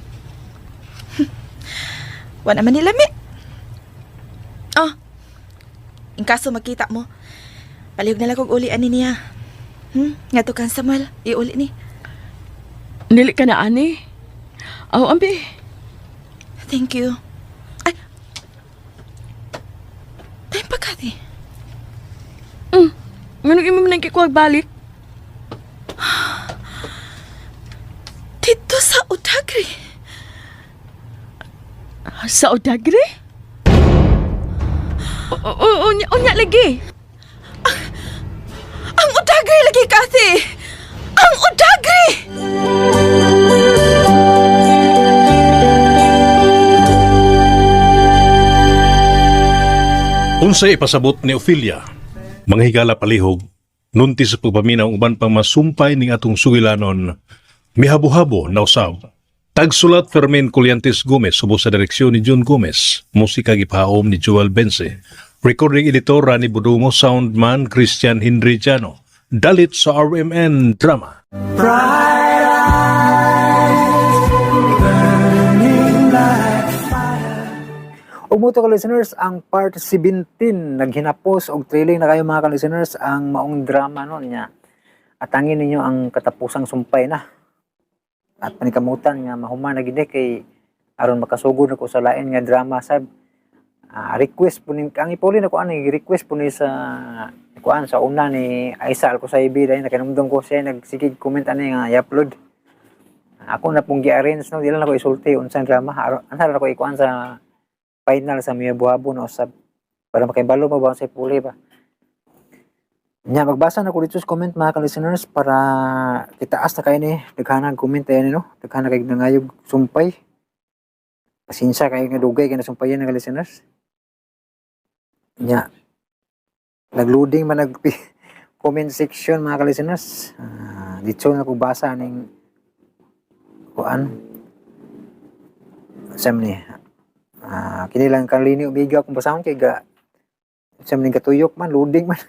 Speaker 8: wala man nila mi. Oh. In kaso magkita mo, palihog na lang kog uli ani niya. Ngadto kang Samuel, iuli ni.
Speaker 7: Dili ka na ani. Aw ambi.
Speaker 8: Thank you. Ay. Time pa kati.
Speaker 7: Ngano imo man nagkikuha balik?
Speaker 8: Dito sa Odagri.
Speaker 7: Sa Odagri? O, unya, unya lagi.
Speaker 8: Ang Odagri lagi, Kathy! Ang Odagri!
Speaker 3: Unsay ipasabot ni Ophelia, mga higala palihog, nunti sa pagpaminaw ang uban pang masumpay ning atong sugilanon, mihabuhabo na usab. Tagsulat Fermin Colliantes Gomez subos sa direksyon ni June Gomez, musika gipahaom ni Joel Bense, recording editor Rani Budumo, soundman Christian Henry Jano. Dalit sa RMN Drama.
Speaker 2: Bright eyes, burning like fire.
Speaker 1: Ug mo to ka listeners, ang part 17 naghinapos og trailing na kayo mga ka-listeners ang maong drama no niya. Atangin ninyo ang katapusang sumpay na. At panikamutan nga mahuman na gid kay aron makasugod na ko sa lain nga drama sab. Ah, request po ni ang ipuli na ko ani request po ni sa kuan sa una ni Aisa Alcosaibi dahil nakinumdum ko siya nagsigig comment ani nga i-upload. Ako na pong gi-arrange no, di lang ako isulti unsang drama. Aron ana ko ikuan sa final sa Miyabuhabo no usab para makaibalo pa ba sa puli ba. Nya magbasa na ko dito sa comment mga ka-listeners para kitaas na kayo ni daghanag comment ayan no, daghan na kay nangayog sumpay. Pasensya kayo nga dugay kay nasumpayan nga listeners. Nya nagloading man nag comment section mga ka-listeners. Ah, dito na ko basa ning kuan. Sam ni ah, kini lang kalini umiga kung basahon kay ga sam ning katuyok man loading man.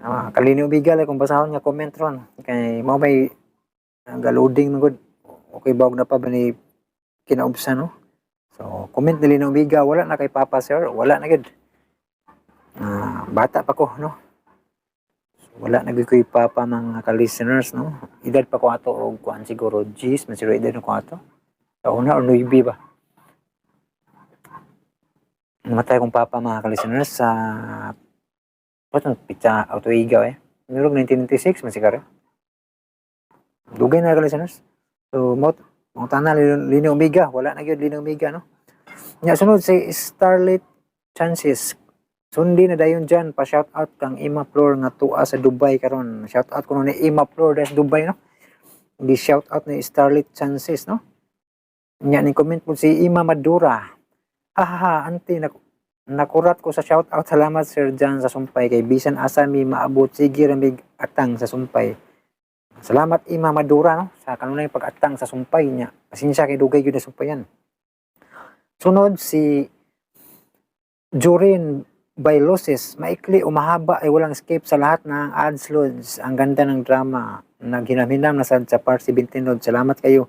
Speaker 1: Ah, kalini umiga lang kung basahon nga comment ron kay mao may ga loading man gud. Okay bawg na pa ba ni kinaubsa no. So comment nili na umiga wala na kay Papa sir, wala na gud. Ah, bata pa ko no. So, wala na gyud ko'y papa mga ka-listeners no. Edad pa ko ato og kuan siguro G's man siguro edad ko ato. Taon na or 9 ba. Namatay akong papa mga ka-listeners sa patong pitsa auto igaw eh. Nurog 1996 man siguro. Dugay na ka-listeners. So mo mo tanan Lini Omega, wala na gyud Lini Omega no. Nya sunod si Starlit Chances. Sundi na dayon dyan, pa shout out kang Ima Flor nga tuwa sa Dubai karon. Shout out kuno ni Ima Flor sa Dubai no. Gi shout out ni Starlit Chances no. Nya ni comment po si Ima Madura. Ha ha ha, auntie nakurat ko sa shout out. Salamat Sir John sa sumpay kay bisan asa mi maabot sige ramig atang sa sumpay. Salamat Ima Madura no sa kanunay pag-atang sa sumpay niya. Pasensya kay dugay gyud na sumpayan. Sunod si Jorin Bailoses, maikli o mahaba ay walang escape sa lahat ng ads loads. Ang ganda ng drama. Naghinam-hinam na sa part 17 loads. Salamat kayo.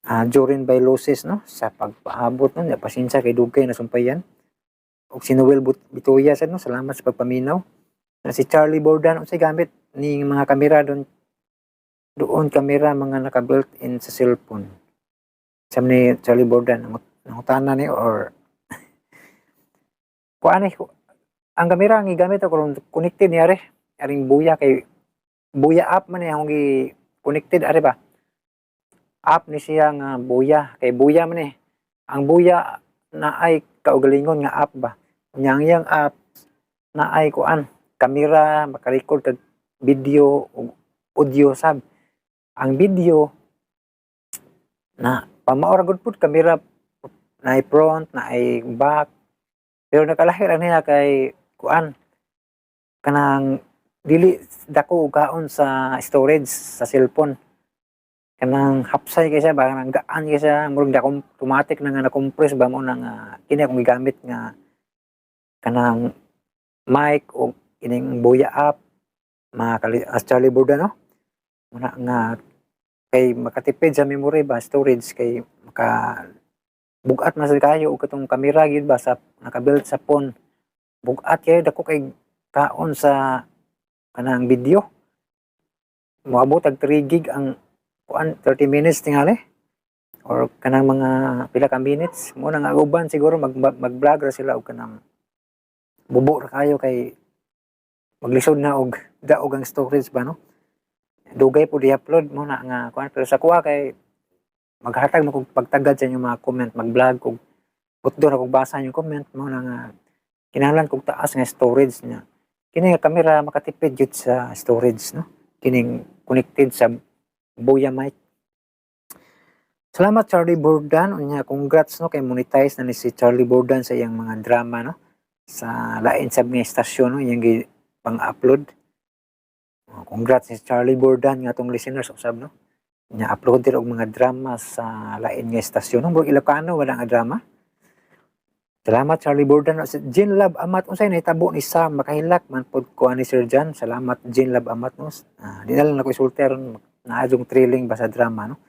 Speaker 1: Jorin Bailoses no sa pagpaabot no. Pasensya kay dugay na sumpayan. Og si Noel Bitoya sad no, salamat sa pagpaminaw. Na si Charlie Bordan unsay gamit ni mga kamera doon doon kamera mga naka built-in sa cellphone. Sa ni Charlie Bordan nangutana ni or kuan ni ang kamera ang gigamit ako karon connected ni are aring Boya, kay Boya app man ni akong gi connected are ba. App ni siya nga Boya, kay Boya man ni. Ang Boya na ay kaugalingon nga app ba. Unya ang iyang app na ay kuan kamera, makarecord kag video ug audio sab. Ang video na pamaora gud pud kamera, na front, na ay back, pero nakalahi ra niya kay kuan kanang dili dako og kaon sa storage sa cellphone, kanang hapsay kay siya ba, kanang gaan kay siya, murag da automatic na nga na-compress ba. Mo na nga kini akong gigamit nga kanang mic o ining Boya app, mga kali as Charlie Borda, no? Muna nga kay makatipid sa memory ba, storage, kay maka bugat man sad kayo og katong kamera gyud ba sa naka-built sa phone. Bugat kayo, dako kay kaon sa kanang video. Moabot og 3 gig ang kuan, 30 minutes tingali or kanang mga pila ka minutes. Mo na nga uban siguro mag mag-vlog ra sila og kanang bubo ra kayo kay maglisod na og daog ang storage ba, no? Dugay po di-upload mo na nga kuan, pero sa kuha kay maghatag mo kog pagtagad sa inyong mga comment, mag-vlog kog putdo na kog basa inyong comment. Mo na nga kinahanglan kog taas nga storage niya. Kini nga kamera makatipid jud sa storage, no, kining connected sa Boya mic. Salamat, Charlie Bordan. Unya congrats, no, kay monetize na ni si Charlie Bordan sa iyang mga drama, no, sa lain sab nga istasyon, no, iyang gi pang-upload. Oh, congrats ni Charlie Bordan nga atong listeners usab, no. Nya upload dir og mga drama sa lain nga istasyon, no. Murag Ilocano wala nga drama. Salamat, Charlie Bordan. Si Jean Love Amat, unsay nahitabo ni Sam, makahilak man pod ko ani Sir John. Salamat, Jean Love Amat, no. Di na lang ako isulti aron naadong thrilling ba sa drama, no.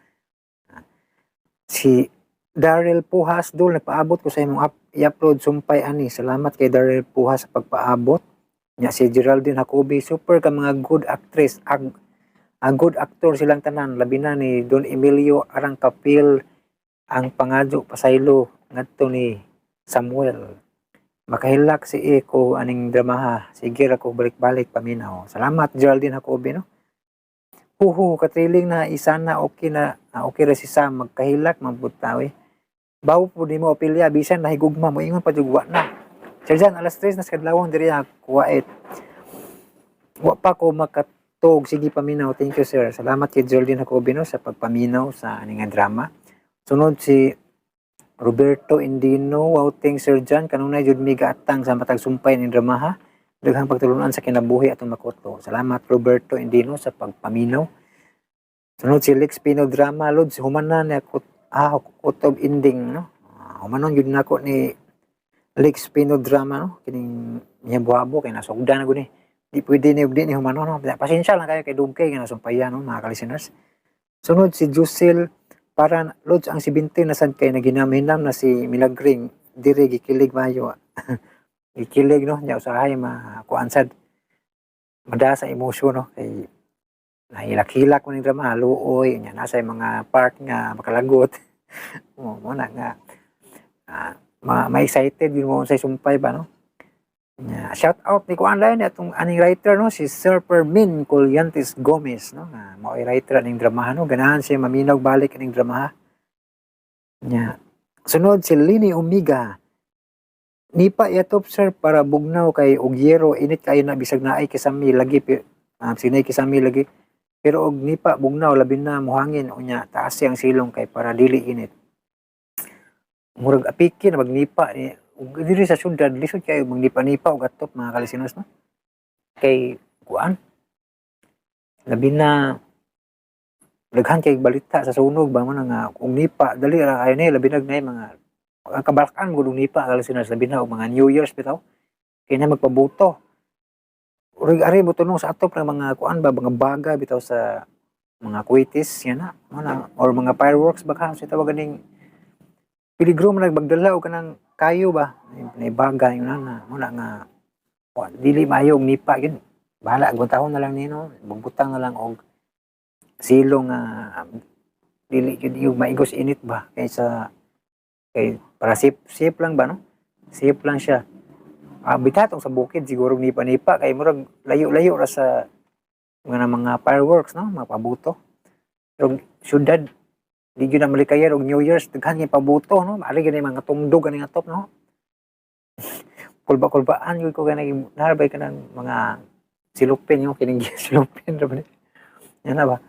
Speaker 1: Si Daryl Puhas dol, nagpaabot ko sa imong i-upload sumpay ani. Salamat kay Daryl Puhas sa pagpaabot. Nya si Geraldine Jacobi, super ka mga good actress, a good actor silang tanan, labi na ni Don Emilio Arangkapil ang pangadyo pasaylo ngadto ni Samuel. Makahilak si Eko aning dramaha. Sige ra ko balik-balik paminaw. Salamat, Geraldine Jacobi, no. Huhu, katriling na isa na okay na, okay ra si Sam, magkahilak man pud ta eh. Bawo po di mo opilya bisan nahigugma mo ingon pa jud wa na. Sir Jan, alas 3 na sa kadlawon diri kuwait. Wa pa ko makatog, sige paminaw. Thank you, sir. Salamat kay Geraldine Jacobi, no, sa pagpaminaw sa ani nga drama. Sunod si Roberto Indino, wow, thanks, Sir John, kanunay jud mi gaatang sa matag sumpay ning dramaha. Daghang pagtulunan sa kinabuhi atong makuto. Salamat, Roberto Indino, sa pagpaminaw. Sunod si Lex Pino Drama, Lods, humanan ni ako kutob ending, no. Humanon jud nako ni Lex Pino Drama, no. Kining niya buhabo kay nasugda na gud ni. Di pwede ni ug di ni humanon, no. Pasensya lang kayo kay dugay nga nasumpayan, no, mga ka-listeners. Sunod si Jusel para Lods, ang 17 na sad kay naginam-hinam na si Milagring diri gikilig mayo. Gikilig, no, nya usahay makuan sad, mada sa emosyon, no, kay nahilak-hilak ko ning drama, luoy nya nasa mga part nga makalagot mo mo na nga ma-excited yun mo sa sumpay ba, no. Nya shout out ni kuan lain atong aning writer, no, si Sir Fermin Colyantes Gomez, no, nga mao'y writer aning dramaha, no. Ganahan siya maminaw balik aning dramaha. Nya sunod si Lini Omiga. Nipa yatop, sir, para bugnaw kay og yero init kayo na bisag naay kisami lagi, sinay kisami lagi, pero og nipa bugnaw, labi na muhangin, unya taas siyang silong kay para dili init. Murag apiki na magnipa ni ug diri sa syudad lisod kayo magnipa-nipa og atop, mga kalisinos, no, kay kuan, labi na daghan kay balita sa sunog ba. Mo na nga kung nipa dali ra kayo ni, labi na mga ang kabalakan mo og nipa, kalisinos, labi na og mga New Year's bitaw kay na magpabuto. Urig ari mo tunong sa atop ng mga kuan ba, mga baga bitaw sa mga kuwitis yan na mo na, or mga fireworks ba ka sa tawag ganing peligro man nagbagdala og kanang kayo ba nay baga yun na. Mo na nga wa, dili maayo og nipa gyud. Bahala, aguntahon na lang nino, magbutang na lang og silong nga Dili gyud yung maigos init ba kaysa kay para safe safe lang ba, no? Safe lang siya. Ah, bitatong sa bukid siguro nipa-nipa kay murag layo-layo ra sa mga fireworks, no, mga pabuto. Pero syudad di gyud na malikayan og New Year's, daghan kay pabuto, no? Maari gyud mga tungdog ani nga top, no? Kulba-kulbaan gyud ko kanang narbay kanang mga silupin yung kining silupin ra ba ni? Yan na ba?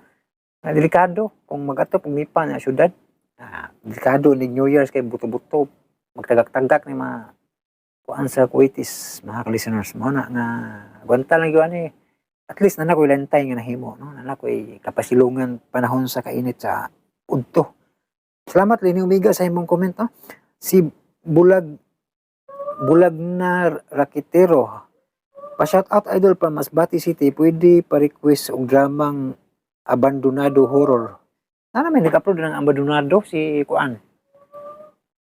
Speaker 1: Ah, delikado kung mag-atop og nipa na syudad. Ah, delikado ni New Year's kay buto-buto, magtagak-tagak ni mga kuan sa Kuwaitis, mga ka-listeners. Mao na nga agwanta lang gyud ani. At least naa na ko'y lantay nga nahimo, no? Naa na ko'y kapasilungan panahon sa kainit sa udto. Salamat, Lini Umiga, sa imong comment, no? Si Bulag Bulag na Rakitero. Pa-shout out, idol, pa Masbate City, pwede pa-request og dramang Abandonado Horror. Na namin nag-upload ng Abandonado si kuan.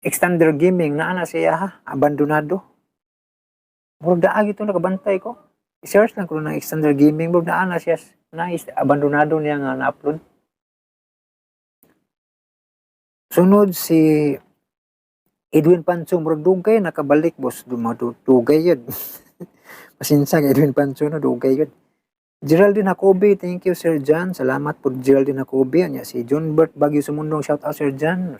Speaker 1: Extender Gaming na ana siya ha, Abandonado. Murag naa gyud to, nakabantay ko. I-search lang ko ng Extender Gaming, murag naa na siya na Abandonado niya nga na-upload. Sunod si Edwin Pancho, murag dugay nakabalik, boss, dugay yun. Pasensya kay Edwin Pancho, no, dugay yun. Geraldine Jacobi, thank you, Sir John. Salamat po, Geraldine Jacobi. Anya si John Bert Bagyo Sumundong, shout out, Sir John.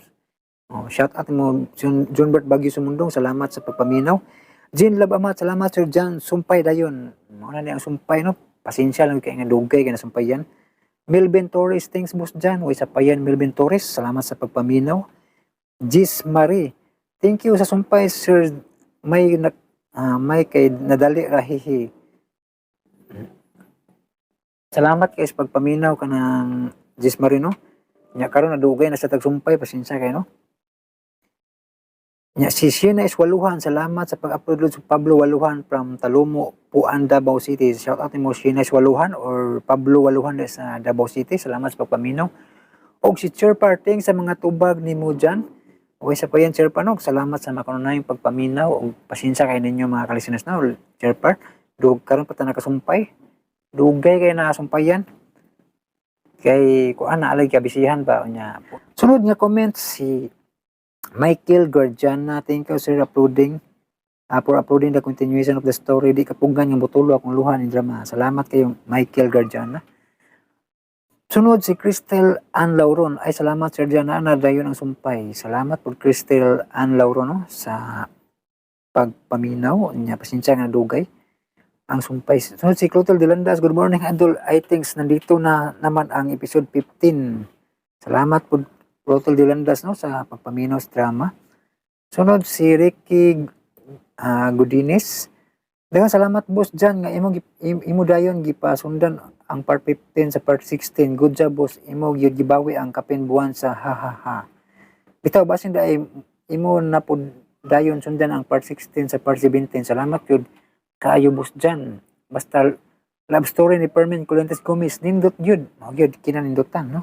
Speaker 1: Oh, shout out mo, John Bert Bagyo Sumundong, salamat sa pagpaminaw. Jean Labamat, salamat, Sir John. Sumpay dayon. Mao na ni ang sumpay, no. Pasensya lang kay nga dugay kay nasumpayan. Melvin Torres, thanks, Boss John. Way sa payan, Melvin Torres, salamat sa pagpaminaw. Gis Marie, thank you sa sumpay, Sir. May na, may kay nadali rahihi. Salamat kay sa pagpaminaw kanang Gis Marie, no. Nya karon nadugay na sa tagsumpay, pasensya kay, no. Nya si Sheena is Waluhan, salamat sa pag-upload sa Pablo Waluhan from Talumo, Puan, Davao City. Shout out nimo, Sheena is Waluhan or Pablo Waluhan sa Davao City. Salamat sa pagpaminaw. Og si Chair Parting sa mga tubag nimo dyan. Okay sa pa yan, Chair Panog. Salamat sa makanunayong pagpaminaw og pasensya kay ninyo, mga kalisteners na Chair Par. Dug karon pa ta nakasumpay. Dugay kay nakasumpayan. Kay kuan na alay kabisihan ba unya. Sunod nga comment si Michael Guardiana, thank you, sir, uploading. For uploading the continuation of the story. Di kapugan nga butulo akong luha ni drama. Salamat kayo, Michael Guardiana. Sunod si Cristel Ann Lauron. Ay, salamat, Sir Diana, na dayon ang sumpay. Salamat po, Cristel Ann Lauron, no, sa pagpaminaw. Nya pasensya nga dugay ang sumpay. Sunod si Clotel de Landas. Good morning, idol. I think nandito na naman ang episode 15. Salamat po, Clotel de Landas, no, sa pagpaminaw sa drama. Sunod si Ricky Godines. Daghang salamat, boss Jan, nga imo imo dayon gipasundan ang part 15 sa part 16. Good job, boss. Imo gyud gibawi ang kapin buwan sa ha ha ha. Bitaw basin daay imo na pud dayon sundan ang part 16 sa part 17. Salamat gyud kaayo, boss Jan. Basta love story ni Permin Colentes Gomez nindot gyud. Mao gyud kinanindutan, no.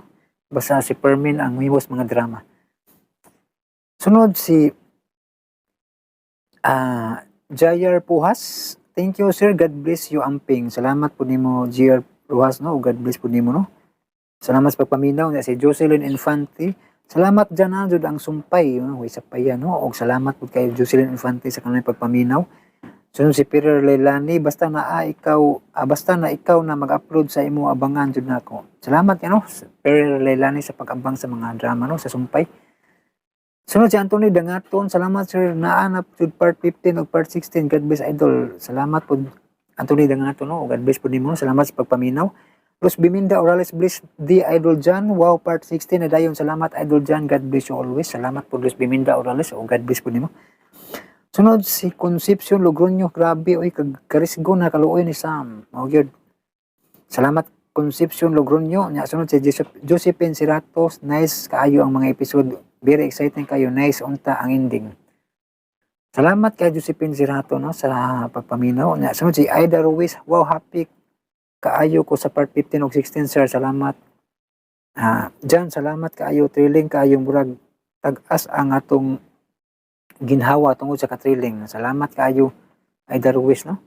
Speaker 1: Basta si Permin ang mimos mga drama. Sunod si Jair Puhas. Thank you, sir. God bless you, amping. Salamat po nimo, Jair Puhas, no. God bless po nimo, no. Salamat sa pagpaminaw niya si Jocelyn Infante. Salamat dyan na jud ang sumpay, no? Isa pa yan, no. Og salamat po kay Jocelyn Infante sa kanang pagpaminaw. Sunod si Peter Leilani, basta na ikaw na mag-upload sa imo, abangan jud nako. Salamat no, Peter Leilani, sa pag-abang sa mga drama, no, sa sumpay. Sunod si Anthony Dangaton, salamat, sir, naanap jud part 15 ug part 16. God bless, idol. Salamat po, Anthony Dangaton, no. God bless po nimo. Salamat sa pagpaminaw. Luz Biminda Orales, bless the idol John. Wow, part 16 na dayon. Salamat, idol John. God bless you always. Salamat po, Luz Biminda Orales. O God bless po nimo. Sunod si Concepcion Logroño, grabe oy kag karisgo na kaluoy ni Sam. Mao gyud. Salamat, Concepcion Logroño. Nya sunod si Josephine Siratos, nice kaayo ang mga episode. Very exciting kayo. Nice unta ang ending. Salamat kay Josephine Sirato, no, sa pagpaminaw. Nya sunod si Aida Ruiz, wow, happy kaayo ko sa part 15 ug 16, sir. Salamat. Ah, Jan, salamat kaayo, thrilling kaayo, murag tag-as ang atong ginhawa tungod sa ka-thrilling. Salamat kaayo, Aida Ruiz, no.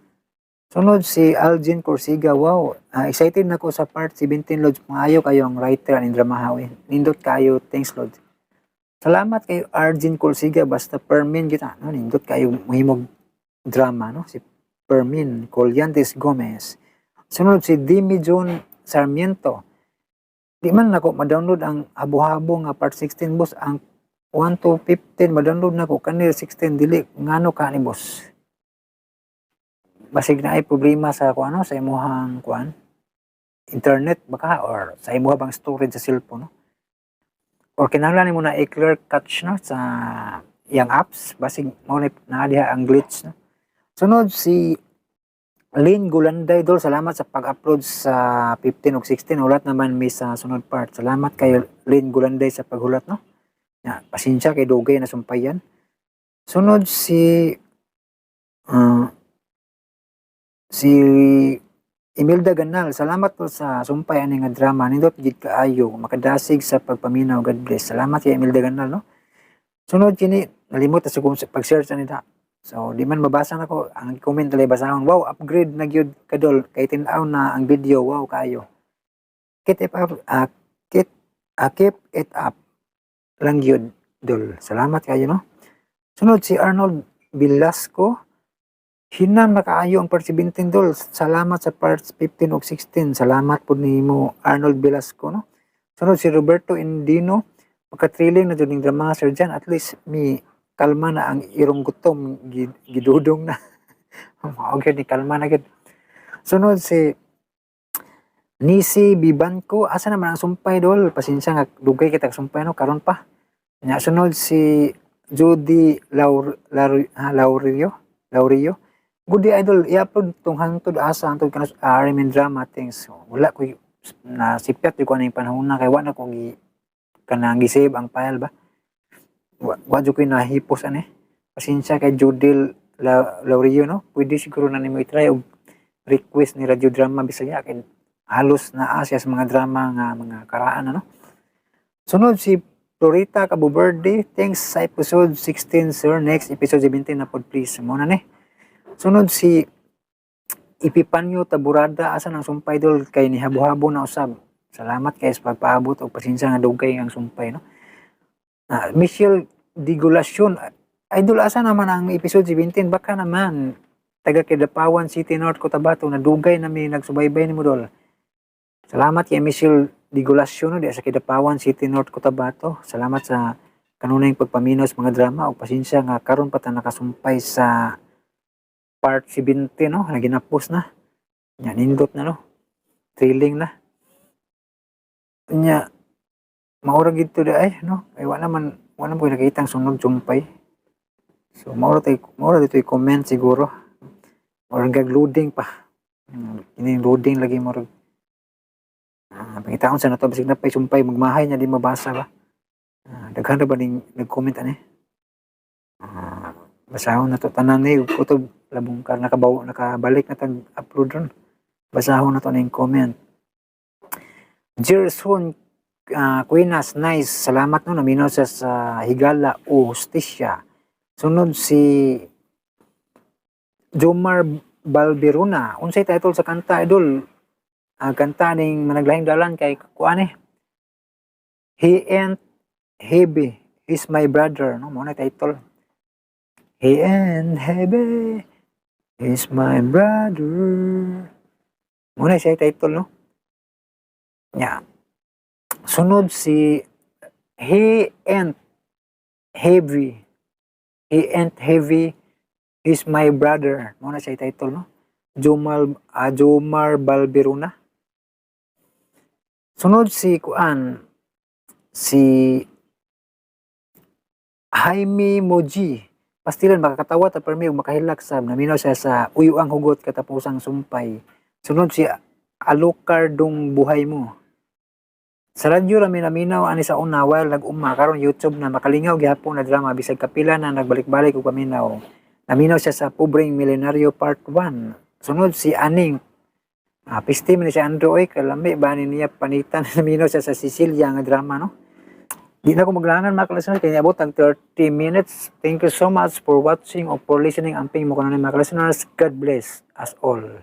Speaker 1: Sunod si Algin Corsiga, wow, excited na ko sa part 17, Lods. Maayo kayo ang writer aning drama hawi. Nindot kayo, thanks, Lods. Salamat kayo Arjun Corsiga, basta Permin kita, no? Nindot kayo mahimog drama, no? Si Permin Colyantes Gomez. Sunod si Dimi John Sarmiento. Di man nako ma-download ang habo-habo nga part 16, boss. Ang 1 to 15 ma-download nako, kanil 16 dili, ngano ka ni boss? Basig na ay problema sa kuan, no, sa imuhang kuan internet baka or sa imuha bang storage sa cellphone, no? Or kinahanglan nimo na i-clear cache, no, sa iyang apps, basig mao na naa diha ang glitch, no. Sunod si Lynn Gulanday, dol, salamat sa pag-upload sa 15 ug 16. Hulat naman mi sa sunod part. Salamat kay Lynn Gulanday sa paghulat, no. Ya, pasensya kay dugay na sumpayan. Sunod si si Imelda Ganal, salamat po sa sumpay ani nga drama. Nindot gid kaayo makadasig sa pagpaminaw. God bless. Salamat kay Imelda Ganal, no. Sunod kini nalimot sa kung pag-search ani da. So di man mabasa nako ang comment dali basahon. Wow, upgrade na gyud kadol kay tin-aw na ang video. Wow kaayo. Keep it up, keep it up lang gyud, dol. Salamat kayo, no. Sunod si Arnold Velasco. Hinam na kaayo ang part 17, dol. Salamat sa parts 15 ug 16. Salamat po nimo, Arnold Velasco, no. Sunod si Roberto Indino. Pagka-thrilling na jud ning drama, Sir Jan, at least mi kalma na ang irong gutom, gidudong na. Mao gyud ni kalma na gyud. Sunod si Nisi Bibanco, asa naman ang sumpay, dol? Pasensya nga dugay kita sumpay, no, karon pa. Nya sunod si Judy Laur, Laur, Laurio, Laurio. Good day, idol. I-upload tong hangtod asa hangtod kanus RMN drama things. So, wala ko na sipyat di ko aning panahon na kay wa na ko gi kanang gi-save ang file ba. Wa jud ko nahipos ani. Pasensya kay Judel Laurio, no. Pwede siguro na nimo i-try og request ni Radio Drama Bisaya kay halos naa siya sa mga drama nga mga karaan, ano. Sunod si Florita Cabo Verde, thanks sa episode 16, sir. Next episode 17 na pod please. Mo na ni. Sunod si Epipanyo Taburada, asa nang sumpay, dol, kay nihabo-habo na usab. Salamat kay sa pagpaabot og pasensya nga dugay ang sumpay, no. Michelle Digulacion, idol, asa naman ang episode 17? Baka naman taga Kidapawan City, North Cotabato, na dugay na mi nagsubaybay nimo, dol. Salamat kay Michelle Digulacion, no, di sa Kidapawan City, North Cotabato. Salamat sa kanunayng pagpaminaw sa mga drama og pasensya nga karon pa ta nakasumpay sa part 70, no, na ginapos na. Nya nindot na, no. Thrilling na. Nya maura gid to di ay, no. Ay wa naman ko nakita ang sunod sumpay. So maura dito i-comment siguro. Or loading pa. Kini loading lagi murag. Pangitaon sa nato basig na pay sumpay magmahay niya di mabasa ba. Daghan ra ba ning nag-comment ani? Basahon na to tanan ni kutob labong kar nakabaw nakabalik na tag upload ron. Basahon na to ning comment. Gerson Quinas, nice. Salamat, no, naminaw siya sa Higala o Hustisya. Sunod si Jomar Balbiruna. Unsay title sa kanta, idol? Kanta ning Managlahing Dalan kay kuan eh. He ain't heavy. He's my brother, no? Mo na title. He ain't heavy. He's my brother. Mo na siya title, no? Nya. Sunod si He ain't heavy. He ain't heavy. He's my brother. Mo na siya title, no? Jomar Balbiruna. Sunod si kuan si Jaime Moji. Pastilan makakatawa ta permi ug makahilak sab. Naminaw siya sa Uyo ang Hugot Katapusang Sumpay. Sunod si Alukar Dung Buhay Mo. Sa radyo ra mi naminaw ani sa una while nag-uma, karon YouTube na, makalingaw gihapon na drama bisag kapila na nagbalik-balik og paminaw. Naminaw siya sa Pobreng Milyonaryo Part 1. Sunod si Aning. Pisti man ni si Andrew oy, kalami ba ni niya panitan. Naminaw siya sa Sicilia nga drama, no. Di na ko maglangan, mga listeners, kaya niabot ang 30 minutes. Thank you so much for watching or for listening. Amping mo ko na, mga listeners. God bless us all.